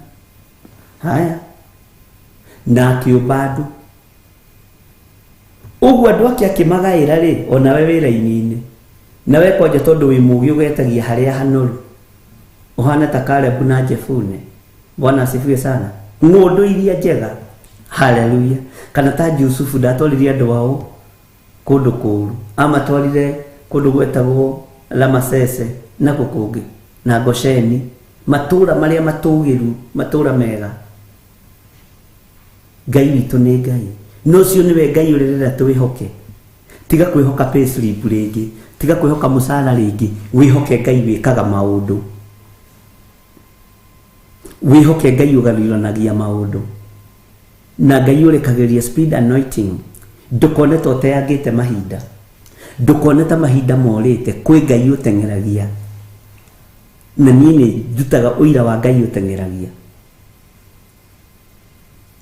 Speaker 5: Haya, na akĩũmba andũ. Ũguo andũ ake akĩmagaĩra rĩ, onawe wĩ raini-inĩ. Nawe kwanja tondũ wĩ mũũgĩ ũgetagia harĩa hanoru, ũhana ta Kalebu na Jefune. Bwana asifiwe sana. Ng'ũndũ iria njega. Haleluya. Kana ta Jusufu ndatwarire andũ ao kũndũ kũũru, amatwarire kũndũ gwetagwo Ramasese na kũ kũngĩ na Gosheni, matũũra marĩa matũũgĩru, matũũra mega. Ngai witũ nĩ Ngai, na ũcio nĩwe Ngai ũrĩa ũrenda twĩhoke. Tiga kwĩhoka payslip rĩngĩ, tiga kwĩhoka mũcara rĩngĩ, wĩhoke Ngai wĩkaga maũndũ, wĩhoke Ngai ũgarũranagia maũndũ, na Ngai ũrekagĩria speed anointing. Ndũkone ta ũteangĩte mahinda, ndũkone ta mahinda morĩte. Kwĩ Ngai ũteng'eragia, na niĩ nĩ ndutaga ũira wa Ngai ũteng'eragia.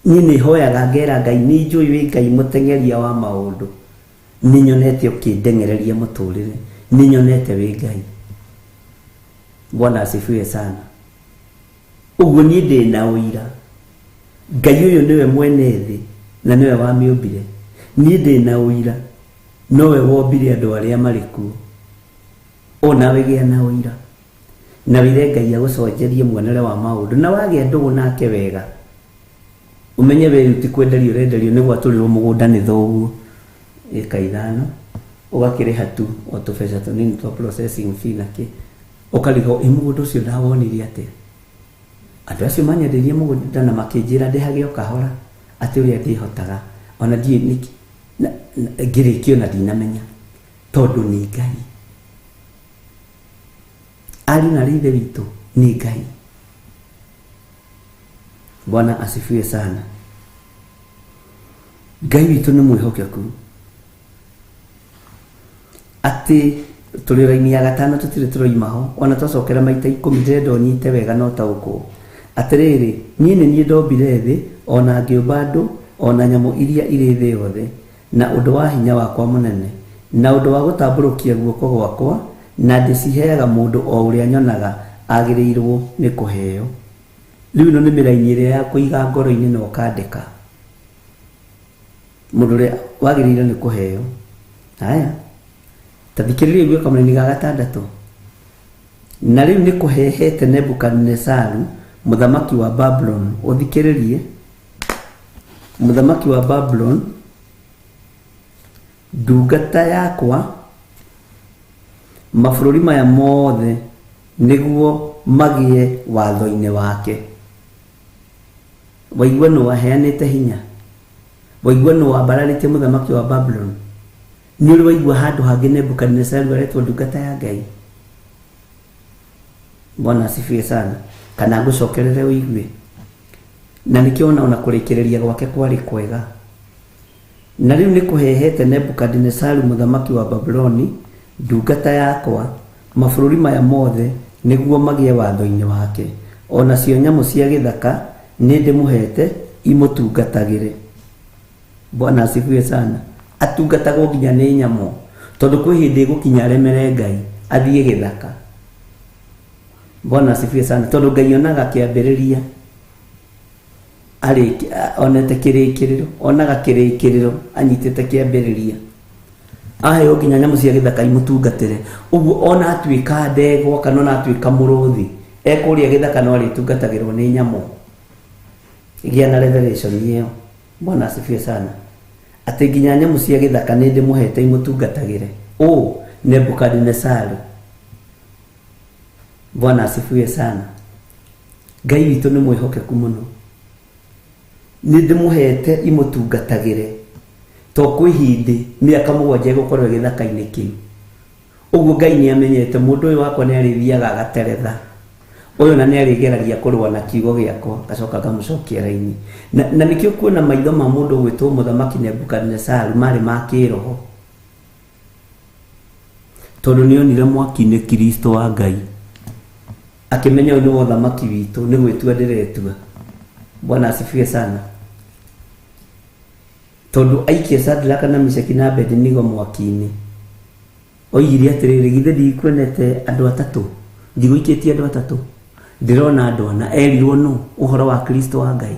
Speaker 5: Niĩ nĩ hoyaga ngera Ngai, nĩ njũĩ wĩ Ngai mũteng'eria wa maũndũ, nĩ nyonete ũkĩndeng'ereria mũtũrĩre, nĩ nyonete wĩ Ngai. Bwana asifiwe sana. Ũguo niĩ ndĩ na ũira, Ngai ũyũ nĩwe mwene thĩ na nĩwe wamĩũmbire. Niĩ ndĩ na ũira, nowe wombire andũ arĩa marĩ kuo. O nawe gĩa na ũira na wĩre Ngai agũcojerie muonere wa maũndũ, na wagĩa ndũgũ nake wega, ũmenye we rĩu ti kwenderio ũrenderio, nĩ gwatũrĩrwo mũgũnda nĩ thoguo ĩka 5, ũgakĩrĩha tu o tũbeca tũnini twa processing fee na kĩ, ũkarigwo ĩ mũgũnda ũcio ndawonire atĩa? Andũ acio manyendeirie mũgũnda na makĩnjĩra ndĩhage o kahora atĩ ũrĩa ndĩhotaga, ona ndiũĩ nĩkĩ ngĩrĩkio na ndinamenya, tondũ nĩ Ngai. Ariũ na aarĩ a Ithe witũ, nĩ Ngai. Bwana asifiwe sana. Ngai witũ nĩ mwĩhokeku, atĩ tũrĩ raini ya gatano tũtirĩ tũroima ho, ona twacokera maita 10. Ndĩrenda ũnyite wega na ũtaũkwo. Atĩrĩrĩ, niĩ nĩ niĩ ndombire thĩ, ona ngĩũmba andũ, ona nyamũ iria irĩ thĩ yothe, na ũndũ wa hinya wakwa mũnene, na ũndũ wa gũtambũrũkia guoko gwakwa, na ndĩciheaga mũndũ o ũrĩa nyonaga agĩrĩirwo nĩ kũheo. Rĩu ĩno nĩ mĩraini ĩrĩa ya kũiga ngoro-inĩ na ũkandĩka mũndũ ũrĩa wagĩrĩire nĩ kũheo. Haya, ta thikĩrĩria ũigue kamũraini ga gatandatũ. Na rĩu nĩ kũhehete Nebukadinesaru mũthamaki wa Babuloni. Ũthikĩrĩrie, mũthamaki wa Babuloni, ndungata yakwa, mabũrũri maya mothe nĩguo magĩe watho-inĩ wake. Waigua nũ waheanĩte hinya? Waigua nũ wambararĩtie mũthamaki wa Babuloni? Nĩ ũrĩ waigua handũ hangĩ Nebukadinesaru aretwo ndungata ya Ngai? Bwana asifiwe sana. Kana ngũcokerere ũigue. Na nĩkĩo ona kũrĩkĩrĩria gwake kwarĩ kwega. Na rĩu nĩ kũhehete Nebukadinesaru mũthamaki wa Babuloni, ndungata yakwa, mabũrũri maya mothe nĩguo magĩe watho-inĩ wake. O nacio nyamũ cia gĩthaka nĩ ndĩmũhete imũtungatagĩre. Bwana asifiwe sana. Atungatagwo nginya nĩ nyamũ, tondũ kwĩ hĩndĩ ĩgũkinya aremere Ngai athiĩ gĩthaka. Bwana asifiwe sana. Tondũ Ngai onaga kĩambĩrĩria, onete kĩrĩkĩrĩro, onaga kĩrĩkĩrĩro anyitĩte kĩambĩrĩria. Aheo nginya nyamũ cia gĩthaka imũtungatĩre. Ũguo ona atuĩka ndegwa kana ona atuĩka mũrũthi, ekũrĩa gĩthaka no arĩtungatagĩrwo nĩ nyamũ. Gĩa na revelation ĩyo. Bwana asifiwe sana. Atĩ nginya nyamũ cia gĩthaka nĩ ndĩmũhete imũtungatagĩre. Ũ Nebukadinesaru. Bwana asifiwe sana. Ngai witũ nĩ mwĩhokeku mũno. Nĩ ndĩmũhete imũtungatagĩre. To kwĩ hĩndĩ mĩaka 7 ĩgũkorwo gĩthaka-inĩ kĩu. Ũguo Ngai nĩ amenyete mũndũ ũyũ wakwa nĩ arĩthiaga agateretha. Ũyũ na nĩ arĩgeragia kũrũa na kiugo gĩakwa, ngacoka ngamũcokia raini. Na nĩkĩo kuona maitho ma mũndũ ũgwĩtwo mũthamaki Nebukadinesaru marĩ ma kĩroho. Tondũ nĩ onire mwaki-inĩ Kristo wa Ngai. Akĩmenya ũyũ nĩwe ũthamaki witũ, nĩ gwĩtua ndĩretua. Bwana asifiwe sana. Tondũ aikia Shadraka na Meshaki na Abednego mwaki-inĩ, oigire atĩrĩrĩ, githĩ ndikuonete andũ atatũ? Ndigũikĩtie andũ atatũ, ndĩrona andũ ana. Erirwo nũ ũhoro wa Kristo wa Ngai?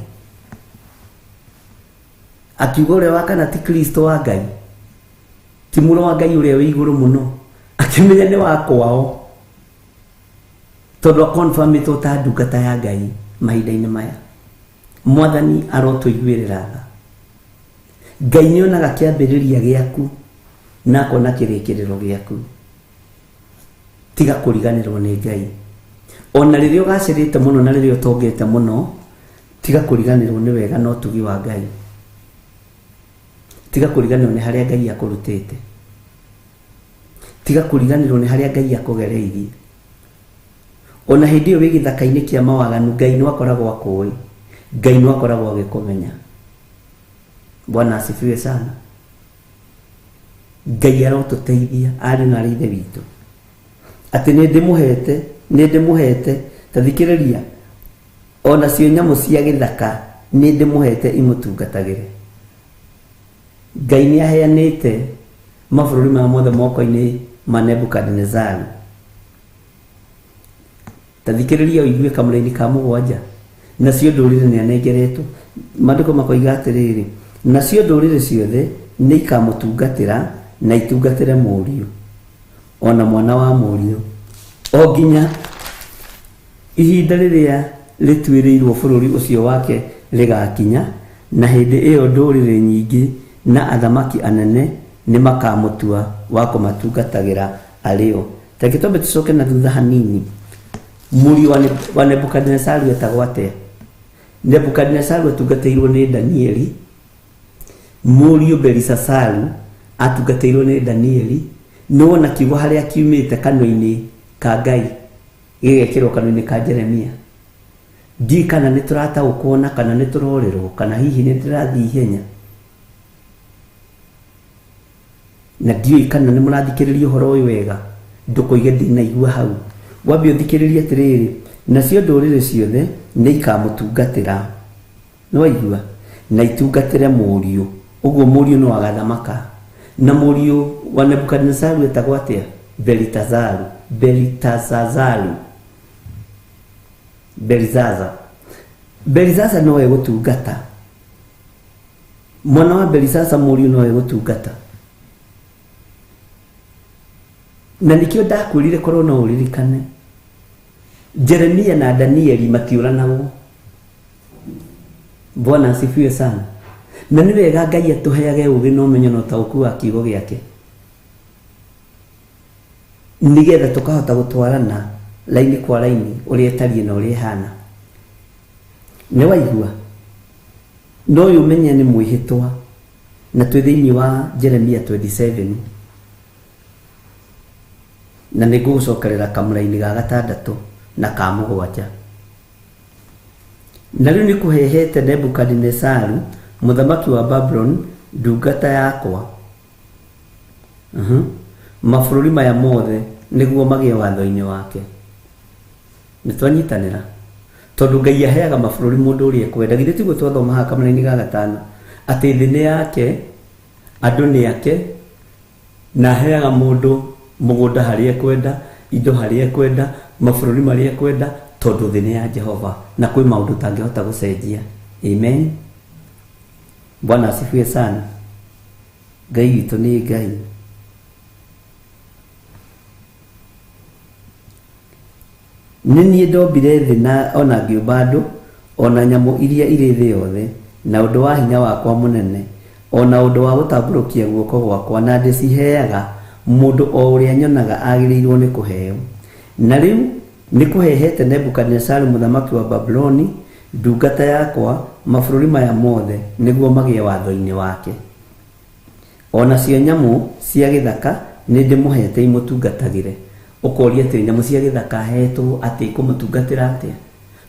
Speaker 5: Akiuga ũrĩa wa kana ti Kristo wa Ngai, ti mũrũ wa Ngai ũrĩa wĩ igũrũ mũno. Akĩmenya nĩ wa kwao, tondũ akonfirmĩtwo ta ndungata ya Ngai mahinda-inĩ maya. Mwathani arotũiguĩrĩra tha. Ngai nĩ onaga kĩambĩrĩria gĩaku na akona kĩrĩkĩrĩro gĩaku. Tiga kũriganĩrwo nĩ Ngai. Ona rĩrĩa ũgacĩrĩte mũno na rĩrĩa ũtongete mũno, tiga kũriganĩrwo nĩ wega na ũtugi wa Ngai. Tiga kũriganĩrwo nĩ harĩa Ngai akũrutĩte. Tiga kũriganĩrwo nĩ harĩa Ngai akũgereirie. Ona hĩndĩ ĩyo wĩ gĩthaka-inĩ kĩa mawaganu, Ngai no akoragwo akũĩ. Ngai no akoragwo agĩkũmenya. Bwana asifiwe sana. Ngai arotũteithia ariũ na aarĩ a Ithe witũ. Atĩ nĩ ndĩmũhete, nĩ ndĩmũhete, ta thikĩrĩria, ona cio nyamũ cia gĩthaka Nĩ ndĩmũhete imũtungatagĩre. Ngai nĩ aheanĩte mabũrũri maya mothe moko-inĩ ma Nebukadinezaru. Ta thikĩrĩria ũigue kamũraini ka mũgwanja. Nacio ndũrĩrĩ nĩ anengeretwo. Maandĩko makoiga atĩrĩrĩ, nacio ndũrĩrĩ ciothe nĩ ikamũtungatĩra na itungatĩre mũriũ ona mwana wa mũriũ, o nginya ihinda rĩrĩa rĩtuĩrĩirwo bũrũri ũcio wake rĩgakinya, na hĩndĩ ĩyo ndũrĩrĩ nyingĩ na athamaki anene nĩ makamũtua wa kũmatungatagĩra arĩ o. Reke twambe tũcoke na thutha hanini. Mũriũ wa Nebukadinezaru etagwo atĩa? Nebukadinezaru atungatĩirwo nĩ Danieli. Mũriũ Belisasaru atungatĩirwo nĩ Danieli. Nĩ wona kiugo harĩa kiumĩte kanua-inĩ ka Ngai gĩgekĩrwo kanua-inĩ ka Jeremia. Ndiũĩ kana nĩ tũrataũkwo na kana nĩ tũrorĩrwo, kana hihi nĩ ndĩrathiĩ ihenya. Na ndiũĩ kana nĩ mũrathikĩrĩria ũhoro ũyũ wega, ndũkoige ndinaigua hau. Wambe ũthikĩrĩrie atĩrĩrĩ, nacio ndũrĩrĩ ciothe nĩ ikamũtungatĩra. Nĩ waigua? Na itungatĩre mũriũ. Ũguo mũriũ no agathamaka. Na mũriũ wa Nebukadinezaru etagwo atĩa? Belitazaru. Belitazazaru. Belizaza. Belizaza no egũtungata. Mwana wa Belizaza mũriũ no egũtungata. Na nĩkĩo ndakwĩrire korwo no ũririkane, Jeremia na Danieli matiũranagwo. Bwana asifiwe sana. Na nĩ wega Ngai atũheage ũgĩ na ũmenyo na ũtaũku wa kiugo gĩake, nĩgetha tũkahota gũtwarana raini kwa raini ũrĩa ĩtariĩ na ũrĩa ĩhana. Nĩ waigua? No ũyũ ũmenye nĩ mwĩhĩtwa, na twĩ thĩinĩ wa Jeremia 27, na nĩ ngũgũcokerera kamũraini ga gatandatũ na ka mũgwanja. Na rĩu nĩ kũhehete Nebukadinezaru mũthamaki wa Babuloni ndungata yakwa, mabũrũri maya mothe nĩguo magĩe watho-inĩ wake. Nĩ twanyitanĩra, tondũ Ngai aheaga mabũrũri mũndũ ũrĩa ekwenda. Githĩ tiguo twathoma haha kamũraini ga gatano, atĩ thĩ nĩ yake, andũ nĩ ake, na aheaga mũndũ mũgũnda harĩa ekwenda, indo harĩa ekwenda, mabũrũri marĩa ekwenda, tondũ thĩ nĩ ya Jehova na kwĩ maũndũ ũtangĩhota gũcenjia. Amen. Bwana asifiwe sana. Ngai witũ nĩ Ngai. Nĩ niĩ ndombire thĩ na ona ngĩũmba andũ, ona nyamũ iria irĩ thĩ yothe, na ũndũ wa hinya wakwa mũnene, ona ũndũ wa gũtambũrũkia guoko gwakwa, na ndĩciheaga mũndũ o ũrĩa nyonaga agĩrĩirwo nĩ kũheo. Na rĩu nĩ kũhehete Nebukadinezaru mũthamaki wa Babuloni ndungata yakwa mabũrũri maya mothe nĩguo magĩe watho-inĩ wake. Onacio nyamũ cia gĩthaka nĩ ndĩmũhete imũtungatagĩre. Ũkoria atĩrĩ, nyamũ cia gĩthaka ahetwo atĩ ikũmũtungatĩra atĩa?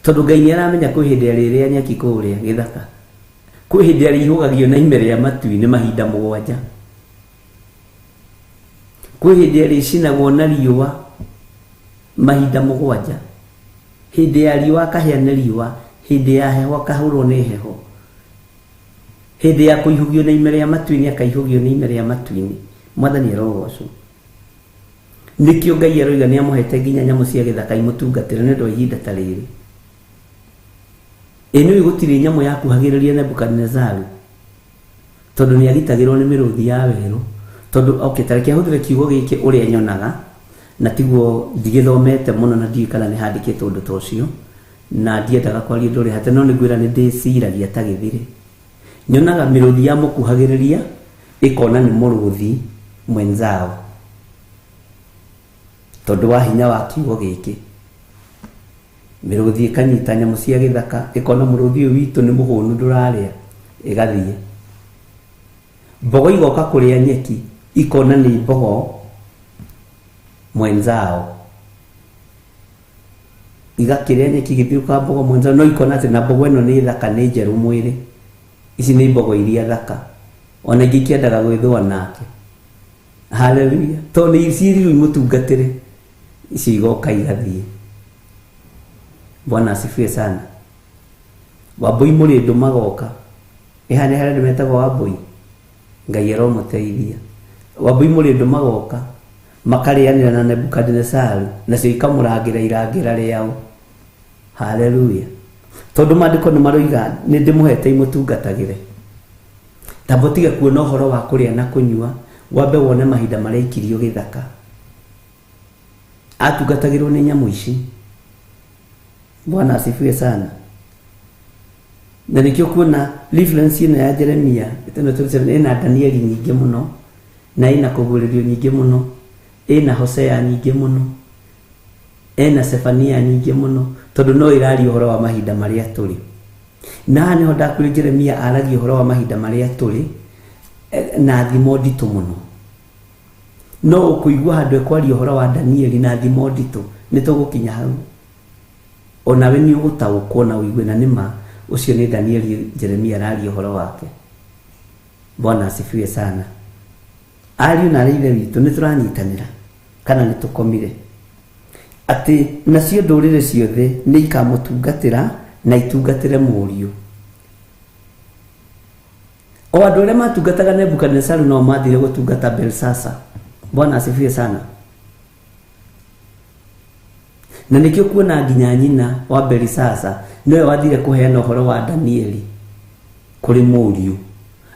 Speaker 5: Tondũ Ngai nĩ aramenya kwĩ hĩndĩ arĩrĩa nyeki kũrĩa gĩthaka, kwĩ hĩndĩ arĩihũgagio na ime rĩa matu-inĩ mahinda mũgwanja, kwĩ hĩndĩ arĩcinagwo na riũa mahinda mũgwanja, hĩndĩ ya riũa akahĩa nĩ riũa, hĩndĩ ya heho akahũrwo nĩ heho, hĩndĩ ya kũihũgio na ime rĩa matu-inĩ akaihũgio nĩ ime rĩa matu-inĩ. Mwathani arogocwo. Nĩkĩo Ngai aroiga nĩ amũhete nginya nyamũ cia gĩthaka imũtungatĩre nĩ ũndũ wa ihinda ta rĩrĩ. Ĩ nĩũĩ gũtirĩ nyamũ yakuhagĩrĩria Nebukadinezaru, tondũ nĩ agitagĩrwo nĩ mĩrũthi ya werũ. Tondũ okay, ta reke hũthĩre kiugo gĩkĩ ũrĩa nyonaga, na tiguo ndigĩthomete mũno na ndiũĩ kana nĩ handĩkĩtwo ũndũ ta ũcio, na ndiendaga kwaria ũndũ ũrĩa hate, no nĩ ngwĩra nĩ ndĩciragia ta gĩthirĩ. Nyonaga mĩrũthi yamũkuhagĩrĩria ĩkona nĩ mũrũthi mwenzao, tondũ wa hinya wa kiugo gĩkĩ. Mĩrũthi ĩkanyita nyamũ cia gĩthaka, ĩkona mũrũthi ũyũ witũ nĩ mũhũnu ndũrarĩa, ĩgathiĩ. Mbogo igoka kũrĩa nyeki, ikona nĩ mbogo mwenzao, igakĩrĩa nyeki igĩthiũka mbogo mwenzao, no ikona atĩ na mbogo ĩno nĩ thaka, nĩ njerũ mwĩrĩ, ici nĩ mbogo iria thaka, ona ingĩ ikĩendaga gwĩthũa nake. Haleluya. Tondũ nĩ ciĩrirwo imũtungatĩre, icio igoka igathiĩ. Bwana asifiwe sana. Wambũi Mũrĩndũ magoka. Ĩ haha nĩ harĩa andũ metagwo Wambũi? Ngai aromũteithia. Wambũi Mũrĩndũ magoka makarĩanĩra na Nebukadinesaru, nacio ikamũrangĩra irangĩra rĩao. Haleluya. Tondũ maandĩko nĩ maroiga nĩ ndĩmũhete imũtungatagĩre. Tamba ũtige kuona ũhoro wa kũrĩa na kũnyua, wambe wone mahinda marĩa aikirio gĩthaka. Atungatagĩrwo nĩ nyamũ ici. Bwana asifiwe sana. Na nĩkĩo kuona reference ĩno ya Jeremia 27 ĩna Danieli nyingĩ mũno, na ĩna kũguũrĩrio nyingĩ mũno, ĩna Hosea nyingĩ mũno, ĩna Sefania nyingĩ mũno, tondũ no ĩraria ũhoro wa mahinda marĩa tũrĩ. Na haha nĩho ndakwĩrire Jeremia aragia ũhoro wa mahinda marĩa tũrĩ na thimo nditũ mũno. No ũkũigua handũ ekwaria ũhoro wa Danieli na thimo nditũ, nĩ tũgũkinya hau. Onawe nĩ ũgũtaũkwo na ũigue na nĩma ũcio nĩ Danieli Jeremia araria ũhoro wake. Bwana asifiwe sana. Ariũ na arĩ ithe witũ nĩ tũranyitanĩra kana nĩ tũkomire? Atĩ nacio ndũrĩrĩ ciothe nĩ ikamũtungatĩra na itungatĩre mũriũ. O andũ arĩa matungataga Nebukadnezaru no mathire gũtungata Belsasa. Bwana asifiwe sana. Na nĩkĩo kuona nginya nyina wa Belisasa nĩwe wathire kũheana ũhoro wa Danieli kũrĩ mũriũ.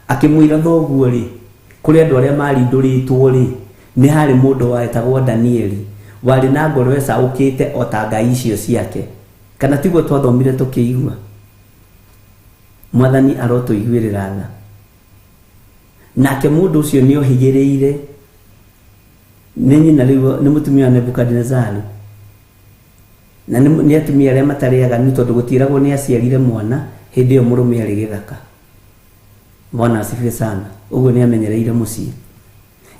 Speaker 5: Akĩmwĩra thoguo rĩ, kũrĩ andũ arĩa marindũrĩtwo rĩ, nĩ harĩ mũndũ wetagwo Danieli warĩ na ngoro ĩcaũkĩte o ta ngai icio ciake. Kana tiguo twathomire tũkĩigua? Mwathani arotũiguĩrĩra tha. Nake mũndũ ũcio nĩ ohĩgĩrĩire nĩ nyina rĩu nĩ mũtumia wa Nebukadinezaru. Na nĩ atumia arĩa matarĩ aganu tondũ gũtiĩragwo nĩ aciarire mwana hĩndĩ ĩyo mũrũme arĩ gĩthaka. Bwana asifiwe sana. Ũguo nĩ amenyereire mũciĩ.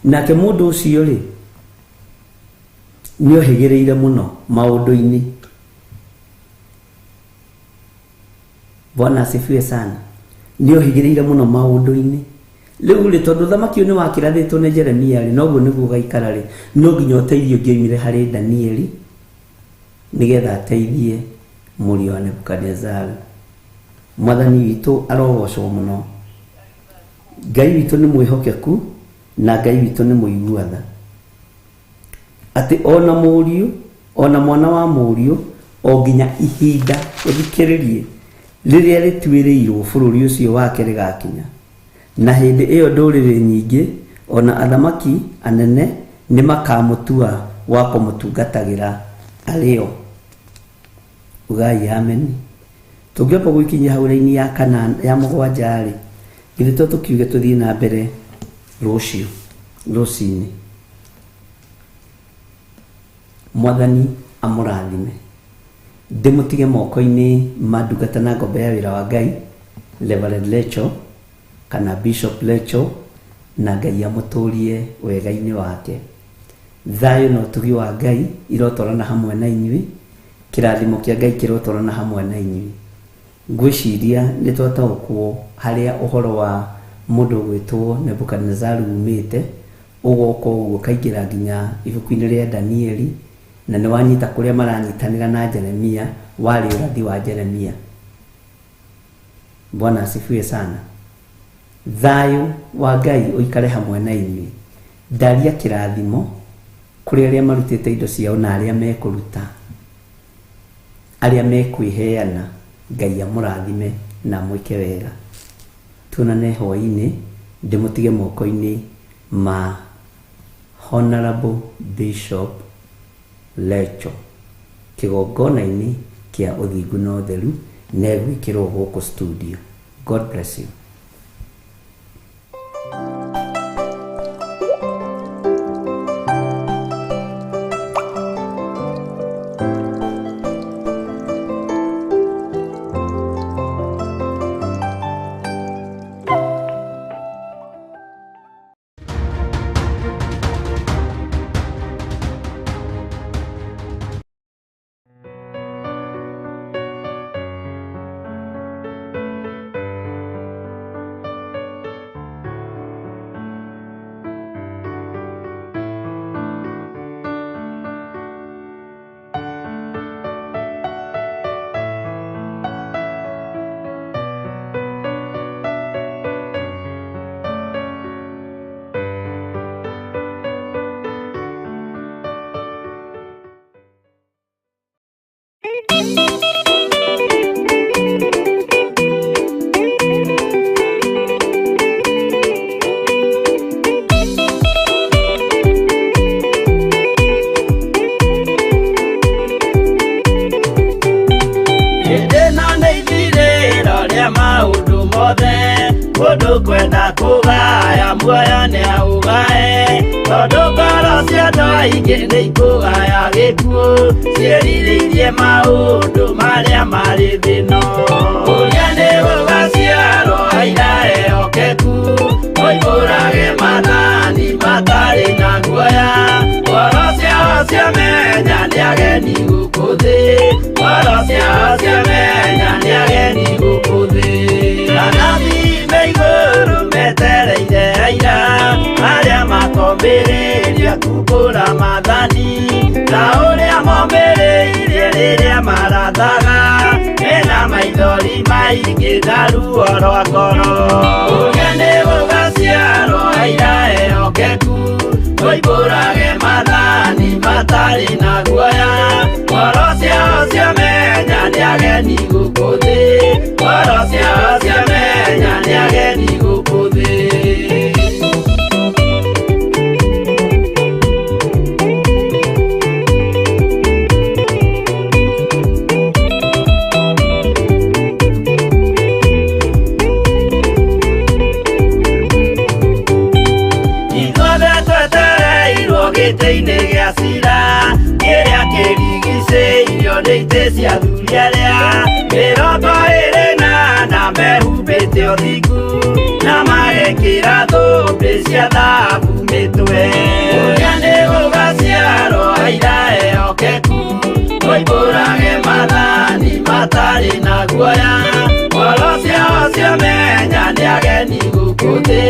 Speaker 5: Nake mũndũ ũcio rĩ nĩ ohĩgĩrĩire mũno maũndũ-inĩ. Bwana asifiwe sana. Nĩ ohĩgĩrĩire mũno maũndũ-inĩ. Rĩu rĩ tondũ thamaki ũyũ nĩ wakĩrathĩtwo nĩ Jeremia rĩ, noguo nĩguo ũgaikara rĩ, no nginya ũteithio ũngĩoimire harĩ Danieli nĩgetha ateithie mũriũ wa Nebukadinezaru. Mwathani witũ arogocwo mũno. Ngai witũ nĩ mwĩhokeku na Ngai witũ nĩ mũigua tha. Atĩ ona mũriũ, ona mwana wa mũriũ, o nginya ihinda ũthikĩrĩrie rĩrĩa rĩtuĩrĩirwo bũrũri ũcio wake rĩgakinya. Na hĩndĩ ĩyo ndũrĩrĩ nyingĩ ona athamaki anene nĩ makamũtua wa kũmũtungatagĩra arĩo. Ugai ameni. Tũngĩamba gũikinyia hau raini ya kana ya mũgwanja rĩ, githĩ to tũkiuge tũthiĩ na mbere rũciũ rũcinĩ. Mwathani amũrathime. Ndĩmũtige moko-inĩ ma ndungata na ngombe ya wĩra wa Ngai, Reverend Lecho kana Bishop Lecho, na Ngai amũtũrie wega-inĩ wake. Thayũ na ũtugi wa Ngai irotwarana hamwe na inyuĩ, kĩrathimo kĩa Ngai kĩrotwarana hamwe na inyuĩ. Ngwĩciria nĩ twataũkwo harĩa ũhoro wa mũndũ ũgwĩtwo Nebukadinezaru umĩte, ũgoka ũguo ũkaingĩra nginya ibuku-inĩ rĩa Danieli, na nĩ wanyita kũrĩa maranyitanĩra na Jeremia, warĩ ũrathi wa Jeremia. Bwana asifiwe sana. Thayũ wa Ngai ũikare hamwe na inyuĩ. Ndaria kĩrathimo kũrĩ arĩa marutĩte indo ciao na arĩa mekũruta, arĩa mekwĩheana, Ngai amũrathime na amwĩke wega. Tuonane hwaĩ-inĩ, ndĩmũtige moko-inĩ ma Honorable Bishop Lecho kĩgongona-inĩ kĩa ũthingu na ũtheru na egwĩkĩrwo gũkũ studio. God bless you.
Speaker 2: Muoyo nĩ aũgae tondũ ngoro cia andũ aingĩ nĩ ikũgaya gĩkuũ ciĩrirĩirie maũndũ marĩa marĩ thĩno. Ũrĩa nĩ gũgaciarwo aira ehokeku moimbũrage maathani matarĩ na guoya. Ngoro ciao ciamenya nĩ ageni gũkũ thĩ, ngoro ciao ciamenya nĩ ageni gũkũ thĩ. Anabii me igũrũ metereire aira arĩa makombĩrĩria kumbũra maathani ta ũrĩa mombĩrĩirie rĩrĩa marathaga mena maithori maingĩ na ruo rwa ngoro. Ũrĩa nĩ gũgaciarwo aira ehokeku moimbũrage maathani matarĩ na guoya. Ngoro ciao ciamenya nĩ ageni gũkũ thĩ, ngoro ciao ciamenya nĩ ageni gũkũ thĩ. Ithuothe twetereirwo gĩtĩ-inĩ gĩa cira kĩrĩa kĩrigicĩirio nĩ itĩ cia athuri arĩa 24 mehumbĩte ũthingu na magekĩra thũmbĩ cia thahabu mĩtwe. Ũrĩa nĩ gũgaciarwo aira ehokeku moimbũrage maathani matarĩ na guoya. Ngoro ciao ciamenya nĩ ageni gũkũ thĩ,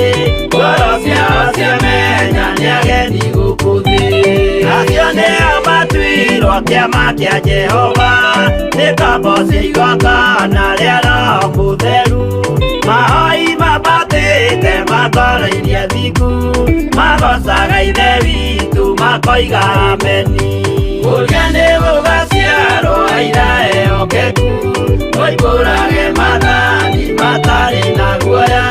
Speaker 2: ngoro ciao ciamenya nĩ ageni gũkũ thĩ. Acio nĩo matuirwo kĩama kĩa Jehova nĩ ngombo cia igongona rĩa Roho Mũtheru. Mahoi mambatĩte matoroirie thingu magocaga Ithe witũ makoiga ameni. Ũrĩa nĩ gũgaciarwo aira ehokeku moimbũrage maathani matarĩ na guoya.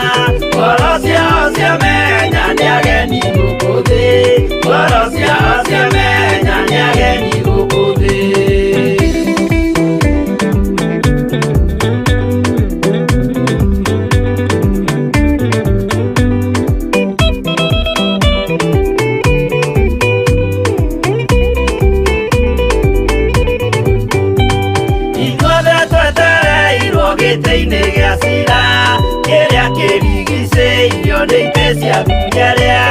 Speaker 2: Ngoro ciao ciamenya nĩ ageni gũkũ thĩ, ngoro ciao ciamenya nĩ ageni gũkũ thĩ. Ithuothe twetereirwo gĩtĩ-inĩ gĩa cira kĩrĩa kĩrigicĩirio nĩ itĩ cia athuri arĩa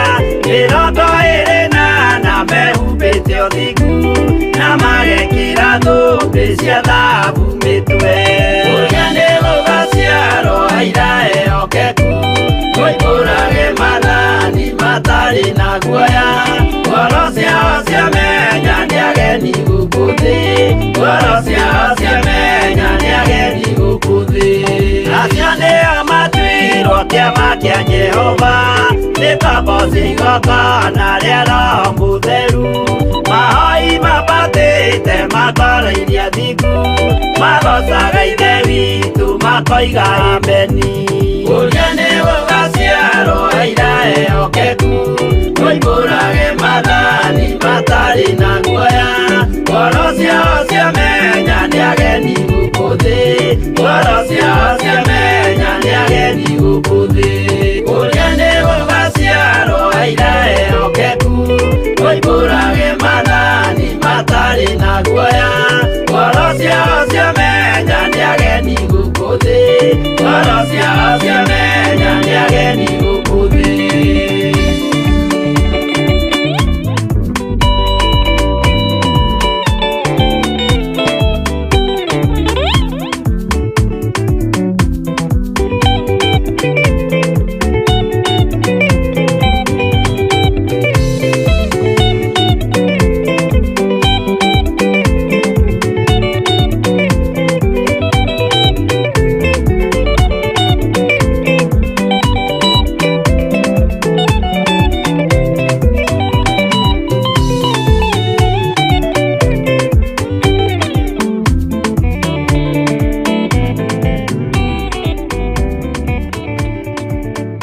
Speaker 2: 24 mehumbĩte ũthingu na magekĩra thũmbĩ cia thahabu mĩtwe. Ũrĩa nĩ gũgaciarwo aira ehokeku moimbũrage maathani matarĩ na guoya. Ngoro ciao ciamenya nĩ ageni gũkũ thĩ, ngoro ciao ciamenya nĩ ageni gũkũ thĩ. Acio nĩo matuirwo kĩama kĩa Jehova nĩ ngombo cia igongona rĩa Roho Mũtheru. Mahoi mambatĩte matoroirie thingu magocaga Ithe witũ makoiga ameni. Ũrĩa nĩ gũgaciarwo aira ehokeku moimbũrage maathani matarĩ na guoya. Ngoro ciao ciamenya nĩ ageni gũkũ thĩ, ngoro ciao ciamenya nĩ ageni gũkũ thĩ.